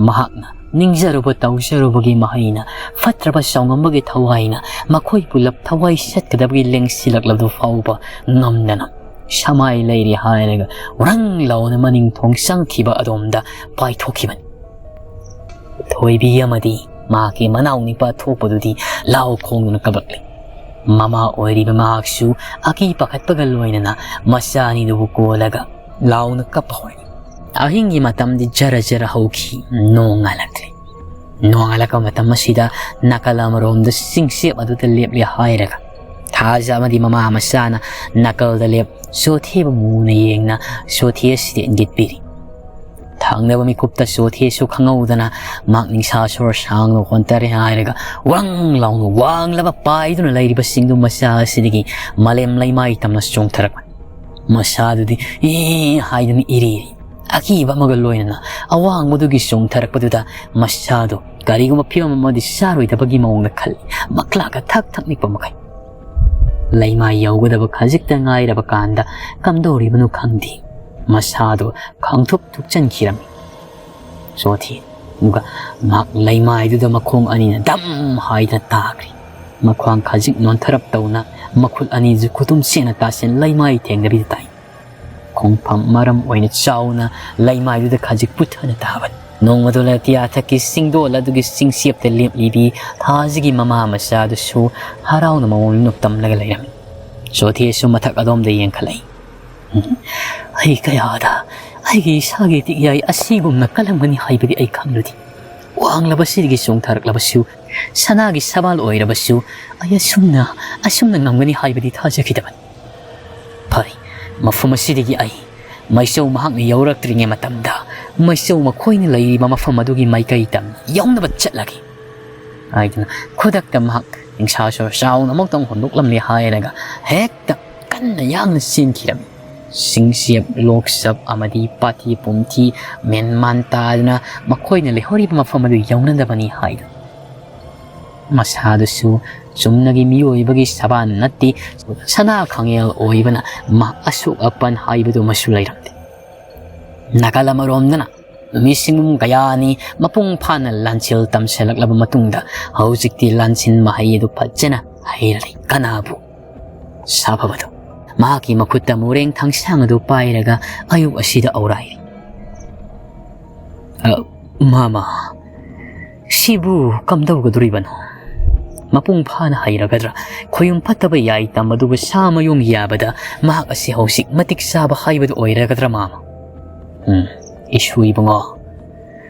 ꯃꯍꯥꯛꯅ ꯅꯤꯡꯖꯔꯨꯕ ꯇꯧꯖꯔꯨꯕꯒꯤ ꯃꯍꯩꯅ ꯐꯠꯇ꯭ꯔꯕ ꯆꯥꯎꯉꯝꯕꯒꯤ ꯊꯋꯥꯏꯅ ꯃꯈꯣꯏ ꯄꯨꯂꯞ ꯊꯋꯥꯏ ꯆꯠꯀꯗꯕꯒꯤ ꯂꯦꯡꯁꯤꯜꯂꯛꯂꯕꯗꯨ ꯐꯥꯎꯕ ꯉꯝꯗꯅ ꯁꯃꯥꯏ ꯂꯩꯔꯤ ꯍꯥꯏꯔꯒ ꯎꯔꯪ ꯂꯥꯎꯅ ꯃꯅꯤꯡ ꯊꯣꯡ ꯆꯪꯈꯤꯕ ꯑꯗꯣꯝꯗ ꯄꯥꯏꯊꯣꯛꯈꯤꯕꯅꯤ꯫ ꯊꯣꯏꯕꯤ ꯑꯃꯗꯤ ꯃꯍꯥꯛꯀꯤ ꯃꯅꯥꯎ ꯅꯤꯄꯥ ꯊꯣꯛꯄꯗꯨꯗꯤ ꯂꯥꯎ ꯈꯣꯡꯗꯨꯅ ꯀꯞꯂꯛꯂꯤ꯫ ꯃꯃꯥ ꯑꯣꯏꯔꯤꯕ ꯃꯍꯥꯛꯁꯨ ꯑꯀꯤ ꯄꯥꯈꯠꯄꯒ ꯂꯣꯏꯅꯅ ꯃꯆꯥ ꯑꯅꯤꯗꯨꯕꯨ ꯀꯣꯜꯂꯒ ꯂꯥꯎꯅ ꯀꯞꯄ ꯍꯧꯔꯛꯏ꯫ ꯑꯍꯤꯡꯒꯤ ꯃꯇꯝꯗꯤ ꯖꯔ ꯖꯔ ꯍꯧꯈꯤ꯫ ꯅꯣꯡ ꯉꯥꯜꯂꯛꯂꯦ꯫ ꯅꯣꯡ ꯉꯥꯜꯂꯛꯄ ꯃꯇꯝ ꯑꯁꯤꯗ ꯅꯥꯀꯜ ꯑꯃꯔꯣꯝꯗ ꯆꯤꯡꯆꯦꯞ ꯑꯗꯨꯗ ꯂꯦꯞꯂꯦ ꯍꯥꯏꯔꯒ ꯊꯥꯖ ꯑꯃꯗꯤ ꯃꯃꯥ ꯃꯆꯥꯅ ꯅꯥꯀꯜꯗ ꯂꯦꯞ ꯆꯣꯊꯦꯕꯨ ꯃꯨꯅ ꯌꯦꯡꯅ ꯆꯣꯊꯦ ꯑꯁꯤꯗ ꯏꯪꯒꯤꯠ ꯄꯤꯔꯤ꯫ ꯊꯪꯅꯕ ꯃꯤꯀꯨꯞꯇ ꯆꯣꯊꯦꯁꯨ ꯈꯪꯍꯧꯗꯅ ꯃꯍꯥꯛ ꯅꯤꯡꯁꯥ ꯁꯣꯔ ꯁꯥꯡꯅ ꯍꯣꯟꯇꯔꯦ ꯍꯥꯏꯔꯒ ꯋ꯭ꯔꯪ ꯂꯥꯎꯅ ꯋꯥꯡꯂꯕ ꯄꯥꯏꯗꯨꯅ ꯂꯩꯔꯤꯕꯁꯤꯡꯗꯨ ꯃꯆꯥ ꯑꯁꯤꯗꯒꯤ ꯃꯥꯂꯦꯝ ꯂꯩꯃꯥꯏ ꯇꯝꯅ ꯆꯣꯡꯊꯔꯛꯄꯅꯤ꯫ ꯃꯆꯥꯗꯨꯗꯤ "ꯑꯦ" ꯍꯥꯏꯗꯨꯅ ꯏꯔꯤꯔꯤ꯫ ꯑꯀꯤꯕ ꯑꯃꯒ ꯂꯣꯏꯅꯅ ꯑꯋꯥꯡꯕꯗꯨꯒꯤ ꯆꯣꯡꯊꯔꯛꯄꯗꯨꯗ ꯃꯆꯥꯗꯨ ꯀꯔꯤꯒꯨꯝꯕ ꯐꯤꯕꯝ ꯑꯃꯗꯤ ꯆꯥꯔꯣꯏꯗꯕꯒꯤ ꯃꯑꯣꯡꯗ ꯈꯜꯂꯤ꯫ ꯃꯀ꯭ꯂꯥꯛꯀ ꯊꯛ ꯊꯛ ꯅꯤꯛꯄ ꯃꯈꯩ꯫ ꯂꯩꯃꯥꯏ ꯌꯧꯒꯗꯕ ꯈꯖꯤꯛꯇ ꯉꯥꯏꯔꯕ ꯀꯥꯟꯗ ꯀꯝꯗꯧꯔꯤꯕꯅꯣ ꯈꯪꯗꯦ꯫ ꯃꯁꯥꯗꯨ ꯈꯪꯊꯨꯞ ꯊꯨꯞꯆꯟꯈꯤꯔꯝꯃꯤ꯫ ꯆꯣꯊꯦ꯫ ꯑꯗꯨꯒ ꯃꯍꯥꯛ ꯂꯩꯃꯥꯏꯗꯨꯗ ꯃꯈꯣꯡ ꯑꯅꯤꯅ ꯗꯝ ꯍꯥꯏꯗꯅ ꯇꯥꯈ꯭ꯔꯦ꯫ ꯃꯈ꯭ꯋꯥꯡ ꯈꯖꯤꯛ ꯅꯣꯟꯊꯔꯞ ꯇꯧꯅ ꯃꯈꯨꯠ ꯑꯅꯤꯗꯨ ꯈꯨꯇꯨꯝ ꯁꯦꯡꯅ ꯇꯥꯁꯤꯟ ꯂꯩꯃꯥꯏ ꯊꯦꯡꯗꯕꯤꯗ ꯇꯥꯏ꯫ ꯈꯣꯡꯐꯝ ꯃꯔꯝ ꯑꯣꯏꯅ ꯆꯥꯎꯅ ꯂꯩꯃꯥꯏꯗꯨꯗ ꯈꯖꯤꯛ ꯄꯨꯊꯅ ꯇꯥꯕꯅꯤ꯫ ꯅꯣꯡꯃꯗꯣ ꯂꯇꯤꯌꯥꯊꯛꯀꯤ ꯆꯤꯡꯗꯣꯜ ꯑꯗꯨꯒꯤ ꯆꯤꯡꯆꯦꯞꯇ ꯂꯦꯞꯂꯤꯕꯤ ꯊꯥꯖꯒꯤ ꯃꯃꯥ ꯃꯆꯥꯗꯨꯁꯨ ꯍꯔꯥꯎꯅ ꯃꯑꯣꯡ ꯅꯣꯛꯇꯝꯂꯒ ꯂꯩꯔꯝꯃꯤ꯫ ꯆꯣꯊꯦꯁꯨ ꯃꯊꯛ ꯑꯗꯣꯝꯗ ꯌꯦꯡꯈꯠꯂꯛꯏ꯫ "ꯎꯝ, ꯑꯩ ꯀꯌꯥꯗ ꯑꯩꯒꯤ ꯏꯁꯥꯒꯤ ꯇꯤꯛꯌꯥꯏ ꯑꯁꯤꯒꯨꯝꯅ ꯀꯜꯂꯝꯒꯅꯤ ꯍꯥꯏꯕꯗꯤ ꯑꯩ ꯈꯪꯂꯨꯗꯦ꯫ ꯋꯥꯡꯂꯕꯁꯤꯗꯒꯤ ꯆꯣꯡꯊꯔꯛꯂꯕꯁꯨ, ꯁꯅꯥꯒꯤ ꯁꯕꯥꯜ ꯑꯣꯏꯔꯕꯁꯨ, ꯑꯩ ꯑꯁꯨꯝꯅ, ꯑꯁꯨꯝꯅ ꯉꯝꯒꯅꯤ ꯍꯥꯏꯕꯗꯤ ꯊꯥꯖꯈꯤꯗꯕꯅꯤ꯫ ꯐꯔꯦ, ꯃꯐꯝ ꯑꯁꯤꯗꯒꯤ ꯑꯩ ꯃꯩꯆꯧ ꯃꯍꯥꯛꯅ ꯌꯧꯔꯛꯇ꯭ꯔꯤꯉꯩ ꯃꯇꯝꯗ ꯃꯩꯆꯧ ꯃꯈꯣꯏꯅ ꯂꯩꯔꯤꯕ ꯃꯐꯝ ꯑꯗꯨꯒꯤ ꯃꯥꯏꯀꯩ ꯇꯝꯅ ꯌꯧꯅꯕ ꯆꯠꯂꯒꯦ ꯍꯥꯏꯗꯨꯅ ꯈꯨꯗꯛꯇ ꯃꯍꯥꯛ ꯅꯤꯡꯁꯥ ꯁꯣꯔ ꯆꯥꯎꯅ ꯑꯃꯨꯛꯇꯪ ꯍꯣꯟꯗꯣꯛꯂꯝꯂꯦ ꯍꯥꯏꯔꯒ ꯍꯦꯛꯇ ꯀꯟꯅ ꯌꯥꯡꯅ ꯆꯦꯟꯈꯤꯔꯝꯃꯤ꯫ ꯁꯤꯡꯆꯦꯞ, ꯂꯣꯛꯆꯞ ꯑꯃꯗꯤ ꯄꯥꯊꯤ ꯄꯨꯝꯊꯤ ꯃꯦꯟꯃꯥꯟ ꯇꯥꯗꯅ ꯃꯈꯣꯏꯅ ꯂꯩꯍꯧꯔꯤꯕ ꯃꯐꯝ ꯑꯗꯨ ꯌꯧꯅꯗꯕꯅꯤ ꯍꯥꯏꯗꯨꯅ꯫ ꯃꯁꯥꯗꯨꯁꯨ ꯆꯨꯝꯅꯒꯤ ꯃꯤꯑꯣꯏꯕꯒꯤ ꯁꯕꯥꯟ ꯅꯠꯇꯦ, ꯁꯅꯥ ꯈꯥꯡꯉꯦꯜ ꯑꯣꯏꯕꯅ ꯃꯍꯥꯛ ꯑꯁꯣꯛ ꯑꯄꯟ ꯍꯥꯏꯕꯗꯨꯃꯁꯨ ꯂꯩꯔꯝꯗꯦ꯫ ꯅꯥꯀꯜ ꯑꯃꯔꯣꯝꯗꯅ ꯅꯨꯃꯤꯠ ꯁꯤꯡꯒꯨꯝ ꯀꯌꯥꯅꯤ ꯃꯄꯨꯡ ꯐꯥꯅ ꯂꯥꯟꯁꯤꯜ ꯇꯝꯁꯤꯜꯂꯛꯂꯕ ꯃꯇꯨꯡꯗ ꯍꯧꯖꯤꯛꯇꯤ ꯂꯥꯟꯁꯤꯟ ꯃꯍꯩ ꯑꯗꯨ ꯐꯖꯅ ꯍꯩꯔꯔꯦ꯫ ꯀꯅꯥꯕꯨ? ꯁꯥꯐꯕꯗꯨ ꯃꯍꯥꯛꯀꯤ ꯃꯈꯨꯠꯇ ꯃꯣꯔꯦꯡ ꯊꯥꯡꯁꯥꯡ ꯑꯗꯨ ꯄꯥꯏꯔꯒ ꯑꯌꯨꯛ ꯑꯁꯤꯗ ꯑꯧꯔꯥꯏꯔꯤ꯫ "ꯑ, ꯃꯥꯃ, ꯁꯤꯕꯨ ꯀꯝꯗꯧꯒꯗꯣꯔꯤꯕꯅꯣ? ꯃꯄꯨꯡ ꯐꯥꯅ ꯍꯩꯔꯒꯗ꯭ꯔꯥ? ꯈꯣꯌꯨꯝ ꯐꯠꯇꯕ ꯌꯥꯏ ꯇꯝꯕꯗꯨꯕꯨ ꯁꯥ ꯃꯌꯨꯝ ꯌꯥꯕꯗ ꯃꯍꯥꯛ ꯑꯁꯤ ꯍꯧꯖꯤꯛ ꯃꯇꯤꯛ ꯆꯥꯕ ꯍꯥꯏꯕꯗꯨ ꯑꯣꯏꯔꯒꯗ꯭ꯔꯥ, ꯃꯥꯃ?" "ꯎꯝ, ꯏꯁꯨ ꯏꯕꯨꯡꯉꯣ,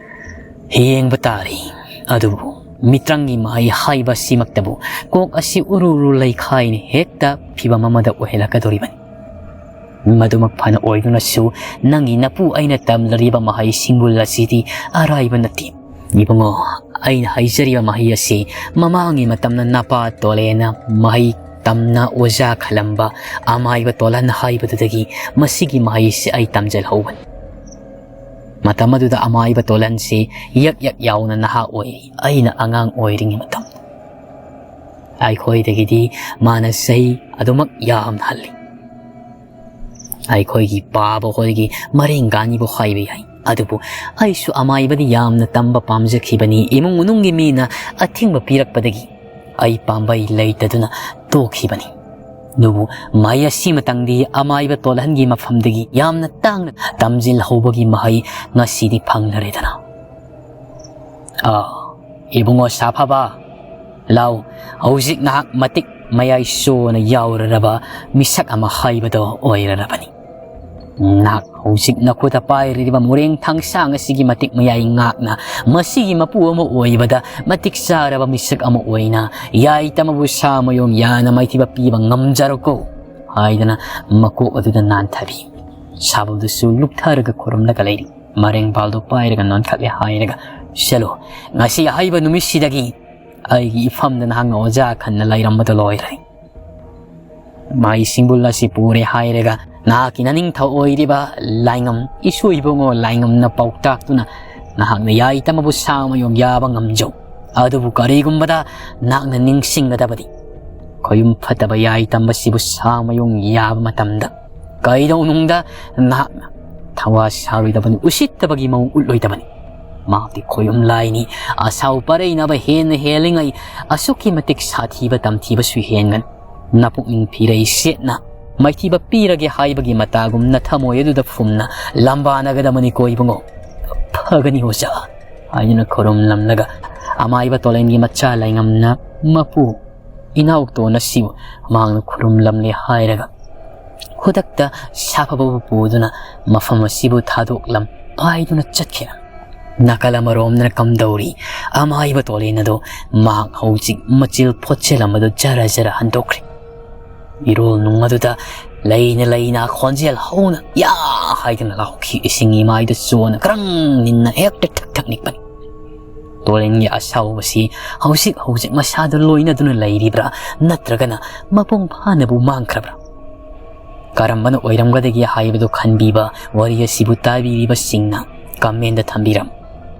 ꯌꯦꯡꯕ ꯇꯥꯔꯤ꯫ ꯑꯗꯨꯕꯨ ꯃꯤꯇ꯭ꯔꯪꯒꯤ ꯃꯍꯩ ꯍꯥꯏꯕ ꯑꯁꯤꯃꯛꯇꯕꯨ ꯀꯣꯛ ꯑꯁꯤ ꯎꯔꯨ ꯎꯔꯨ ꯂꯩꯈꯥꯏꯅ ꯍꯦꯛꯇ ꯐꯤꯕꯝ ꯑꯃꯗ ꯑꯣꯏꯍꯜꯂꯛꯀꯗꯧꯔꯤꯕꯅꯤ꯫ ꯃꯗꯨꯃꯛ ꯐꯅ ꯑꯣꯏꯗꯨꯅꯁꯨ ꯅꯪꯒꯤ ꯅꯄꯨ ꯑꯩꯅ ꯇꯝꯂꯔꯤꯕ ꯃꯍꯩ ꯁꯤꯡꯒꯨꯜ ꯑꯁꯤꯗꯤ ꯑꯔꯥꯏꯕ ꯅꯠꯇꯦ꯫ ꯏꯕꯨꯡꯉꯣ, ꯑꯩꯅ ꯍꯩꯖꯔꯤꯕ ꯃꯍꯩ ꯑꯁꯤ ꯃꯃꯥꯡꯒꯤ ꯃꯇꯝꯗ ꯅꯄꯥ ꯇꯣꯂꯦꯅ ꯃꯍꯩ ꯇꯝꯅ ꯑꯣꯖꯥ ꯈꯜꯂꯝꯕ ꯑꯃꯥꯏꯕ ꯇꯣꯂꯟ ꯍꯥꯏꯕꯗꯨꯗꯒꯤ ꯃꯁꯤꯒꯤ ꯃꯍꯩꯁꯤ ꯑꯩ ꯇꯝꯖꯤꯜꯍꯧꯕꯅꯤ꯫ ꯃꯇꯝ ꯑꯗꯨꯗ ꯑꯃꯥꯏꯕ ꯇꯣꯂꯟꯁꯤ ꯌꯛ ꯌꯛ ꯌꯥꯎꯅ ꯅꯍꯥ ꯑꯣꯏꯔꯤ, ꯑꯩꯅ ꯑꯉꯥꯡ ꯑꯣꯏꯔꯤꯉꯩ ꯃꯇꯝ꯫ ꯑꯩꯈꯣꯏꯗꯒꯤꯗꯤ ꯃꯥꯅ ꯆꯍꯤ ꯑꯗꯨꯃꯛ ꯌꯥꯝꯅ ꯍꯜꯂꯤ꯫ ꯑꯩꯈꯣꯏꯒꯤ ꯄꯥꯕ ꯍꯣꯏꯒꯤ ꯃꯔꯦꯡꯒꯥꯅꯤꯕꯨ ꯍꯥꯏꯕ ꯌꯥꯏ꯫ ꯑꯗꯨꯕꯨ ꯑꯩꯁꯨ ꯑꯃꯥꯏꯕꯗꯤ ꯌꯥꯝꯅ ꯇꯝꯕ ꯄꯥꯝꯖꯈꯤꯕꯅꯤ꯫ ꯏꯃꯨꯡ ꯃꯅꯨꯡꯒꯤ ꯃꯤꯅ ꯑꯊꯤꯡꯕ ꯄꯤꯔꯛꯄꯗꯒꯤ ꯑꯩ ꯄꯥꯝꯕꯩ ꯂꯩꯇꯗꯨꯅ ꯇꯣꯛꯈꯤꯕꯅꯤ꯫ ꯑꯗꯨꯕꯨ ꯃꯍꯩ ꯑꯁꯤꯃꯇꯪꯗꯤ ꯑꯃꯥꯏꯕ ꯇꯣꯜꯍꯟꯒꯤ ꯃꯐꯝꯗꯒꯤ ꯌꯥꯝꯅ ꯇꯥꯡꯅ ꯇꯝꯖꯤꯜꯍꯧꯕꯒꯤ ꯃꯍꯩ ꯉꯁꯤꯗꯤ ꯐꯪꯂꯔꯦꯗꯅ꯫ ꯑꯥ, ꯏꯕꯨꯡꯉꯣ ꯁꯥꯐꯕ, ꯂꯥꯎ, ꯍꯧꯖꯤꯛ ꯅꯍꯥꯛ ꯃꯇꯤꯛ ꯃꯌꯥꯏ ꯆꯣꯅ ꯌꯥꯎꯔꯔꯕ ꯃꯤꯁꯛ ꯑꯃ ꯍꯥꯏꯕꯗꯣ ꯑꯣꯏꯔꯔꯕꯅꯤ꯫ ꯅꯍꯥꯛ ꯍꯧꯖꯤꯛ ꯅꯈꯨꯠꯇ ꯄꯥꯏꯔꯤꯕ ꯃꯣꯔꯦꯡ ꯊꯥꯡꯁꯥꯡ ꯑꯁꯤꯒꯤ ꯃꯇꯤꯛ ꯃꯌꯥꯏ ꯉꯥꯛꯅ, ꯃꯁꯤꯒꯤ ꯃꯄꯨ ꯑꯃ ꯑꯣꯏꯕꯗ ꯃꯇꯤꯛ ꯆꯥꯔꯕ ꯃꯤꯁꯛ ꯑꯃ ꯑꯣꯏꯅ, ꯌꯥꯏꯇꯝ ꯑꯕꯨ ꯁꯥ ꯃꯌꯣꯝ ꯌꯥꯅ ꯃꯥꯏꯊꯤꯕ ꯄꯤꯕ ꯉꯝꯖꯔꯣꯀꯣ ꯍꯥꯏꯗꯨꯅ ꯃꯀꯣꯛ ꯑꯗꯨꯗ ꯅꯥꯟꯊꯕꯤ꯫ ꯁꯥꯕꯧꯗꯨꯁꯨ ꯂꯨꯞꯊꯔꯒ ꯈꯨꯔꯨꯝꯂꯒ ꯂꯩꯔꯤ꯫ ꯃꯔꯦꯡꯕꯥꯜꯗꯣ ꯄꯥꯏꯔꯒ ꯅꯣꯟꯈꯠꯂꯦ ꯍꯥꯏꯔꯒ, "ꯆꯠꯂꯣ, ꯉꯁꯤ ꯑꯍꯩꯕ ꯅꯨꯃꯤꯠꯁꯤꯗꯒꯤ ꯑꯩꯒꯤ ꯏꯐꯝꯗ ꯅꯍꯥꯛꯅ ꯑꯣꯖꯥ ꯈꯟꯅ ꯂꯩꯔꯝꯕꯗꯣ ꯂꯣꯏꯔꯦ꯫ ꯃꯥꯏ ꯁꯤꯡꯕꯨꯜ ꯑꯁꯤ ꯄꯨꯔꯦ ꯍꯥꯏꯔꯒ ꯅꯍꯥꯛꯀꯤ ꯅꯅꯤꯡꯊꯧ ꯑꯣꯏꯔꯤꯕ ꯂꯥꯏꯉꯝ, ꯏꯁꯣꯏ ꯏꯕꯨꯡꯉꯣ ꯂꯥꯏꯉꯝꯅ ꯄꯥꯎꯇꯥꯛꯇꯨꯅ ꯅꯍꯥꯛꯅ ꯌꯥꯏꯇꯝ ꯑꯕꯨ ꯁꯥ ꯃꯌꯣꯝ ꯌꯥꯕ ꯉꯝꯖꯧ꯫ ꯑꯗꯨꯕꯨ ꯀꯔꯤꯒꯨꯝꯕꯗ ꯅꯍꯥꯛꯅ ꯅꯤꯡꯁꯤꯡꯒꯗꯕꯗꯤ, ꯈꯣꯌꯨꯝ ꯐꯠꯇꯕ ꯌꯥꯏꯇꯝꯕꯁꯤꯕꯨ ꯁꯥ ꯃꯌꯣꯝ ꯌꯥꯕ ꯃꯇꯝꯗ ꯀꯩꯗꯧꯅꯨꯡꯗ ꯅꯍꯥꯛꯅ ꯊꯋꯥ ꯁꯥꯔꯣꯏꯗꯕꯅꯤ, ꯎꯁꯤꯠꯇꯕꯒꯤ ꯃꯑꯣꯡ ꯎꯠꯂꯣꯏꯗꯕꯅꯤ꯫ ꯃꯍꯥꯛꯇꯤ ꯈꯣꯌꯨꯝ ꯂꯥꯏꯅꯤ꯫ ꯑꯁꯥꯎ ꯄꯔꯩꯅꯕ ꯍꯦꯟꯅ ꯍꯦꯜꯂꯤꯉꯩ ꯑꯁꯨꯛꯀꯤ ꯃꯇꯤꯛ ꯁꯥꯊꯤꯕ ꯇꯝꯊꯤꯕꯁꯨ ꯍꯦꯟꯒꯅꯤ꯫ ꯅꯄꯨꯛꯅꯤꯡ ꯐꯤꯔꯩ ꯁꯦꯠꯅ ꯃꯥꯏꯊꯤꯕ ꯄꯤꯔꯒꯦ ꯍꯥꯏꯕꯒꯤ ꯃꯇꯥꯒꯨꯝ ꯅꯊꯃꯣꯏ ꯑꯗꯨꯗ ꯐꯨꯝꯅ ꯂꯝꯕꯥꯅꯒꯗꯕꯅꯤꯀꯣ ꯏꯕꯨꯡꯉꯣ꯫ ꯐꯒꯅꯤ ꯑꯣꯖꯥ" ꯍꯥꯏꯗꯨꯅ ꯈꯨꯔꯨꯝꯂꯝꯂꯒ, ꯑꯃꯥꯏꯕ ꯇꯣꯂꯦꯟꯒꯤ ꯃꯆꯥ ꯂꯥꯏꯉꯝꯅ ꯃꯄꯨ ꯏꯅꯥꯎꯇꯣꯟ ꯑꯁꯤꯕꯨ ꯃꯍꯥꯛꯅ ꯈꯨꯔꯨꯝꯂꯝꯂꯦ ꯍꯥꯏꯔꯒ, ꯈꯨꯗꯛꯇ ꯁꯥꯐꯕꯕꯨ ꯄꯨꯗꯨꯅ ꯃꯐꯝ ꯑꯁꯤꯕꯨ ꯊꯥꯗꯣꯛꯂꯝ ꯄꯥꯏꯗꯨꯅ ꯆꯠꯈꯤꯔꯝꯃꯤ꯫ ꯅꯥꯀꯜ ꯑꯃꯔꯣꯝꯗꯅ ꯀꯝꯗꯧꯔꯤ, ꯑꯃꯥꯏꯕ ꯇꯣꯂꯦꯟ ꯑꯗꯨ ꯃꯍꯥꯛ ꯍꯧꯖꯤꯛ ꯃꯆꯤꯜ ꯐꯣꯠꯆꯤꯜꯂꯝꯕꯗꯨ ꯖꯔ ꯖꯔ ꯍꯟꯗꯣꯛꯈ꯭ꯔꯦ꯫ ꯏꯔꯣꯜ ꯅꯨꯡ ꯑꯗꯨꯗ ꯂꯩꯅ ꯂꯩꯅ ꯈꯣꯟꯖꯦꯜ ꯍꯧꯅ "ꯌꯥ!" ꯍꯥꯏꯗꯨꯅ ꯂꯥꯎꯈꯤ꯫ ꯏꯁꯤꯡ ꯏꯃꯥꯏꯗ ꯆꯣꯟꯅ ꯀ꯭ꯔꯪ ꯅꯤꯟꯅ ꯍꯦꯛꯇ ꯊꯛ ꯊꯛ ꯅꯤꯛꯄꯅꯤ꯫ ꯇꯣꯂꯦꯟꯒꯤ ꯑꯁꯥꯎꯕꯁꯤ ꯍꯧꯖꯤꯛ ꯍꯧꯖꯤꯛ ꯃꯁꯥꯗ ꯂꯣꯏꯅꯗꯨꯅ ꯂꯩꯔꯤꯕ꯭ꯔꯥ, ꯅꯠꯇ꯭ꯔꯒꯅ ꯃꯄꯨꯡ ꯐꯥꯅꯕꯨ ꯃꯥꯡꯈ꯭ꯔꯕ꯭ꯔꯥ? ꯀꯔꯝꯕꯅ ꯑꯣꯏꯔꯝꯒꯗꯒꯦ ꯍꯥꯏꯕꯗꯨ ꯈꯟꯕꯤꯕ ꯋꯥꯔꯤ ꯑꯁꯤꯕꯨ ꯇꯥꯕꯤꯔꯤꯕꯁꯤꯡꯅ ꯀꯃꯦꯟꯗ ꯊꯝꯕꯤꯔꯝꯃꯨ꯫